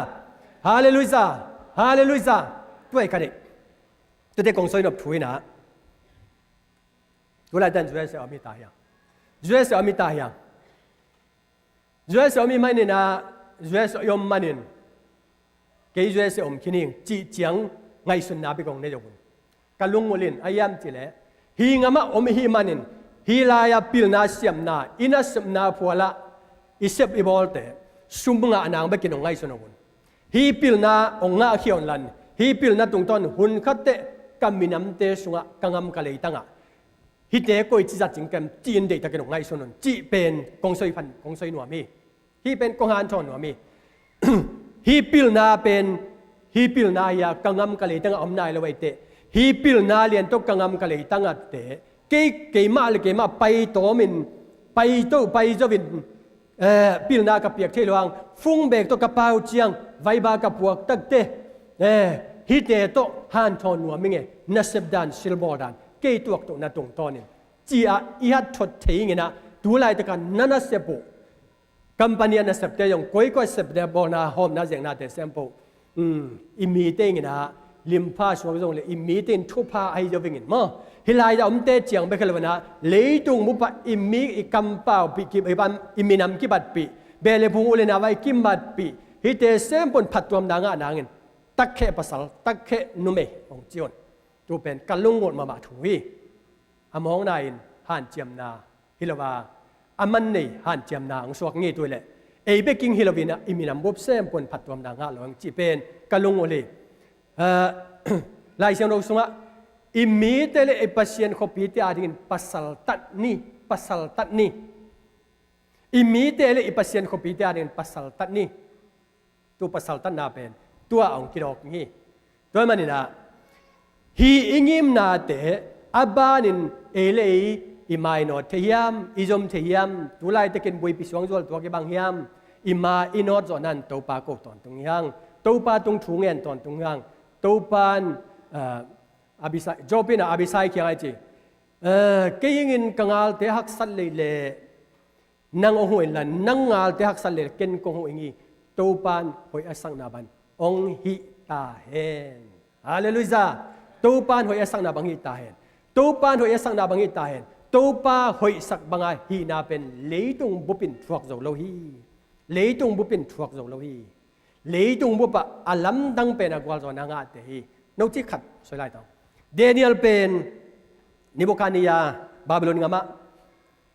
Halleluiah! Halleluiah! Tua hi ka deih. Tuate kong soi nop thu in ah, tu laitak U S A om hi ta hiang. U S A om hi ta hiang. U S A om hi manin ah, U S A i om manin, kei U S A om khin ing cih ciang ngaihsutna bek hong nei lo un. Ka lungngulh in a hiam cih leh, hih gamah om i hih manin, hih lai-a pilna siamna, i nasepna phualah i sep i bawlte, sum ngah nang bekin hong ngaihsun lo un. Hih pilna hong ngahkhia un la, hih pilna tungtawn hun khat teh ka minamte sungah, ka gam ka leitangah hihte koici zat cing ka hiam ci-in deihtakin hong ngaihsun un cih pen kong soi phan, kong soi nuam hi. Hih pen kong hanthawn nuam hi. Hih pilna pen, hih pilna hi-a ka gam ka leitangah om nai lo ahih teh, hih pilna lian tawh ka gam ka leitangah teh, kei, keimah le keimah pai tawmin, pai to, pai zo-in, eh, pilna ka piak thei lo hang, fung beek tawh ka pau ciang, vaiba ka puak takte, eh, hihte tawh hanthawn nuam ing e, nasep dan, silbawl dan, kei tuaktohna tungtawnin, ci-a i hat thot thei ing in ah, tu laitakin na nasep uh, company a nasepte zong, koikoi septe bawlna, hawmna, zeknate sem peuh, um, i mite ing in ah, limpha suak zong le i mite in thupha ahi zo vingin maw. Hih lai-a omte ciang bek hi lo in ah, leitung bup ah i mi, i kampaupih, ki, i minam kibatpih, beh le phung, u le nau vai kibatpih, hihte sem peuh in phattuamna ngah nangin, takkhe pasal, takkhe numei hong ci un. Tu pen ka lungngulh mahmah thu hi. A mawngna in hanciamna hi lo a, a man nei hanciamna hong suak ngei tu leh, ei bekin hi lo in ah, i minam bup sem peuh in phattuamna ngah lo hang cih pen ka lungngulh hi. Ah, Lai Siangtho sungah I mite le i Pasian khuapite adingin pasaltat ni, pasaltat ni. I mite le i Pasian khuapite adingin pasaltat ni. Tu pasaltatna pen tua hong kidawk hi. Tua maninah hih i ngimnate a banin ei le ei i mainawt thei hiam, i zom thei hiam? Tulaitakin buipi suangzual tuak i bang hiam? I ma i nawt zawhna in Topa ko tawntung hiang, Topa tung thu ngen tawntung hiang. Topa in, ah, Abisai, Job in ah Abisai kiangah ci, "Eh, kei ingin ka ngalte haksat lei leh nang hong huh inla, nang ngalte haksat leh ken kong huh ing hi. Topa in hoih a sakna bang hong hih ta hen." Halleluiah. Topa in hoih a sakna bang hih ta hen. Topa in hoih a sakna bang hih ta hen. Topa hoihsak banga hihna pen leitung bup in thuak zo lo hi. Leitung bup in thuak zo lo hi. Leitung bup ah a lamdang pen a gualzawhna ngahte hi. Nocik khat soi lai tawh. Daniel pen Nebuchadnezzar Babylon gamah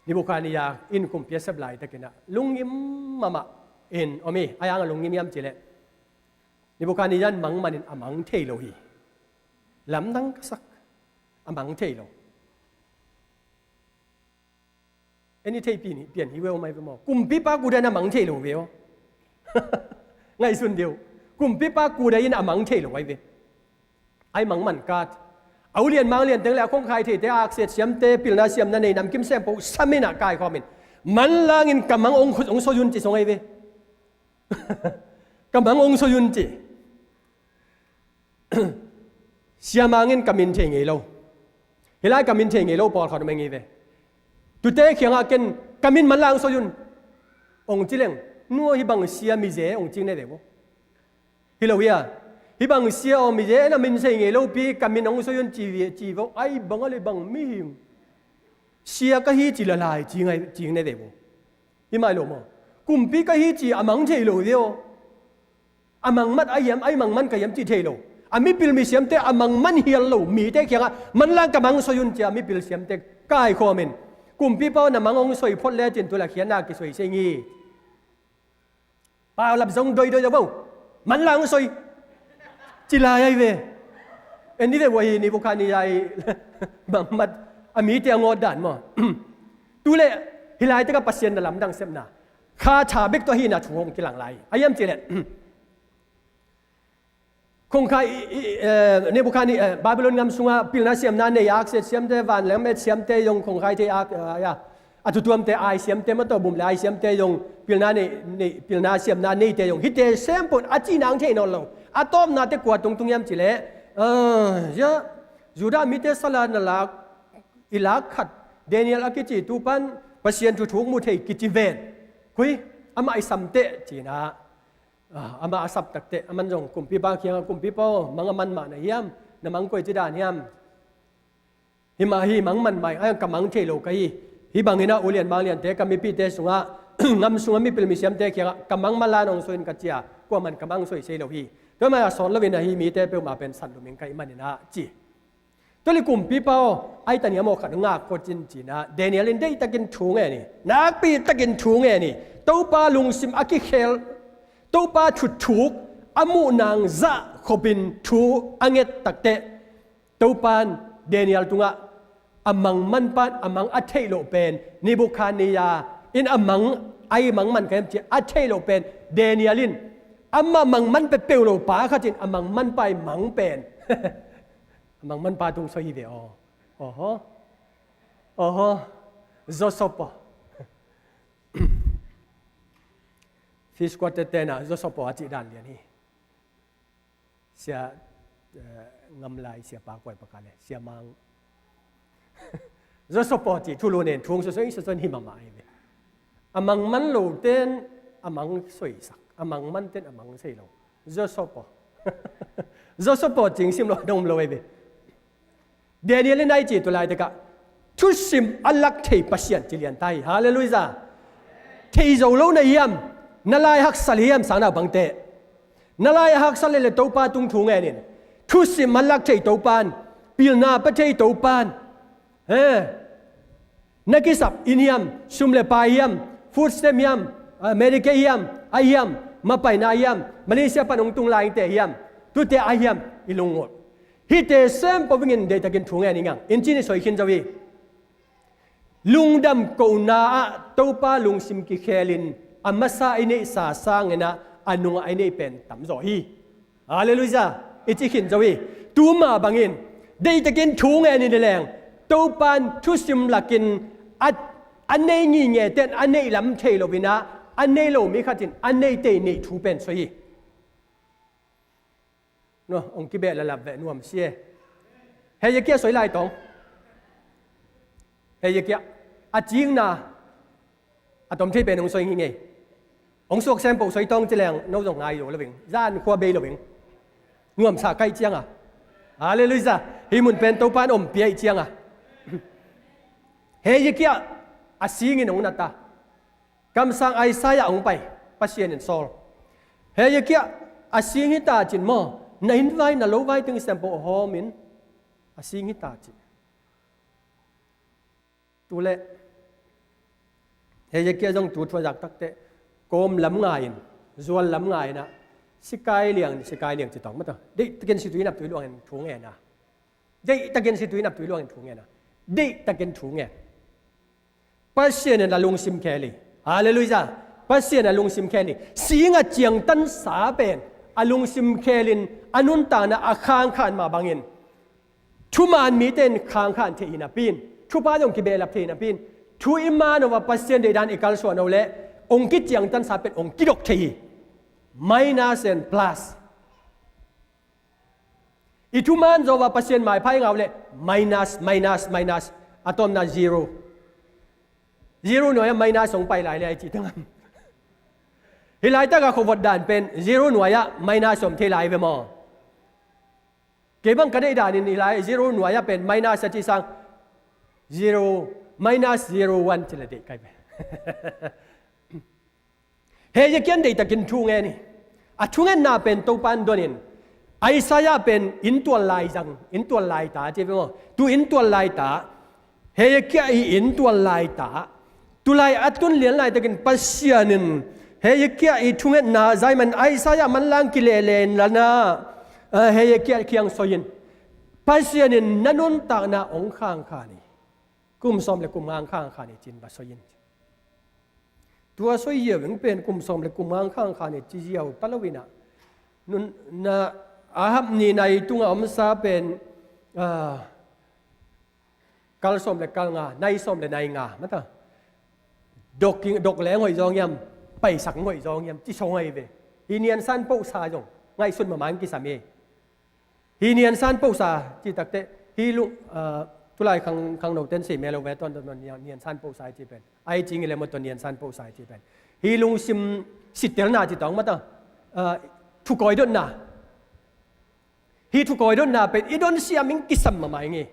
Nebuchadnezzar in kumpi a sep laitakinah lungngim mahmah in om hi. A hang a lungngim hiam cileh Nebuchadnezzar in mang manin a mang thei lo hi. Lamdang ka sak, a mang thei lo. En i thei pian hi, pian hi ve aw, mai ve maw. Kumpipa kuda in a mang thei lo ve aw. Ngaihsun deuh. Kumpipa kuda in a mang thei lo ai ve. Ai mang man kat. A ulian manglian teng le a khongkhai theite, a aksiat siamte, pilna siamna nei, namkim sempoh samin ah kaikhawmin, manlangin ka mang hong, hong soi un ci song ai ve. Ka mang hong soi un ci. Siamang in ka min thei ngei lo. Hih lai ka min thei ngei lo pawlkhat om ing hi ve. Tute kiangah ken ka min manlang soi un hong ci leng, nua hih bang sia mize hong cing ne ve bo. Hi lo hia? Hih bang sia aw mize na min thei ngei lo pi, ka min hong soi un ci ve, ci vo. Ai bang a le bang mihing. Sia ka hi ci lalai ci ngai, cing ne ve bo. Hi mai lo maw? Kumpi ka hi ci a mang thei lo ve aw. A mang man a hiam, ai mang man ka hiam ci thei lo. A mipil misiamte a mang man hial lo mite kiangah manlang ka mang soi un cia mipil siamte kaikhawmin, kumpipa aw na mang hong soi phot le cin tu la khiatna kisoi sei ngi. Paulap zong doidoi lo bo. Manlang hong soi. Ci lai ai ve. En ni ve ua hi Nebuchadnezzar i bangmat a mite a ngawt dan maw? Tu le hih lai tekah Pasian na lamdang sepna kha tha bek tawh hihna thu hong kilang lai. A hiam cileh khongkhai i, i, eh, Nebuchadnezzar, eh, Babylon gam sungah pilna siamna nei, aksiat siamte, vanlam et siamte zong khongkhai thei ak, eh, ya. A tutuamte ai siamte maw tawh bum le ai siamte zong pilna nei, nei, pilna siamna neite zong hihte sempun a cih nang thei nawn lo. A tawpnate kua tungtung hiam cileh, eh, ya, Judah mite sala na lak, i lak khat Daniel a kici tu pan Pasian thuthuk mu thei kici ven. Khui, amah i samteh cinah. Ah, amah a sap takteh, aman zong kumpipa kiangah, kumpipa aw, mang a man mah na hiam, na mang koi ci dan hiam? Himah hi mang man mai, ai ka mang thei lo ka hi. Hih banginah ulian mangliante ka mipite sungah, ngam sungah mipil misiamte kiangah ka mang manlan hong soi in ka cia, kuaman ka mang soi sei lo hi. Tua mah a sawt loin ahi mite peuhmah pen sat lum ing ka hih maninah ci. Tua le kumpipa aw, ai taniam aw khat ngak kawcin cinah Daniel in deihtakin thu ngen hi. Nakpitakin thu ngen hi. Topa lungsim a kikhel, Topa thutthuk a muh nang zah khopin thu a nget takteh Topa in Daniel tungah a mang manpa in a mang a theih loh pen Nebuchadnezzar in a mang, ai mang man ka hiam ci a theih loh pen Daniel in amah mang man peuhpeuh lo pa khat in a mang manpa i mang pen a mang manpa tung soi hi ve aw. Oho. Oho. Zosopo. Fish quarter tenah Zosopo a cih dan lian hi. Sia, eh, ngamlai sia pa kuai paka le sia mang. Zosopo cih thulu nen thung sosoi sosoi hi mahmah hi ve. A mang man lo ten a mang soisak, a mang man ten a mang sei lo. Zosopo. Zosopo cing sim lo dong lo ai ve. Daniel in ai ci tu lai tekah thusim a lak thei Pasian ci lian ta hi. Halleluiah. Thei zo lo na hiam? Na lai haksa le hiam? Sangna bangte na lai a haksa le le Topa tung thu ngenin thusim a lak thei Topan, pilna pa thei Topan. He. Na kisap inn hiam, sum le pai hiam, food stamp hiam, ah, Medicaid hiam, a hiam, mapaina hiam, Malaysia pan hong tung laite hiam, tute a hiam, i lungngulh. Hihte sempo bingin deihtakin thu ngen ing a, in cin i soi khin zo hi. Lungdam kohna ah Topa lungsim kikhelin a masa i neihsa sangin ah a nungah i neih pen tamzaw hi. Halleluiah. I ci khin zo hi. Tuma bangin deihtakin thu ngen in leng Topan thusim lakin a, a nei ngingeten a neih lam thei loin ah a nei lo mi khatin a neite i neih thu pen soi hi. No, hong kibeh lalap veh nuam si e. Hezekiah soi lai tawng. Hezekiah a cingna a tom thei pen hong soi ngingei. Hong suak sempo soi tawng ci leng no zong ngai lo loving, zan khua bei loving. Nuamsa kaih cianga. Halleluiah. Hih mun pen Topan ompia ih cianga. Hezekiah a singin hong nata. Kamsang Isaiah hong pai, Pasian in sawl. Hezekiah a sing hita cin maw, na inn vai na lo vai teng sempo a hawmin a sing hita cin. Tule Hezekiah zong tu thuazak takteh kawm lam ngai-in, zual lam ngai-in ah sikai liang, sikai liang ci tawng mata. Deihtakin situi naptui luangin thu ngen a. Deihtakin situi naptui luangin thu ngen a. Deihtakin thu ngen. Pasian in a lungsim khel hi. Halleluiah. Pasian a lungsim khel hi. Singa ciangtansa pen a lungsim khelin a nuntakna a khangkhan mah bangin thuman mite in khangkhan thei hi napi-in, thupha zong kibehlap thei hi napi-in, thu i man uh a Pasian deihdan i kalsuan uh leh hong kiciangtansa pen hong kidok thei hi. Minus and plus. I thuman zaw a Pasian maipha i ngah uh leh minus, minus, minus, a tawpna zero. Zero nuai-ah minus hong pai lai le a i cih tengam. Hih laitak a khuavot dan pen zero nuai-ah minus om thei lai ve maw? Kei bang ka deih danin hih lai zero nuai-ah pen minus a cih sang zero, minus zero one ci le deih kai ve. Hezekiah in deihtakin thu ngen hi. A thungetna pen Topan donin Isaiah pen inntual lai zang, inntual lai ta ci ve maw? Tu inntual lai ta, Hezekiah i inntual lai ta. Tulai a tun lian laitakin Pasian in Hezekiah i thungetna zaiman Isaiah manlang kilele in lana, eh, Hezekiah kiang soi in Pasian in na nuntakna hong khangkhan hi. Kum sawm le kum nga hong khangkhan hi cin va soi in. Tua soi ziau ing pen kum sawm le kum nga hong khangkhan hi ci ziau ta lo in ah. Nun, na, Ahab ni nai tunga omsa pen, ah, kal sawm le kal nga, nai sawm le nai nga mata. Dok, dok leng hoih zaw ngiam, paisak hoih zaw ngiam ci sawng ahi ve. Hi niansan pohsa zong ngaihsun mahmah in kisam hi. Hi niansan pohsa cih takteh, hi lung, ah, tulai khang, khangnote in sei mel lo ve tuan, tuan, tuan, nian, niansan pohsa i cih pen. Ai cing i le maw tuan niansan pohsa i cih pen. Hi lungsim sittelna cih tawng mata, ah, thukawi dotna. Hi thukawi dotna pen i don siam in kisam mahmah ing hi.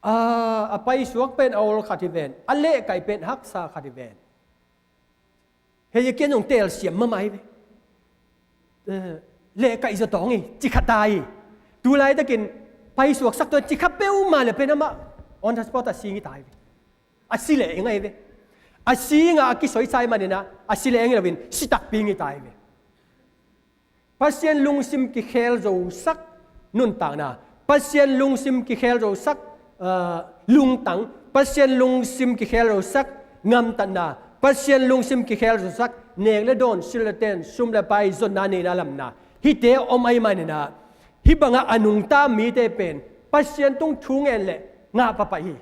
Ah, a paisuak pen a awl khat hi ven, a lehkaih pen haksa khat hi ven. Hezekiah in zong telsiam mahmah hi ve. Eh, lehkaih zaw tawng hi, ci kha ta hi. Tulaitakin paisuaksak tawh ci kha peuhmah le pen amah on the spot a sing hi ta hi ve. A si leh ing ahi ve. A singa a kisoisa ahih manin ah, a si leh ing hi loin, si takpi ing hi ta hi ve. Pasian lungsim kikhel zosak nuntakna, Pasian lungsim kikhel zosak, ah, lungtang, Pasian lungsim kikhel zosak ngamtatna, Pasian lungsim kikhel zosak nek le dawn, sil le ten, sum le pai, zonna, neihna, lamna, hihte om ahih manin ah, hih bangah a nungta mite pen Pasian tung thu ngen leh ngah pahpah hi.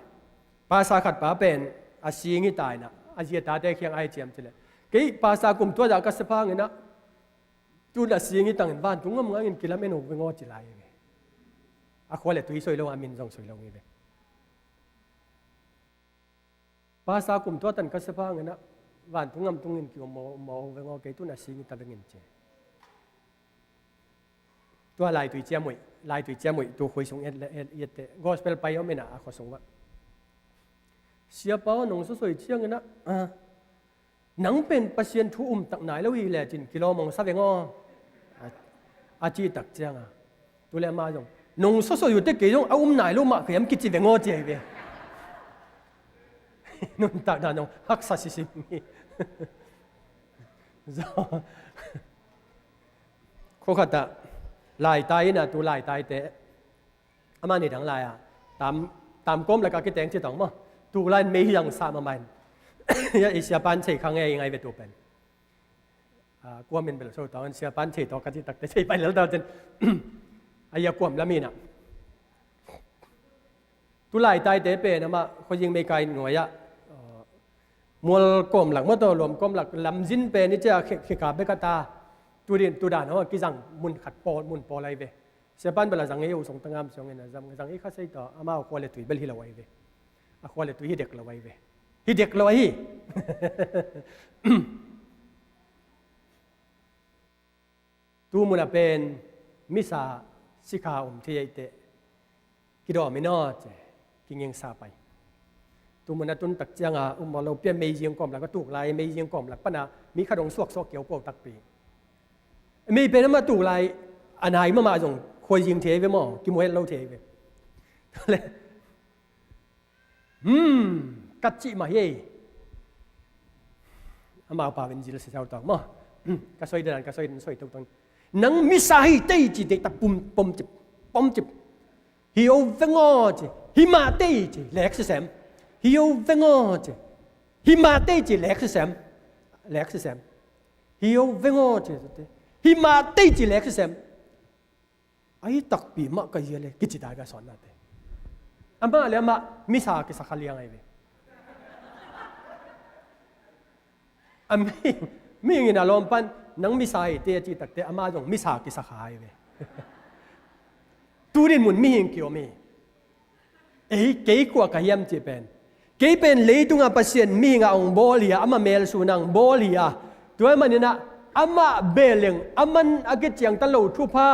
Pastor khat pa pen a sing hi ta in ah, a zi a tate kiang a hi ciam ci leh, kei pastor kum tua zah ka sia phang in ah, tun a sing hi tangin vantung ngamngangin kilamen uh veng aw ci lai hi ve. A khua le tui soi lo, a min zong soi lo hi ve. Pastor kum tua tan ka sia phang in ah, vantung ngamtungin ki om maw, maw veng aw, kei tun a sing hi ta vengin ci. Tua laitui ciam uh, laitui ciam uh, tu khui sung et le et, et te gospel pai om in ah, a khua sung va. Siapa aw, nong sawsoi ciangin ah, ah, nang pen Pasian thu um tak nai lo hi lecin kilawm hong sa veng aw, a, a cih tak cianga, tu le amah zong, nong sawsoi uh teh kei zong a um nai lo mah kei hiam kici veng aw ci ahi ve. Nuntakna zong haksa sisim hi. Zaw. Khua khatah Laitai in a, tu laitaite, amah ni dang lai a, tam, tam kawm lak a kiteng ci tawng maw. Tu lai in mei hi ang sa mahmah in. Hia i siapa'n thei kha ngei ngai ve tu pen. A, kuam in bel so tawng in siapa'n thei tawh ka cih takte thei pai lel tawh cin. A, hia kuam lam in a. Tu laitaite pen amah khuazing meikai nuai ah, uh, mual kawm lak maw, tawh luam kawm lak lamzin pen i cia khe, kheka bek a ta. Tu din, tu dan hong a kizang mun khat pawl, mun pawl ahi ve. Siapa'n bel a zang ei uh song tangam siang in a zang, zang ei kha sei tawh, amau khua le tui bel hi lo ahi ve. A khua le tui hi dek lo ahi ve. Hi dek lo ahi. Tu mun a pen misa sikha um thei ei teh, kidawm in aw ci, kingingsa pai. Tu mun a tun tak ciang a um maw lo pia, meizing kawm lak a tuk lai, meizing kawm lak pan a mi khat hong suaksuak kiaukuau takpi. Mei pen amah tuk lai a nai mahmah zong khuazing thei ve maw, kimu het lo thei ve. Le Hmm, ka cih mah hi ei. Amau pau in zil sisau tawng maw. Hmm, ka soi dan, ka soi dan, soi tawng tawng. Nang misa hi tei ci, tei ta pum, pom cip, pom cip. Hi o veng aw ci, hi mah tei ci, lek sisem. Hi o veng aw ci, hi mah tei ci, lek sisem. Lek sisem. Hi o veng aw ci, hi mah tei ci, lek sisem. A hi takpi mah ka hi a le, kici tai ka sawnna te. Amah le amah misa kisa kha liang ahi ve. A mi, mihing in a lawm pan, nang misa hi te a cih takte, amah zong misa kisa kha ahi ve. Tu din mun mihing kiom hi. Ei, kei kua ka hiam cih pen, kei pen leitungah Pasian mihingah hong bawl hi a, amah melsunah hong bawl hi a, tua ahih maninah amah bel leng, aman a kiciangtan lo thupha,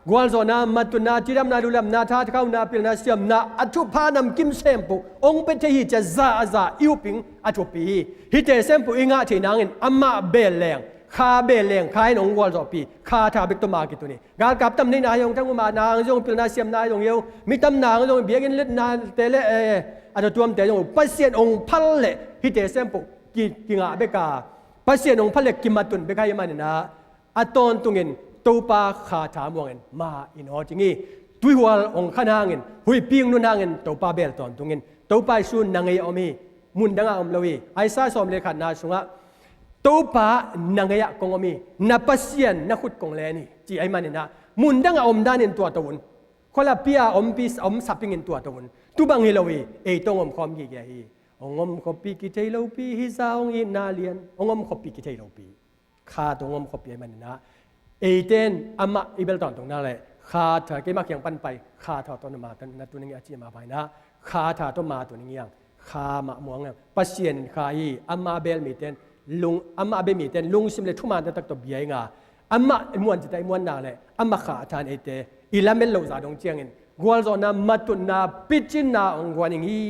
gualzawhna, matutna, cidamna, lulamna, thathauna, pilna, siamna, a thupha namkim sempuh hong pia thei hi ci-a za a za i uping a thupi hi. Hihte sempuh i ngah theih nangin amah bel leng, kha bel leng, kha in hong gualzawhpih, kha tha bek tawh ma kitun hi. Galkap tam neihna hi hong, thangumna hang zong, pilna siamna hi zong hi uh, mi tamna hang zong, biakinn letnate le, eh, a tuamtuamte zong uh, Pasian hong phal leh hihte sempuh ki, kingah bek a, Pasian hong phal leh kimatun bek ahih maninah, a tawntungin Topa kha tha muangin ma in aw cing hi. Tuihual hong khan hangin, huihpi hong nun hangin Topa bel tawntungin, Topa Jesu na ngei a om hi. Mun dangah om lo hi. Isaiah sawm le khatna sungah Topa na ngei-ah kong om hi, na Pasian na khut kong len hi, ci ahih maninah, mun dangah om danin tua to un. Khualapia om pi, om sapingin tua to un. Tu bang hi lo hi, ei tawh hong omkhawm gige hi. Hong omkhawmpih kithei lopi, hih zah hong itna lian, hong omkhawmpih kithei lopi. Kha tawh hong omkhawmpih ahih maninah, eite in amah i bel tawntung nak leh, kha tha, keimah kiang pan pai, kha tha tawh na ma, na tun ing a cih mah bang inah, kha tha tawh ma tun ing iang, kha mah muang iang. Pasian in kha hi, amah bel mite in lung, amah bel mite in lungsim le thuman taktak tawh bia ing a, amah i muan cihtak i muan nak leh, amah kha tha in eite i lamet loh zah dong ciangin gualzawhna, matutna, picinna hong guan ing hi.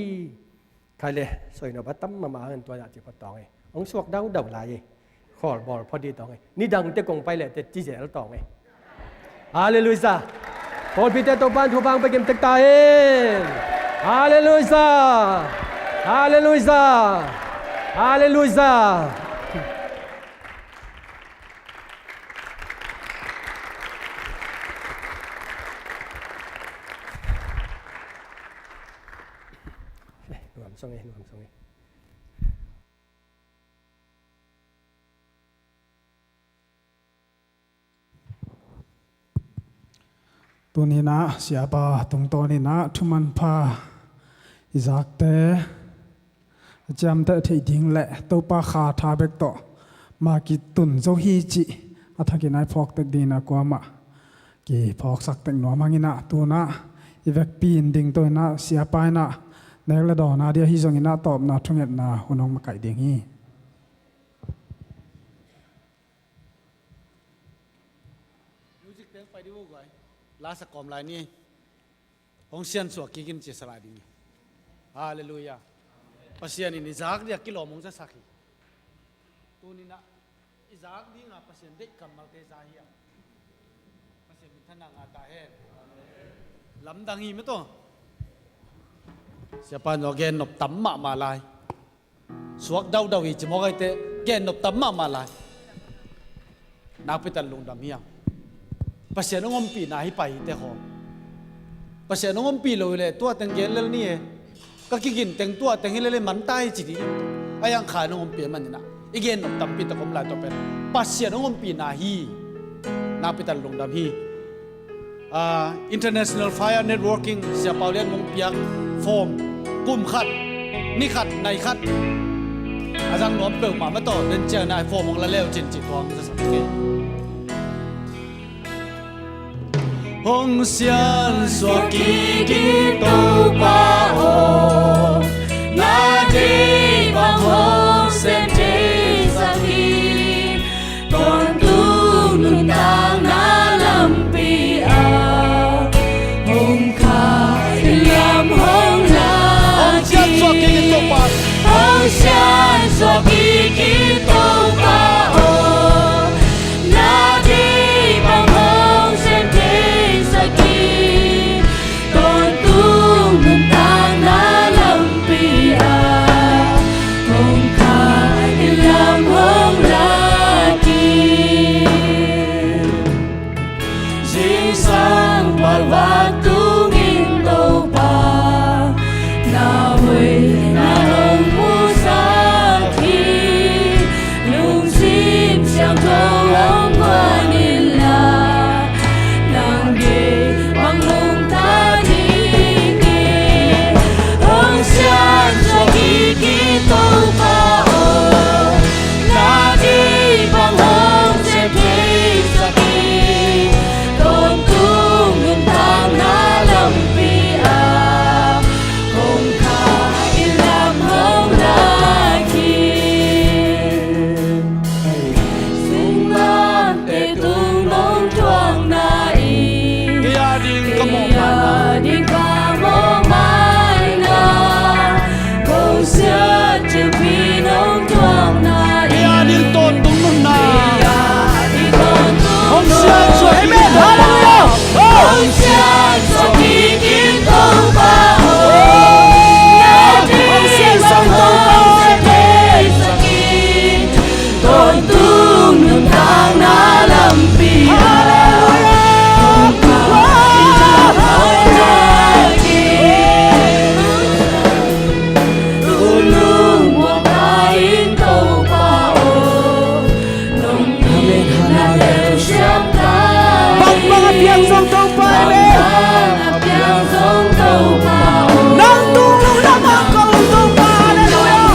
Khai le, soi nop a tam mahmah hangin tua zah ci phot tawng hi. Hong suak daudau lai hi. Khawlbawl phot dih tawng hi. Nidangte kong pai leh teh ci zel tawng hi. Halleluiah. Pawlpite Topa'n thupha hong pia kim tek ta hen. Halleluiah. Halleluiah. Halleluiah. Eh, nuam song eh, nuam song eh. Tuni-in ah, Siapa tungtawnin ah, thu manpha i zakte a ciamteh theih ding le Topa kha tha bek tawh ma kitun zo hi cih a thakin ah i phawk tek dingin ah kuamah kiphawksak tek nuam hangin ah, tu-in ah i vekpi in dingto-in ah, Siapa in ah nek le dawn a dia hi zongin ah tawpna thungetna hun hong makaih ding hi. Music teng pai dih uh guai. Lasa kawm lai ni. Hong siansuah kik in ciasa lai ding hi. Halleluiah. Pasian in i zak dia kilawm hong zasak hi. Tuni-in ah i zak dinga Pasian deih kammalte za hi a, Pasian minthanna ngah ta hen. Lamdang hi mah tawh. Siapa in zong gennop tam mahmah lai. Suak daudau hi ci mawk ahih teh, gennop tam mahmah lai. Nakpi tak lungdam hi hang. Pasian hong ompihna hi pai hi te khaw. Pasian hong ompih lo hi leh tua teng gen lel ni e. Ka kigin teng tua teng hi lel e, man ta hi ci ding. A hiang kha hong ompih manin ah i gen nop tampi tak om lai, tua pen Pasian hong ompihna hi. Nakpi tak lungdam hi. Ah, International Fire Networking, Sia Pau Lian hong piak form, kum khat, ni khat, nai khat a zang nuam peuhmah mah tawh, den ciang nai form hong la leu cin ci tuang zasak kei. Hong siansuak kik in Topa aw, na deih bang hong sem theisak in. Tawntung nuntakna lampi ah hong kha in, lam hong lak in. Hong siansuak kik in Topa. Hong siansuak kik in Topa aw, na deih bang hong sem theisak in. Tawntung nuntakna lampi ah hong kha in, lam hong lak in. Zingsang palvak tungin Topa na hoihna hong musak hi. Lungsim siangtho hong guan inla, nang deih bang nungta ding hi. Hong siansuak kik in Topa aw, na deih bang hong sem theisak in. Tawntung nuntakna lampi ah hong kha in, lam hong lak in. Sunglamteh tung nongthuakna in, kei a ding ka mawhmaina, kei a ding ka mawhmaina, kong siat cilpi nongthuakna in, kei a ding tawntung nunna, kei a ding tawntung nunna. Hong siansuak kik in Topa. Amen. Hallelujah. Oh. Hong siansuak kik in Topa aw, na deih bang hong sem theisak in. Tawntung nuntakna lampi ah, hallelujah, hong kha in, lam hong lak in. Hallelujah. Hong lungmuang ta in Topa aw, nong itna lel siam ta in. Amen. Hallelujah. Bangbang a piang zong Topa, amen. Bangbang a piang zong Topa aw, nang tung lungdam hong ko Topa, hallelujah.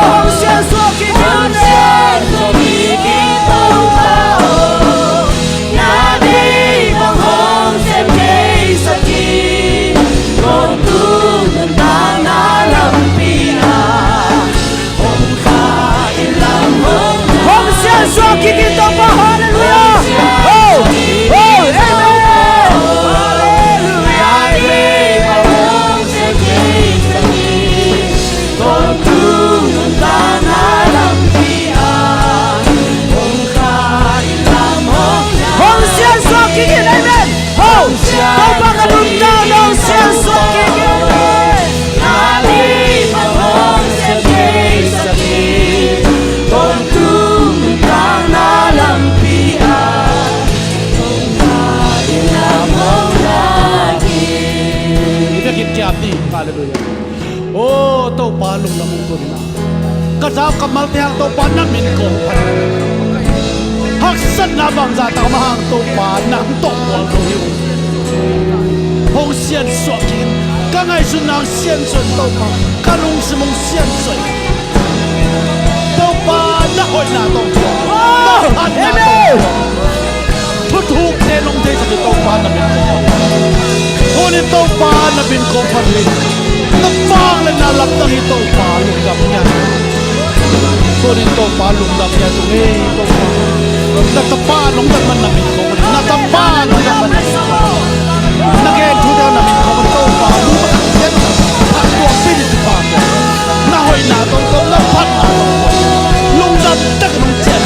Hong siansuak kik in, hong siansuak kik in Topa aw, na deih bang hong sem theisak in. Tawntung nuntakna lampi ah hong kha in, lam hong lak in. Hong siansuak kik in Topa, hallelujah. Oh, oh, amen. Hallelujah, amen. Hong siansuak kik in Topa aw, na deih bang hong sem theisak in. Tawntung nuntakna lampi ah hong kha in, lam hong lak in. Hong siansuak kik in, amen. Ho! Topa ka nuntakna hong siansuak kik in. Na deih bang hong sem theisak in. Tawntung nuntakna lampi ah hong kha in, lam hong lak in. I biakinn kiam ni. Hallelujah. Oh, Topa lungdam ung tuni-in ah. Ka zau kammalte hang Topa na min kong phat. Haksatna bangzah tak mah hang Topa nang tawh buang lo hi ung. Hong siansuah kik in. Ka ngaihsutna hong siansuah in Topa. Ka lungsim hong siansuah in. Topa na hoihna tawh, na phatna tawh. Thuthukte nong theisak in Topa na min kong phat. Tuni-in Topa na min kong phat hi. Na vangliatna lamdang hi Topa lungdam hi a. Tuni-in Topa lungdam hi a tung hi Topa. Na tapa nong dat man na min kong phat. Na tapa nong dat man na min kong phat. Na gen thu deuh na min kong phat Topa. Phat tuak pi ni Topa. Na hoihna tawh, na phatna tawh. Lungdam tak nong ciah.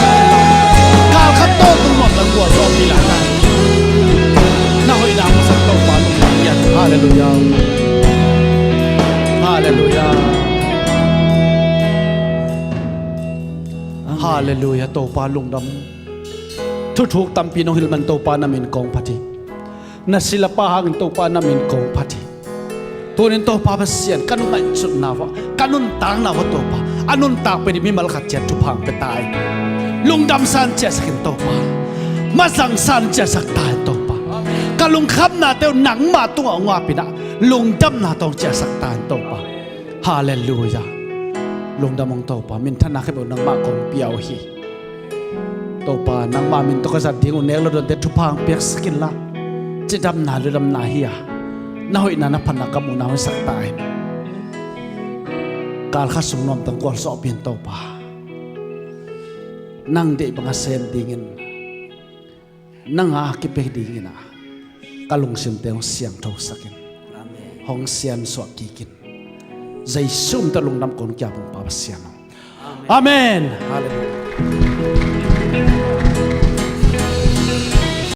Kal khat tawh tung mawk kan gualzawhpih lai. Na hoihna masa Topa nong ciah. Halleluiah. Halleluiah. Halleluiah. Topa lungdam. Thuthuk tampi nong hilh man Topa na min kong phat hi. Na silapa hangin Topa na min kong phat hi. Tunin Topa Pasian ka nungaihsutna uh ah, ka nuntakna uh ah Topa, a nuntak pia ding mimal khat ciat thupha hong pia ta in. Lungdam san ciahsak in Topa. Mazang san ciahsak ta in Topa. Ka lungkhamnate uh nangma tungah hong ap in ah, lungdamna tawh hong ciahsak ta in Topa. Halleluiah. Lungdam ung Topa, minthanna khempeuh nangmah kong pia uh hi. Topa, nangmah min tawh ka zat ding uh nek lo donte thupha hong piaksak inla, cidamna ludamna hi a, na hoihna na phatna ka muhna hong hisak ta in. Kalkhat sung nuamtang gualzawhpih in Topa. Nang deih banga sem dingin, nang a kipia dingin ah ka lungsimte hong siangthosak in. Amen. Hong siansuah kik in. Jesu min tawh lungdam kong kiap ung Pa Pasian aw. Amen. Halleluiah.